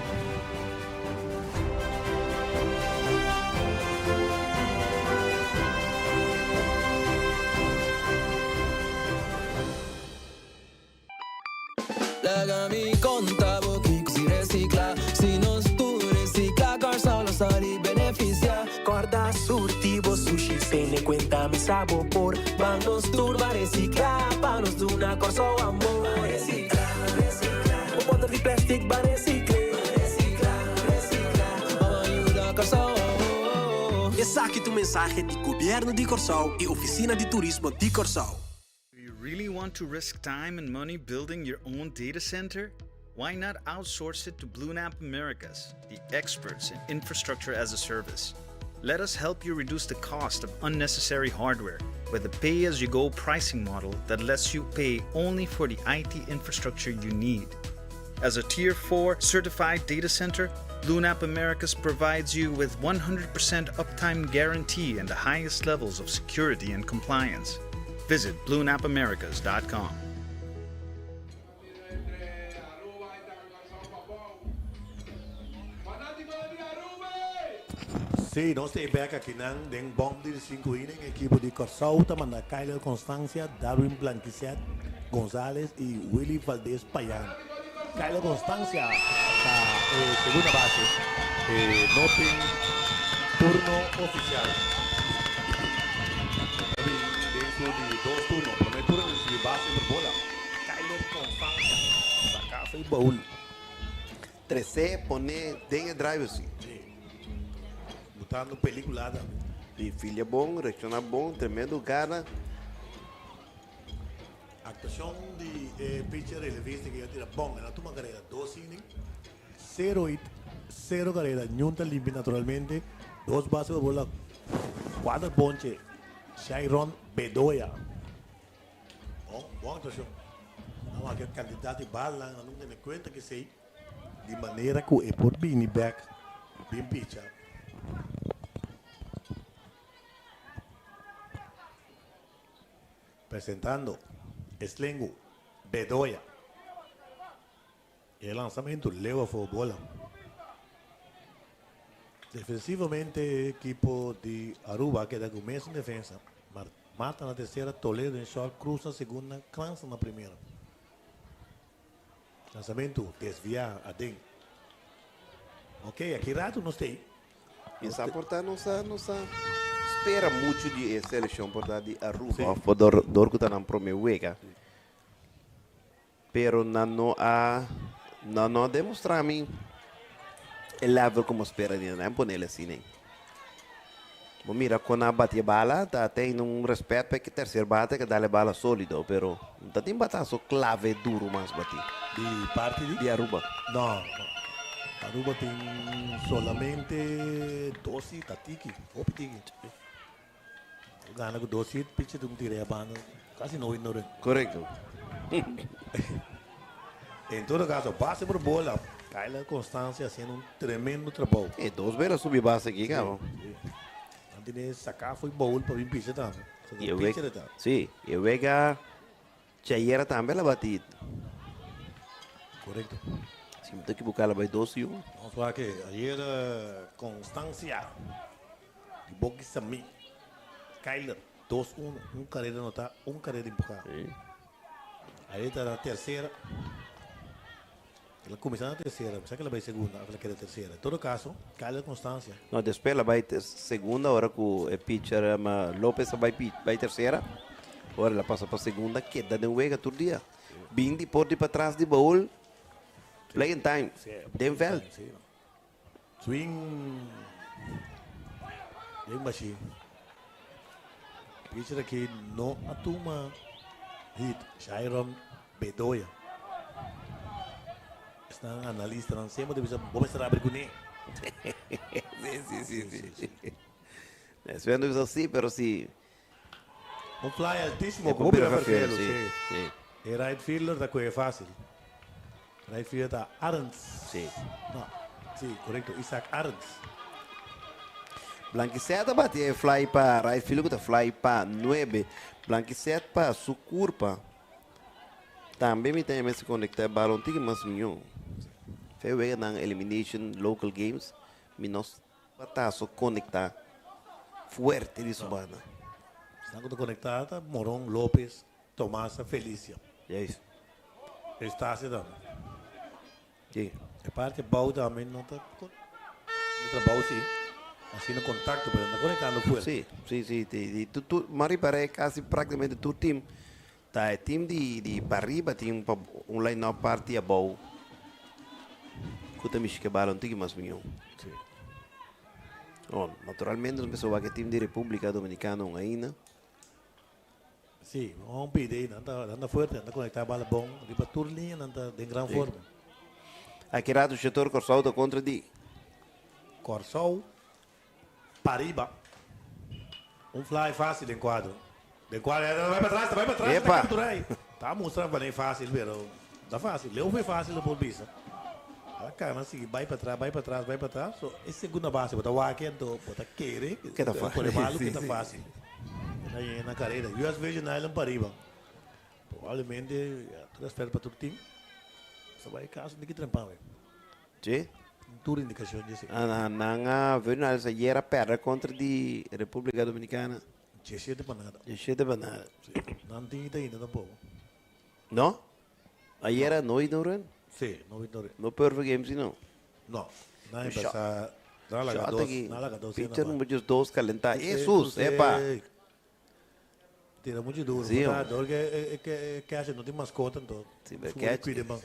Laga mi konta bo kiko si resikla Si nos tur resikla Kòrsou lo sali benefisiá. Kòrda surti bo sushi Tene kuenta mi sa bo por Ban nos tur ban resikla Pa nos duna Kòrsou amor. Ban resikla, resikla Bo bòter di plèstik ban resikl'é. Ban resikla, resikla Ban yuda Kòrsou. Esaki ta un mensahe di Gobièrnu di Kòrsou i Ofisina di Turismo di Kòrsou. Do you really want to risk time and money building your own data center? Why not outsource it to BlueNap Americas, the experts in infrastructure as a service? Let us help you reduce the cost of unnecessary hardware with a pay as you go pricing model that lets you pay only for the IT infrastructure you need. As a Tier 4 certified data center, BlueNap Americas provides you with 100% uptime guarantee and the highest levels of security and compliance. Visit bluenapamericas.com. Sí, nos ta bek akinan den bòm di sinku inning. Ekipo di Kòrsou ta manda Kyler Constancia, Darwin Blanquicet Gonzalez i Willy Valdez Payan. Kyler Constancia ta e segunda base. E no tin turno ofisial. E ta bin den su di dos turno. Prome turno a risibi base por bola. Kyler Constancia saka afei baul. Tresé poné den e driver seat. Sí. Botando pelicula tambe. Di filia bon, reacciona bon, tremendo gana. Actuacion di e pitcher relevista cu a tira bon. El a tuma carera dos inning, cero hit, cero carera. Niun ta limpi naturalmente. Dos base pa bola, cuater ponche. Shairon Bedoya. Bon, bon actuacion. Nan wak e cantidad di balnan, nan no tene cuenta cu esey. Di manera cu e por bini bek bin picha. Presentando Eslengu Bedoya. E lanzamento leu afo bola. Defensivamente e ekipo di Aruba a keda cu mesun defensa. Mata na tercera, Toledo den short, Cruz na segunda, Cranston na primera. Lanzamento desvia aden. Ok, aki rato nos ta ei. Mi sa por ta nos a nos a spera mucho di e seleccion por ta di Aruba of por dor dor cu ta nan prome wega. Pero nan no a nan no a demostra mi e level cu mi a spera di nan, ponele asina. Bo mira con nan a bati e bala, ta tin un respet pa e tercer bate cu a dal e bala solido, pero no ta tin batazo clave duro mas bati. Di parti di? Di Aruba. No, no. Aruba tin solamente dos hit, ta tiki, hopi tiki. Gana cu dos hit, pitcher tin un tira e banda, casi no hit no run. Correcto. En todo caso, base por bola, Kyler Constancia haciendo un tremendo trabou. E dos bera subi base aki, cabo. Sí, sí. Nan tiene saca fo'i bowl pa bin pitcher tambe. Y e wega, sí, e wega chayera tambe la bati. Correcto. Si mi ta equivoca la bai dos y un. Nos wak que ayer Constancia di Boki Sami, Kyler, 2-1, un carrera anota, un carrera empuja. Sí. Ayer ta na tercera. El a cuminsa na tercera, pensaba que el a bay segunda, of el a keda tercera. En todo caso, Kyler Constancia. No, despues el a bay segunda ora cu e pitcher Lopez a bay bay tercera. Ora el a pasa pa segunda, keda den wega tur dia. Bin di por di patras di baul, playing time, den veld. Swing den bashi. Pitcher aki no a tuma hit. Shairon Bedoya. Esnan analistanan semper ta bisa bo mester abri kuné. Sí, sí, sí, sí. Esnan ta bisa sí, pero si. Un fly altísimo ku hopi refervelo, sí. E right fielder ta kohe fácil. Right fielder ta Arends. Sí. No, sí, korekto, Isaac Arends. Blanquicet a bati e fly pa right fielder ku ta fly pa nuebe. Blanquicet pa su kurpa. Tambe mi ta mester konektá e balon tiki mas mihó. Fe wega nan elimination local games mi no bataso konektá fuerte di su banda. Esnan ku ta konektá ta Moron, Lopez, Tomasa, Felicia. Juist. Eustacia tambe. Sí. E parti abou tambe no ta di trabou si, haciendo contacto pero no ta conectando fuerte. Sí, sí, sí. Di, di, tu, tu, m'a ripar'é casi prácticamente tur team ta e team di, di pariba tin pa un line-up parti abou cu ta mishi ke bala un tiki mas miho. Sí. Oh, naturalmente nos mester wak e team di Republica Dominicana un ainda. Sí, un pide nan ta nan ta fuerte, nan ta conecta bala bon riba tur liña nan ta den gran forma. Aki rato Shetor Kòrsou ta kontra di. Kòrsou pariba. Un fly fácil den kuadro. Den kuadro ta bai patras, ta bai patras, ta captura ahí. Ta mustra manera fácil pero ta fácil. Leu fue fácil lo por bisa. A cana sigui bai patras, bai patras, bai patras. So e segunda base bo ta wak anto bo ta kere Ke ta por e malu fácil. ke ta fácil. Ta yega na carera. US Virgin Island pariba. Probablemente tur esfer pa tur team. Sa bai caso di ki trempan we. Sí. Tur indicacion dje si. Nan nan a Virgin Islands ayer a perde contra di Republica Dominicana. Djesiete pa nada. Djesiete pa nada. Sí. Nan tin ita ainda tampoco. No? Ayer a no no run? Sí, no no run. No perfect game si no. No. Nan empezá nan laga dos, nan laga dos Pitcher number 12 calentá. Jesus, epa. Tira mucho duro. Sí, hombre. Dor que e catcher no tin mascota entonces. Sí, pero catcher. Cuide man.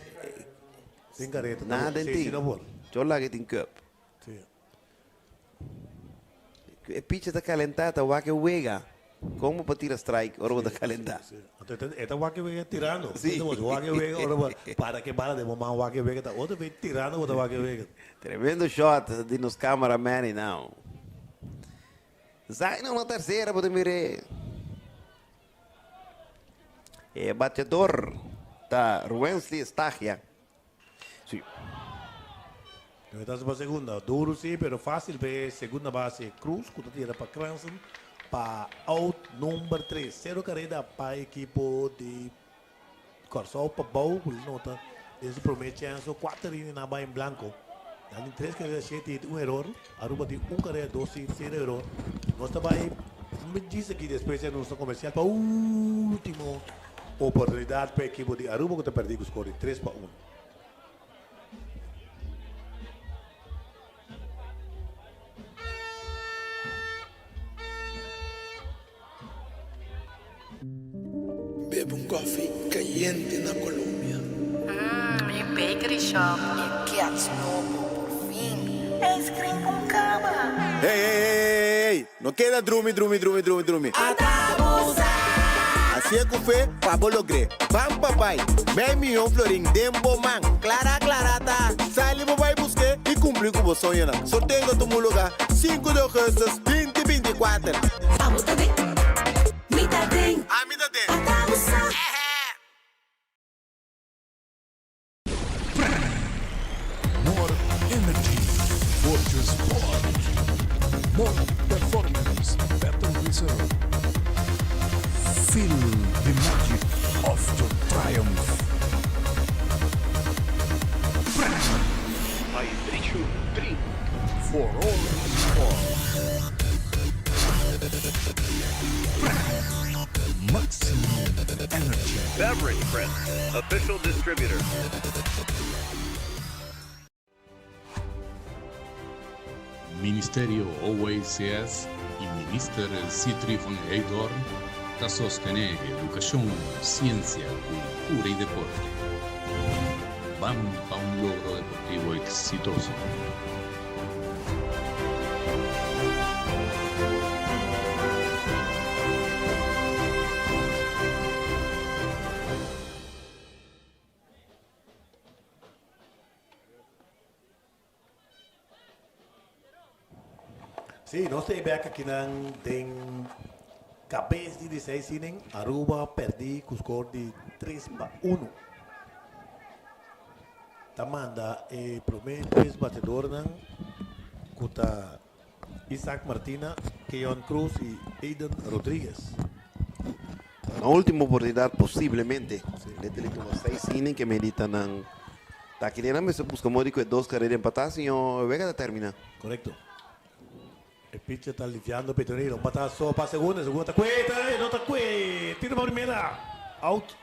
Sin careta. Nada den Sí, tin. sí no por. Yo laga tin cup. Sí. E pitcher ta calentá, ta wak e wega. Como pa tira strike ora bo ta calentá? Sí, sí. Anto e ta wak e wega tirando. Sí. Wak e wega ora bo para ke bala den bo man wak e wega ta otro bes tirando bo ta wak e wega. Tremendo shot di nos cameraman y now. Zaino na tercera bo ta mire. E bateador ta Ruensley Estagia. Sí. Debe ta pa segunda. Duro sí, pero fácil pe segunda base. Cruz, ku ta tira pa Cranston pa out number 3. Cero carrera pa equipo di Kòrsou pa bou ku nota den su promé chèns. Kuater inning nan bai en blanko. Nan tin tres karera, shete hit, un eror. Aruba tin un karera, dos hit, sero eror. Nos ta bai un djis aki despues di anuncio komersial pa último oportunidat pa ekipo di Aruba ku ta pèrdí ku skor di tres pa uno. Bebe un koffie kayente na Colombia. Mmm, mi bakery shop. E kets nobo, por fin. Ice cream con cama. Hey, hey, hey, hey, no keda drumi, drumi, drumi, drumi, drumi. Hacié cu fe pa bo logr'é. Ban pa bai. Mei miyon florin den bo man. Clara, clara ta. Sali bo bai busk'é y cumpli cu bo soñonan. Sorteo ta tuma lugar sinku di augustus binti 24. Abo ta den, mi ta den. Ami ta den. Ata bo sa. More energy for your sport. More performance, better result. Feel the magic of your triumph. Hydration drink for all sport. Maximum energy. Beverage Print, official distributor. Ministerio OACS y Minister Sithree van Heydoorn ta sostene educacion, ciencia, cultura y deporte. Ban pa un logro deportivo exitoso. Sí, nos ta bek aki nan den kabes di 16 inning. Aruba pèrdí ku score di 3-1. Ta manda e promé tres batedornan ku ta Isaac Martina, Keon Cruz i Aiden Rodriguez. Na último oportunidat posiblemente. Lete li tuma seis inning ke medita nan ta aki den nan mester buska modo di ku e dos karera empatá sino e wega ta terminá. Korekto. E pitcher ta liviando Petronilo. Un batazo pa segunda. Segunda ta kue. Ta, no ta kue. Tira pa primera. Out.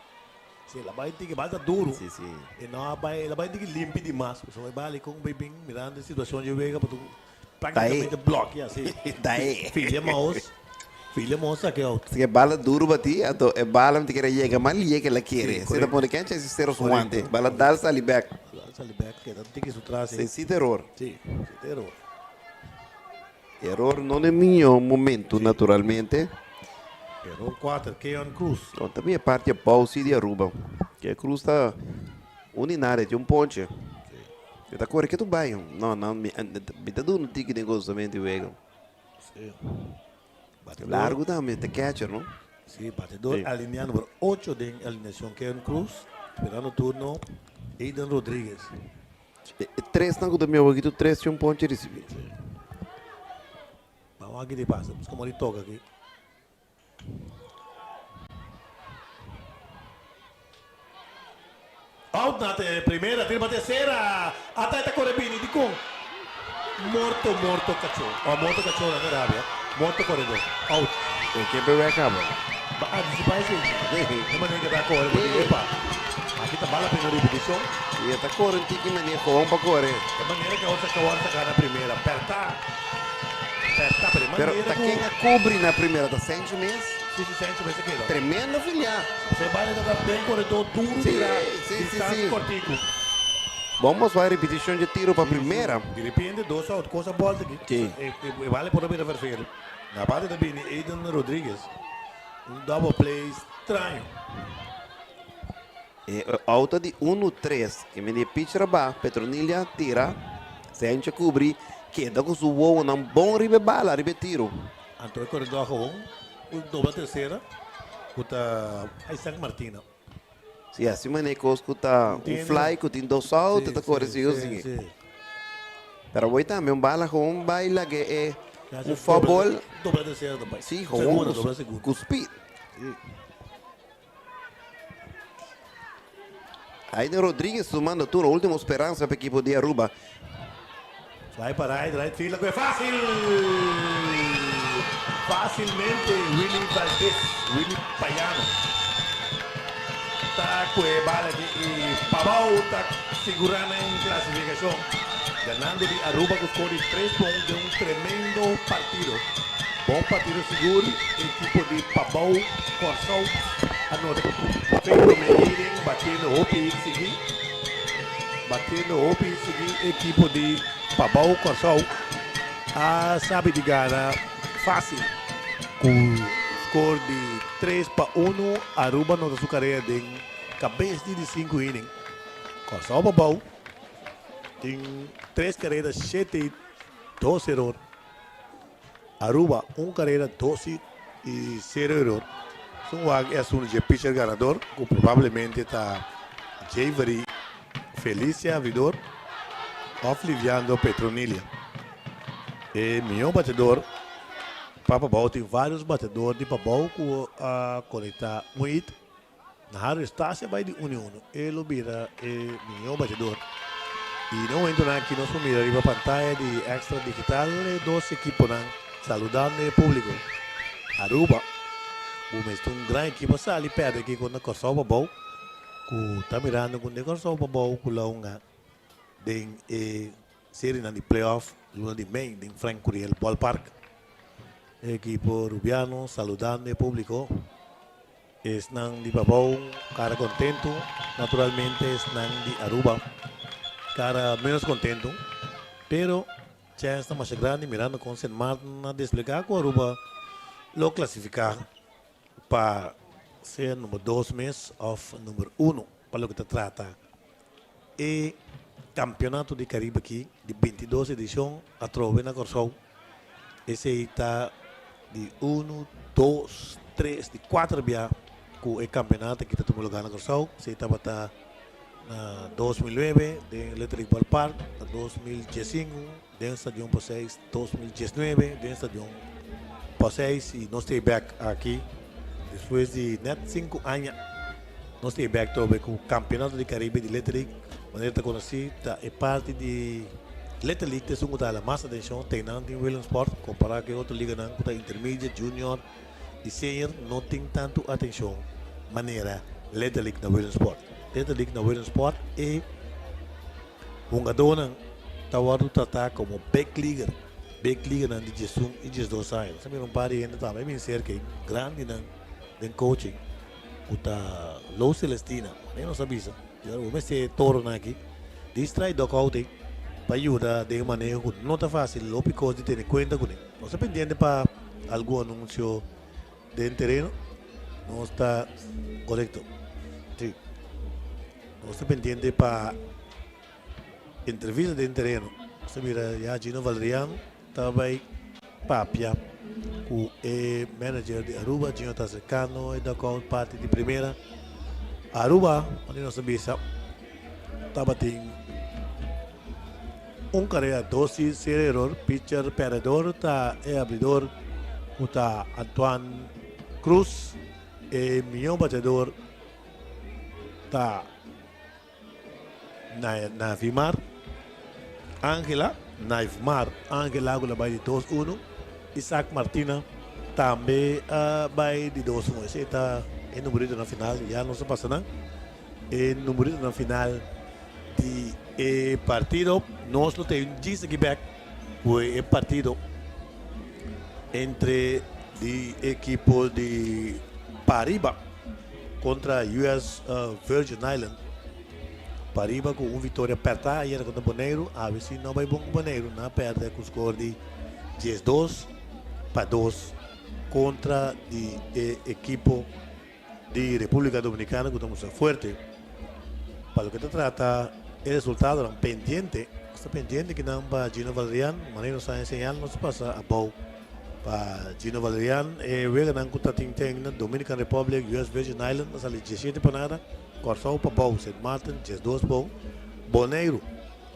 Si, el a bai tiki bal ta duro. Si, si. E no a bai, el a bai tiki limpi dimas. Pasobra e bal kon bai bin mirando e situacion dje wega pa tu practicamente blokea si. Dae. Filia Maos. Filia Maos sake out. Si e bala duro bati, anto e bala mi ta kere yega mas lie ke el a kere. Si, Si ta pone kencha esi cero su guante. Bala dal sali bek. Dal sali bek, keda tiki su tras. Si, si ta eror. Si, si ta eror. Eror no na e miño momento naturalmente. Eror 4, Keon Cruz. No ta mi e parti abou si di Aruba. Keon Cruz ta un di nada, e tin un ponche. E ta kore ketu bai. No, no, mi mi ta duna un tiki den gozamento di wega. Si. Batedor. Largo tambe, ta catcher, no? Si, batedor alinea number 8 den alineacion Keon Cruz. Esperando turno Aiden Rodriguez. E tresnan ku ta mi awor tur tres tin un ponche risibí. Ban wak di pasa, buska mori toka aki. Out na te primera, tira pa tercera. Ata e ta kore bini, dikon? Morto, morto kachó. Oh, morto kachó nan ta rabia. Morto koredó. Out. E ke pe wek kaba. Ba antisipá esei. E manera ke ta kore bo di epa. Aki ta bal la pena ripetishon. I e ta kore un tiki manera gewoon pa kore. E manera ke awor ta kawar ta gana primera. Pèrtá. Pèrtá. Pero e Pero manera ta ku. ken a kubri na primera? Ta Sencho mes? Si, si Sencho mes a keda. Tremendo filiá. Pasobra e bala ta den koredó duru Si, tira si, si, distansia si. kòrtiku. Bon mos wak ripetishon dje tiro pa primera. Di repente dos out kos a bolta aki. Si. E bala por a bira vervel. Na bate ta bini Aiden Rodriguez. Un double play straño. E out ta di unu tres. Ke mende e pitcher a ba, Petronilia tira, Sencho kubri, keda ku su wowonan bon riba e bala, riba e tiro. Anto e koredó gewoon ku dobla tersera ku ta Isaac Martina. Si asi manera e kos ku ta un fly ku tin dos out ta kore sigur sigui. Pero awor tambe un bala gewoon bai laga e un foul ball. Dobla tercera ta bai. Si gewoon ku speed. Aiden Rodriguez tumando tur ultimo speransa pa ekipo di Aruba. Fly pa right, right field a kohe fácil. Fácilmente Willy Valdez, Willy Payano ta kohe bala aki i Pabao ta sigurá nan klasifikashon ganando di Aruba ku skor di tres pa un den un tremendo partido. Bon partido sigur ekipo di Pabao Kòrsou. A nota fe prome inning batiendo hopi hit sigui. Batiendo hopi hit sigui ekipo di Pabou Kòrsou a sabi di gana fásil ku skor di 3-1. Aruba nota su karera den kabes di di sinku inning. Kòrsou Pabou tin tres karera shete hit dos eror. Aruba un carera dos hit y cero error. Sun wak e asunto dje pitcher ganador cu probablemente ta Javery Felicia Vidor of Liviandro Petronilia. E mihor batedor pa Pabao tin varios batedor di Pabao cu a conecta un hit. Naharo Estacia bai di unu i unu. E lo bira e mihó batedor. I na momentonan aki nos por mira riba pantaya di Extra Digital e dos ekiponan saludando e públiko. Aruba, ku mester un gran ekipo a sali pèrdè aki kontra Kòrsou Pabou, ku ta mirando ku de Kòrsou Pabou ku lo hunga den e serinan di playoff luna di mei den Frank Curiel Ballpark. E ekipo Rubiano saludando e públiko. Esnan di Pabou cara contento, naturalmente esnan di Aruba cara menos contento, pero chance ta masha grandi mirando con Sint Maarten a desplega cu Aruba lo clasifica pa sea number dos mes of number uno pa loke ta trata e campeonato di Caribe aki di 22 edicion atrobe na Corsou. Esey ta di uno, dos, tres, di cuater bia cu e campeonato aki ta tuma lugar na Corsou. Esey tabata na 2009 den Little League Ballpark, na 2015 den Stadion Poseis, 2019 den Stadion Poseis y nos ta e bek aki despues di net cinco aña. Nos ta e bek trobe cu campeonato di Caribe di Little League. Manera ta conoci ta e parti di Little League ta esun cu ta hala mas atencion te nan tin Williamsport compara cu e otro liganan cu ta intermediate, junior y senior no tin tanto atencion manera Little League na Williamsport. Little League na Williamsport e hungadornan ta wordo trata como big leaguer, big leaguernan di 11 y 12 aña. Nos a mira un par di hende tambe bin cerca y grandinan den coaching cu ta Lo Celestina, manera nos a bisa. Y ora bo mester e toronan aki distrai dugout ei pa yuda den e maneho cu no ta facil, lopi cos di tene cuenta cune. Nos ta pendiente pa algun anuncio den tereno. Nos ta corecto. Si. Nos ta pendiente pa entrevista den tereno. Nos ta mira ya Gino Valerian ta bay papia cu e manager di Aruba. Gino ta acercando e dugout parti di primera. Aruba, wanneer nos ta bisa, tabatin un carrera dos y cero error. Pitcher perdedor ta e abridor cu ta Antoine Cruz. E mihor batedor ta Navimar Angela, Naivmar Angela cu la bay di 2-1. Isaac Martina tambe a bay di 2-1. Esey ta e numeritonan final. Ya nos a pasa nan e numeritonan final di e partido. Nos lo tin djis aki bek cu e partido entre di ekipo di Pariba contra US Virgin Island. Pariba cu un victoria perta ayera contra Boneiru. Awe si no bay bon cu Boneiru. Nan a perde cu score di 12-2 contra di e ekipo di Republica Dominicana cu ta mustra fuerte. Pa loke ta trata e resultadonan pendiente, nos ta pendiente kinan pa Gino Valerian, manera nos a enseñal nos ta pasa abou pa Gino Valerian. E weganan cu ta tin ten na Dominican Republic, US Virgin Island a sali 17-0, Kòrsou pa bou, Sint Maarten 12 pa 1, Boneiru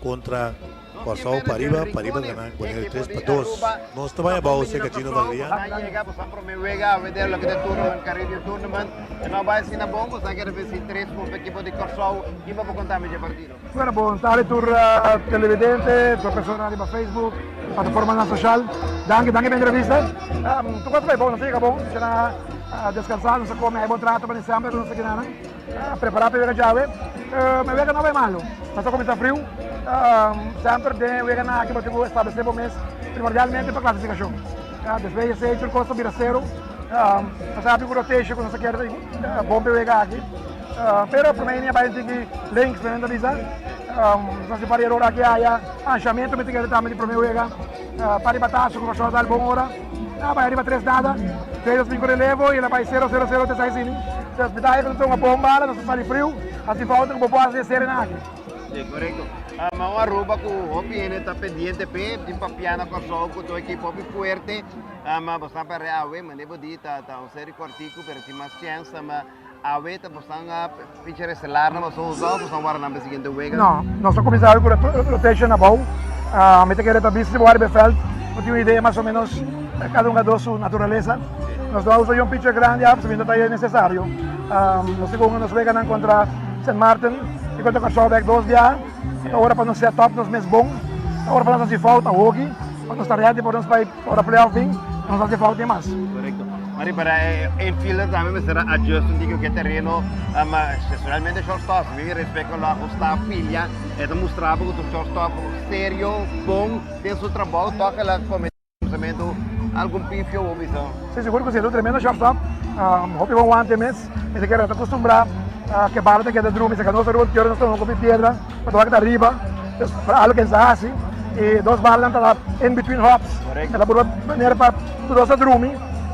Kontra Kòrsou pariba, pariba gana Boneiru 3-2. Nos ta bai abou serka Gino Valerian. A yega boso prome wega awe den loke ta tournament Caribbean Tournament e no bai asina bon boso a keda venci tres punto ekipo di Kòrsou kiba bo konta mi dje partido. Bueno bon tarde tur televidente, tur persona riba Facebook, plataformanan social. Danki, danki pa entrevista. Tur kos a bai bon, nos a yega bon, nos a descansa, nos a come, hay bon trato pa december cu nos a keda nan. Prepará pa e wega djawe. E wega no bai malu. Nos a kuminsá friu. Semper den e weganan aki bo tin ku establesé bo mes primordialmente pa klasifikashon. Despues di esei tur kos ta bira seru. Nos a hapi ku rotation ku nos a kere ta bon pa e wega aki. Pero promé inning a bai tiki links men ta bisa. Nos a hasi par eror aki aya. Anshamentu mi ta kere tambe di promé wega. Par di bataso ku Kòrsou a dal bon ora. A bai ariba tres nada. Traders bin ku relevo i el a bai sero sero sero te seis inning. Entonces mi ta haña ku nos ta hunga bon bala, nos ta sali friu, hasi fout ku bo por hasi e serie nan aki. Sí, korekto. Ma un Aruba ku hopi hende ta pendiente p'e, tin papia na Kòrsou ku tur ekipo hopi fuerte. Ma bo sa pèrdè awe, manera bo di ta ta un serie kòrtiku pero tin mas chèns. Ma awe ta bosan pitcher estelar nan boso usa òf bosan warda nan pa e siguiente wega? No, nos ta kuminsá awe ku rotation abou. Mi ta kere ta bisti bo ariba e vèlt, bo tin un idea mas o ménos kada hungadó su naturalesa. Nos no a usa un pitcher grandi awe pasobra no ta e nesesario. Nos tin ku hunga nos weganan kontra Sint Maarten i kontra Kòrsou bèk dos biaha. Ta ora pa nos set up nos mes bon, ta ora pa nos hasi fout awoki, pa nos ta ready pa nos bai ora playoff bin, nos hasi fout ni mas. Korekto. Mari para e infielder tambe mester a adjust un tiki ku e tereno, ma especialmente shortstop, mi respecto lo ajusta filia, e ta mustra bo ku ta un shortstop serio, bon den su trabou, tok el a comete Pensamentu, algun pifio bo bisa? Si, sigur ku si, e ta un tremendo shortstop. Hopi bon wante mes. Mi ta kere ta kustumbrá ke bala ta keda drumi. Si ka nos ta rond kiora nos ta hunga ku piedra pa ta wak ta riba. Pues pa algu ke sa hasi. I dos balanan ta in between hops. E ta purba manera pa tur dos ta drumi.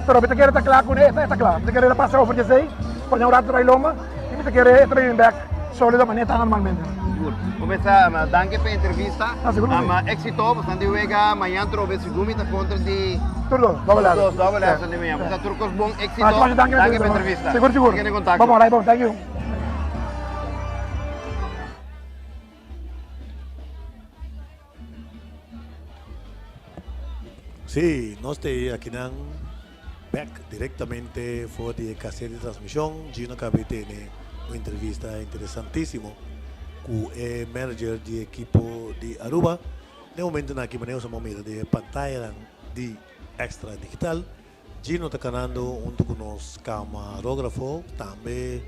Pero mi ta kere ta kla kuné, e ta kla. Mi ta kere ta pasa over djesei, pone un rato ta bai lomba i mi ta kere e ta bini bèk sólido manera ta normalmente. Sigur. Bo mester a danki pa e entrevista. Ah, sigur ku si. Éxito, bo di wega mañan trobe segun mi ta kontra di. Tur dos, doble Tur dos, doble header di mañan. Bo sa tur kos bon, éxito. Ah, danki pa e entrevista. Sigur, sigur. Keda en kontakto. Bon, bon, right bon, thank you. Sí, nos ta akinan bek directamente for di e caset di transmision. Gino caba di tene un entrevista interesantisimo cu e manager di e ekipo di Aruba. Den momentonan aki manera nos a mira den e pantayanan di Extra Digital, Gino ta canando hunto cu nos camarografo, tambe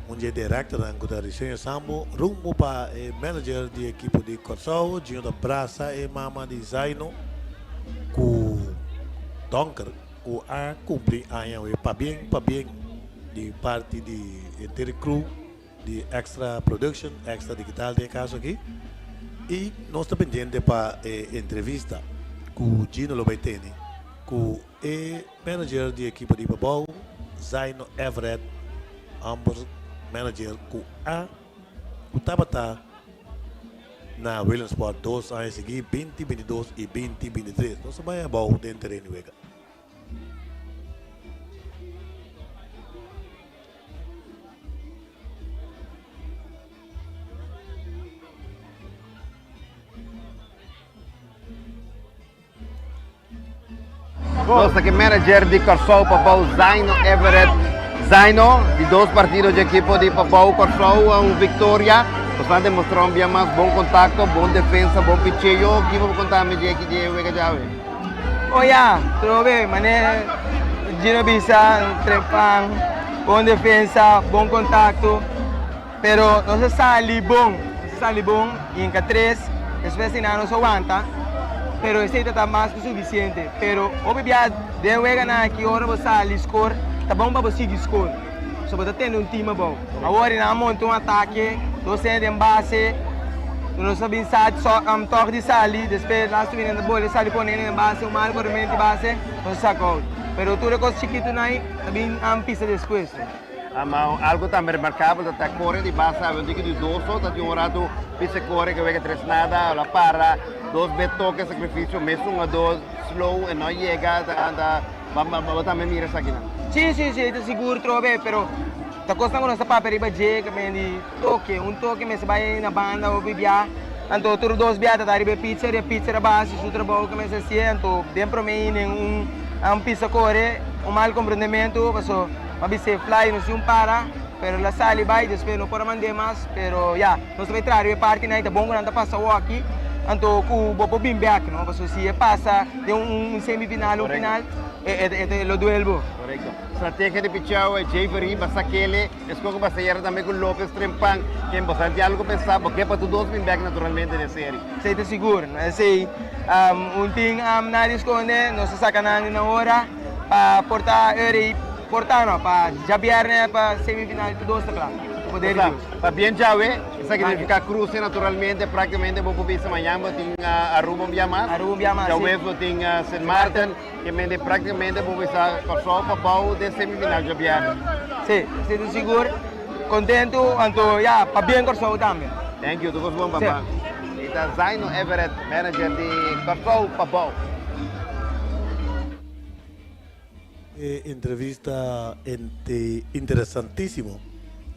un dje directornan cu ta Riseño Sambo, rumbo pa e manager di ekipo di Corsou. Gino ta brasa e mama di Zaino cu Donker cu a cumpli aña awe. Pabien, pabien di parti di henter e crew di Extra Production, Extra Digital den e caso aki. Y nos ta pendiente pa e entrevista cu Gino lo bay tene cu e manager di ekipo di Pabou, Zaino Everett, amber manager cu a cu tabata na Williamsport dos aña sigui, binti 22 y binti 23. Nos a bay abou den tereno wega. Nos ta ku manager di Kòrsou Pabou Zaino Everett. Zaino, di dos partido di ekipo di Pabou Kòrsou un viktoria. Nos a demostrá un bia mas bon kontakto, bon defensa, bon picheo. Kiko bo konta mi di aki di e wega djawe? Oh ya, trobe, manera Gino bisa, trepan, bon defensa, bon kontakto. Pero nos a sali bon, nos a sali bon y en K3, despues di nan nos a wanta, pero esey ta ta mas cu suficiente. Pero hopi bia den weganan aki ora bo sali score, ta bon pa bo sigui score, so bo ta tende un team abou. Awor nan a monta un atake, nos tene den base, nos a bin sa tog di sali, despues laatste minut nan ta bolbe sali pone den base, un mal corremento di base, nos a saca out. Pero tur e cos chikitonan ay ta bin pisa despues. Ma algo tambe remarcabel ta ta core di basa awe un tiki dudoso, ta tin un rato pisa core ke wega tres nada, la para dos be toke sacrificio mes un a dos slow e no yega ta ta bo tambe mira esakinan. Si si si ta sigur trobe pero ta cosnan cu nos ta papia riba dje ke men di toke un toke mester bay na banda hopi bia anto tur dos bia ta ta riba e pitcher e pitcher a bay haci su trabou ke mester haci anto den prome inning un pisa core un mal comprendemento paso. Ma bis'é fly no si un para, pero el a sali bai, despues no por a mand'é mas, pero ya, nos ta bai traha riba e parti nan i ta bon ku nan ta pasa awor aki, anto ku bo por bin bèk, no, pasobra si e pasa den un semifinal, un final, e ta lo duel bo. Korekto. Strategia di picheo e Jayvery basa kele, esco ku basa yera tambe ku Lopez Trempan, ken bo sa di algu pensa, bo ke pa tur dos bin bèk naturalmente den e seri. Esei ta sigur, esei un tin nadie skonde, nos ta saka nan di nan ora. Pa por ta early, por ta no, pa djabièrnè pa semifinal tur dos ta kla. Ku poder di Dios. Pabien djawe, esaki significa cruce naturalmente, practicamente bo por bisa mañan bo tin Aruba un bia mas. Aruba un bia mas, si. Djawe bo tin Sint Maarten, ke mende practicamente bo bisa Kòrsou pa bou den semifinal djabièrnè. Si, si ta sigur. Contento, anto ya, pabien Kòrsou tambe. Thank you, tur kos bon papa. E ta Zaino Everett, manager di Kòrsou pa bou. E entrevista interesantisimo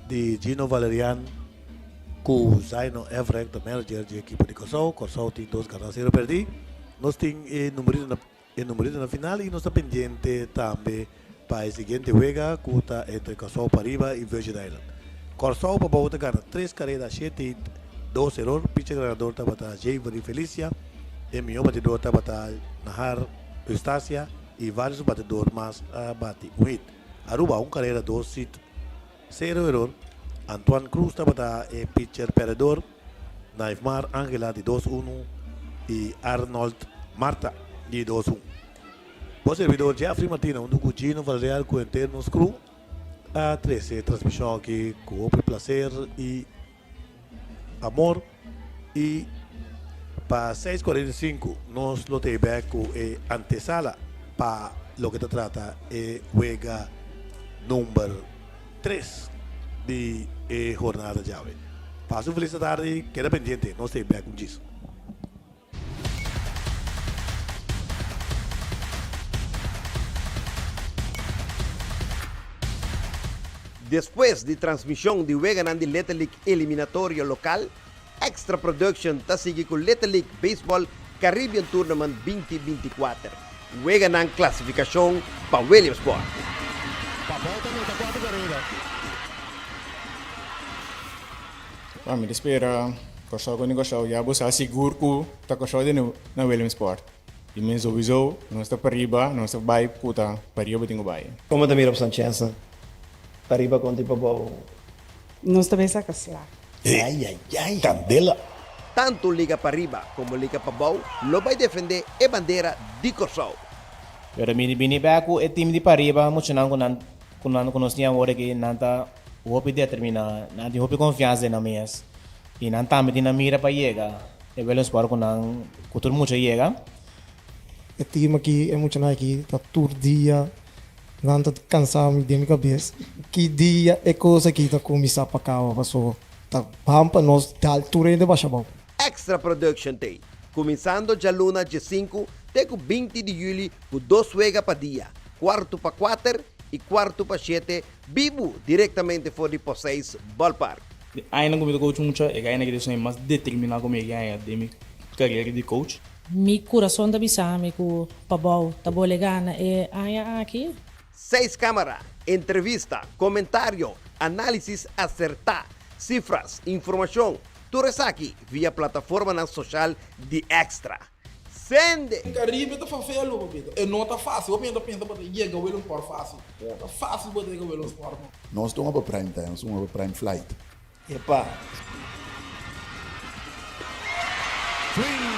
di Gino Valerian ku Zaino Everett, ta manager di ekipo di Kòrsou. Kòrsou tin dos gana sero pèrdí. Nos tin e numerito na e numerito na final i nos ta pendiente tambe pa e siguiente wega ku ta entre Kòrsou Pariba i Virgin Island. Kòrsou pa bou ta gana tres kareda shete hit dos eror. Picher ganador tabata Javery Felicia. E mihó batidor tabata Nahar Eustacia i vários batidor mas a bati un hit. Aruba un karera dos hit sero eror. Antoine Cruz tabata e picher pèrdedor. Naifmar Angela di dos unu i Arnold Marta di dos un. Bo servidor Jeffrey Martina huntu ku Gino Valreal ku henter nos crew a trese e transmishon aki ku hopi plaser i amor i pa 6:45 nos lo ta bek ku e antesala pa loke ta trata e wega number 3 di e jornada djawe. Pasa un felis tardi, keda pendiente, nos ta bek un djis. Despues di transmishon di weganan di Little League eliminatorio lokal, Extra Production ta sigui ku Little League Baseball Caribbean Tournament 2024, weganan klasifikashon pa Williamsport. Pabou ta meta kuater kareda. Bueno, mi ta spera Kòrsou kontra Kòrsou ya bo sa sigur ku ta Kòrsou den na Williamsport. I men souiso nos ta pariba, nos ta bai ku ta pariba bo tin ku bai. Komo ta mira bo Sancheznan? Pariba kontra i pabou. Nos ta bay saca sla. Ay ay ay, candela! Tantu Liga Pariba komo Liga Pabou lo bai defendé e bandera di Kòrsou. Pero mi bini bek ku e team di pariba muchanan ku nan ku nan ku nos tin awor aki nan ta hopi determiná, nan tin hopi konfiansa den nan mes i nan tambe tin nan mira pa yega e Williamsport ku nan ku tur mucha yega. E team aki, e muchanan aki ta tur dia nan ta kansa mi den mi kabes ki dia e kos aki ta kuminsá pa kaba paso ta ban pa nos dal tur hende basha abou. Extra Production t'ei, kuminsando djaluna djesinku te ku 20 di yüli ku dos wega pa dia, kuartu pa kuater i kuartu pa shete, bibu direktamente for di Poseis Ballpark. Di añanan ku mi ta coach mucha, e añanan ki ta esun mas determiná ku mi a gaña den mi karera di coach. Mi kurason ta bisa mi ku Pabou ta bole gana e aña aki. Seis kámara, entrevista, komentario, análisis asertá, sifras, informashon, tur esaki via plataformanan soshal di Extra. Sende! Caribe ta favelo papito. E no ta facil. Hopi hende ta pensa bo ta yega Willemsport facil. No ta facil bo ta yega Willemsport no. Nos ta un pa prime time, nos ta un pa prime flight. Epa. Swing!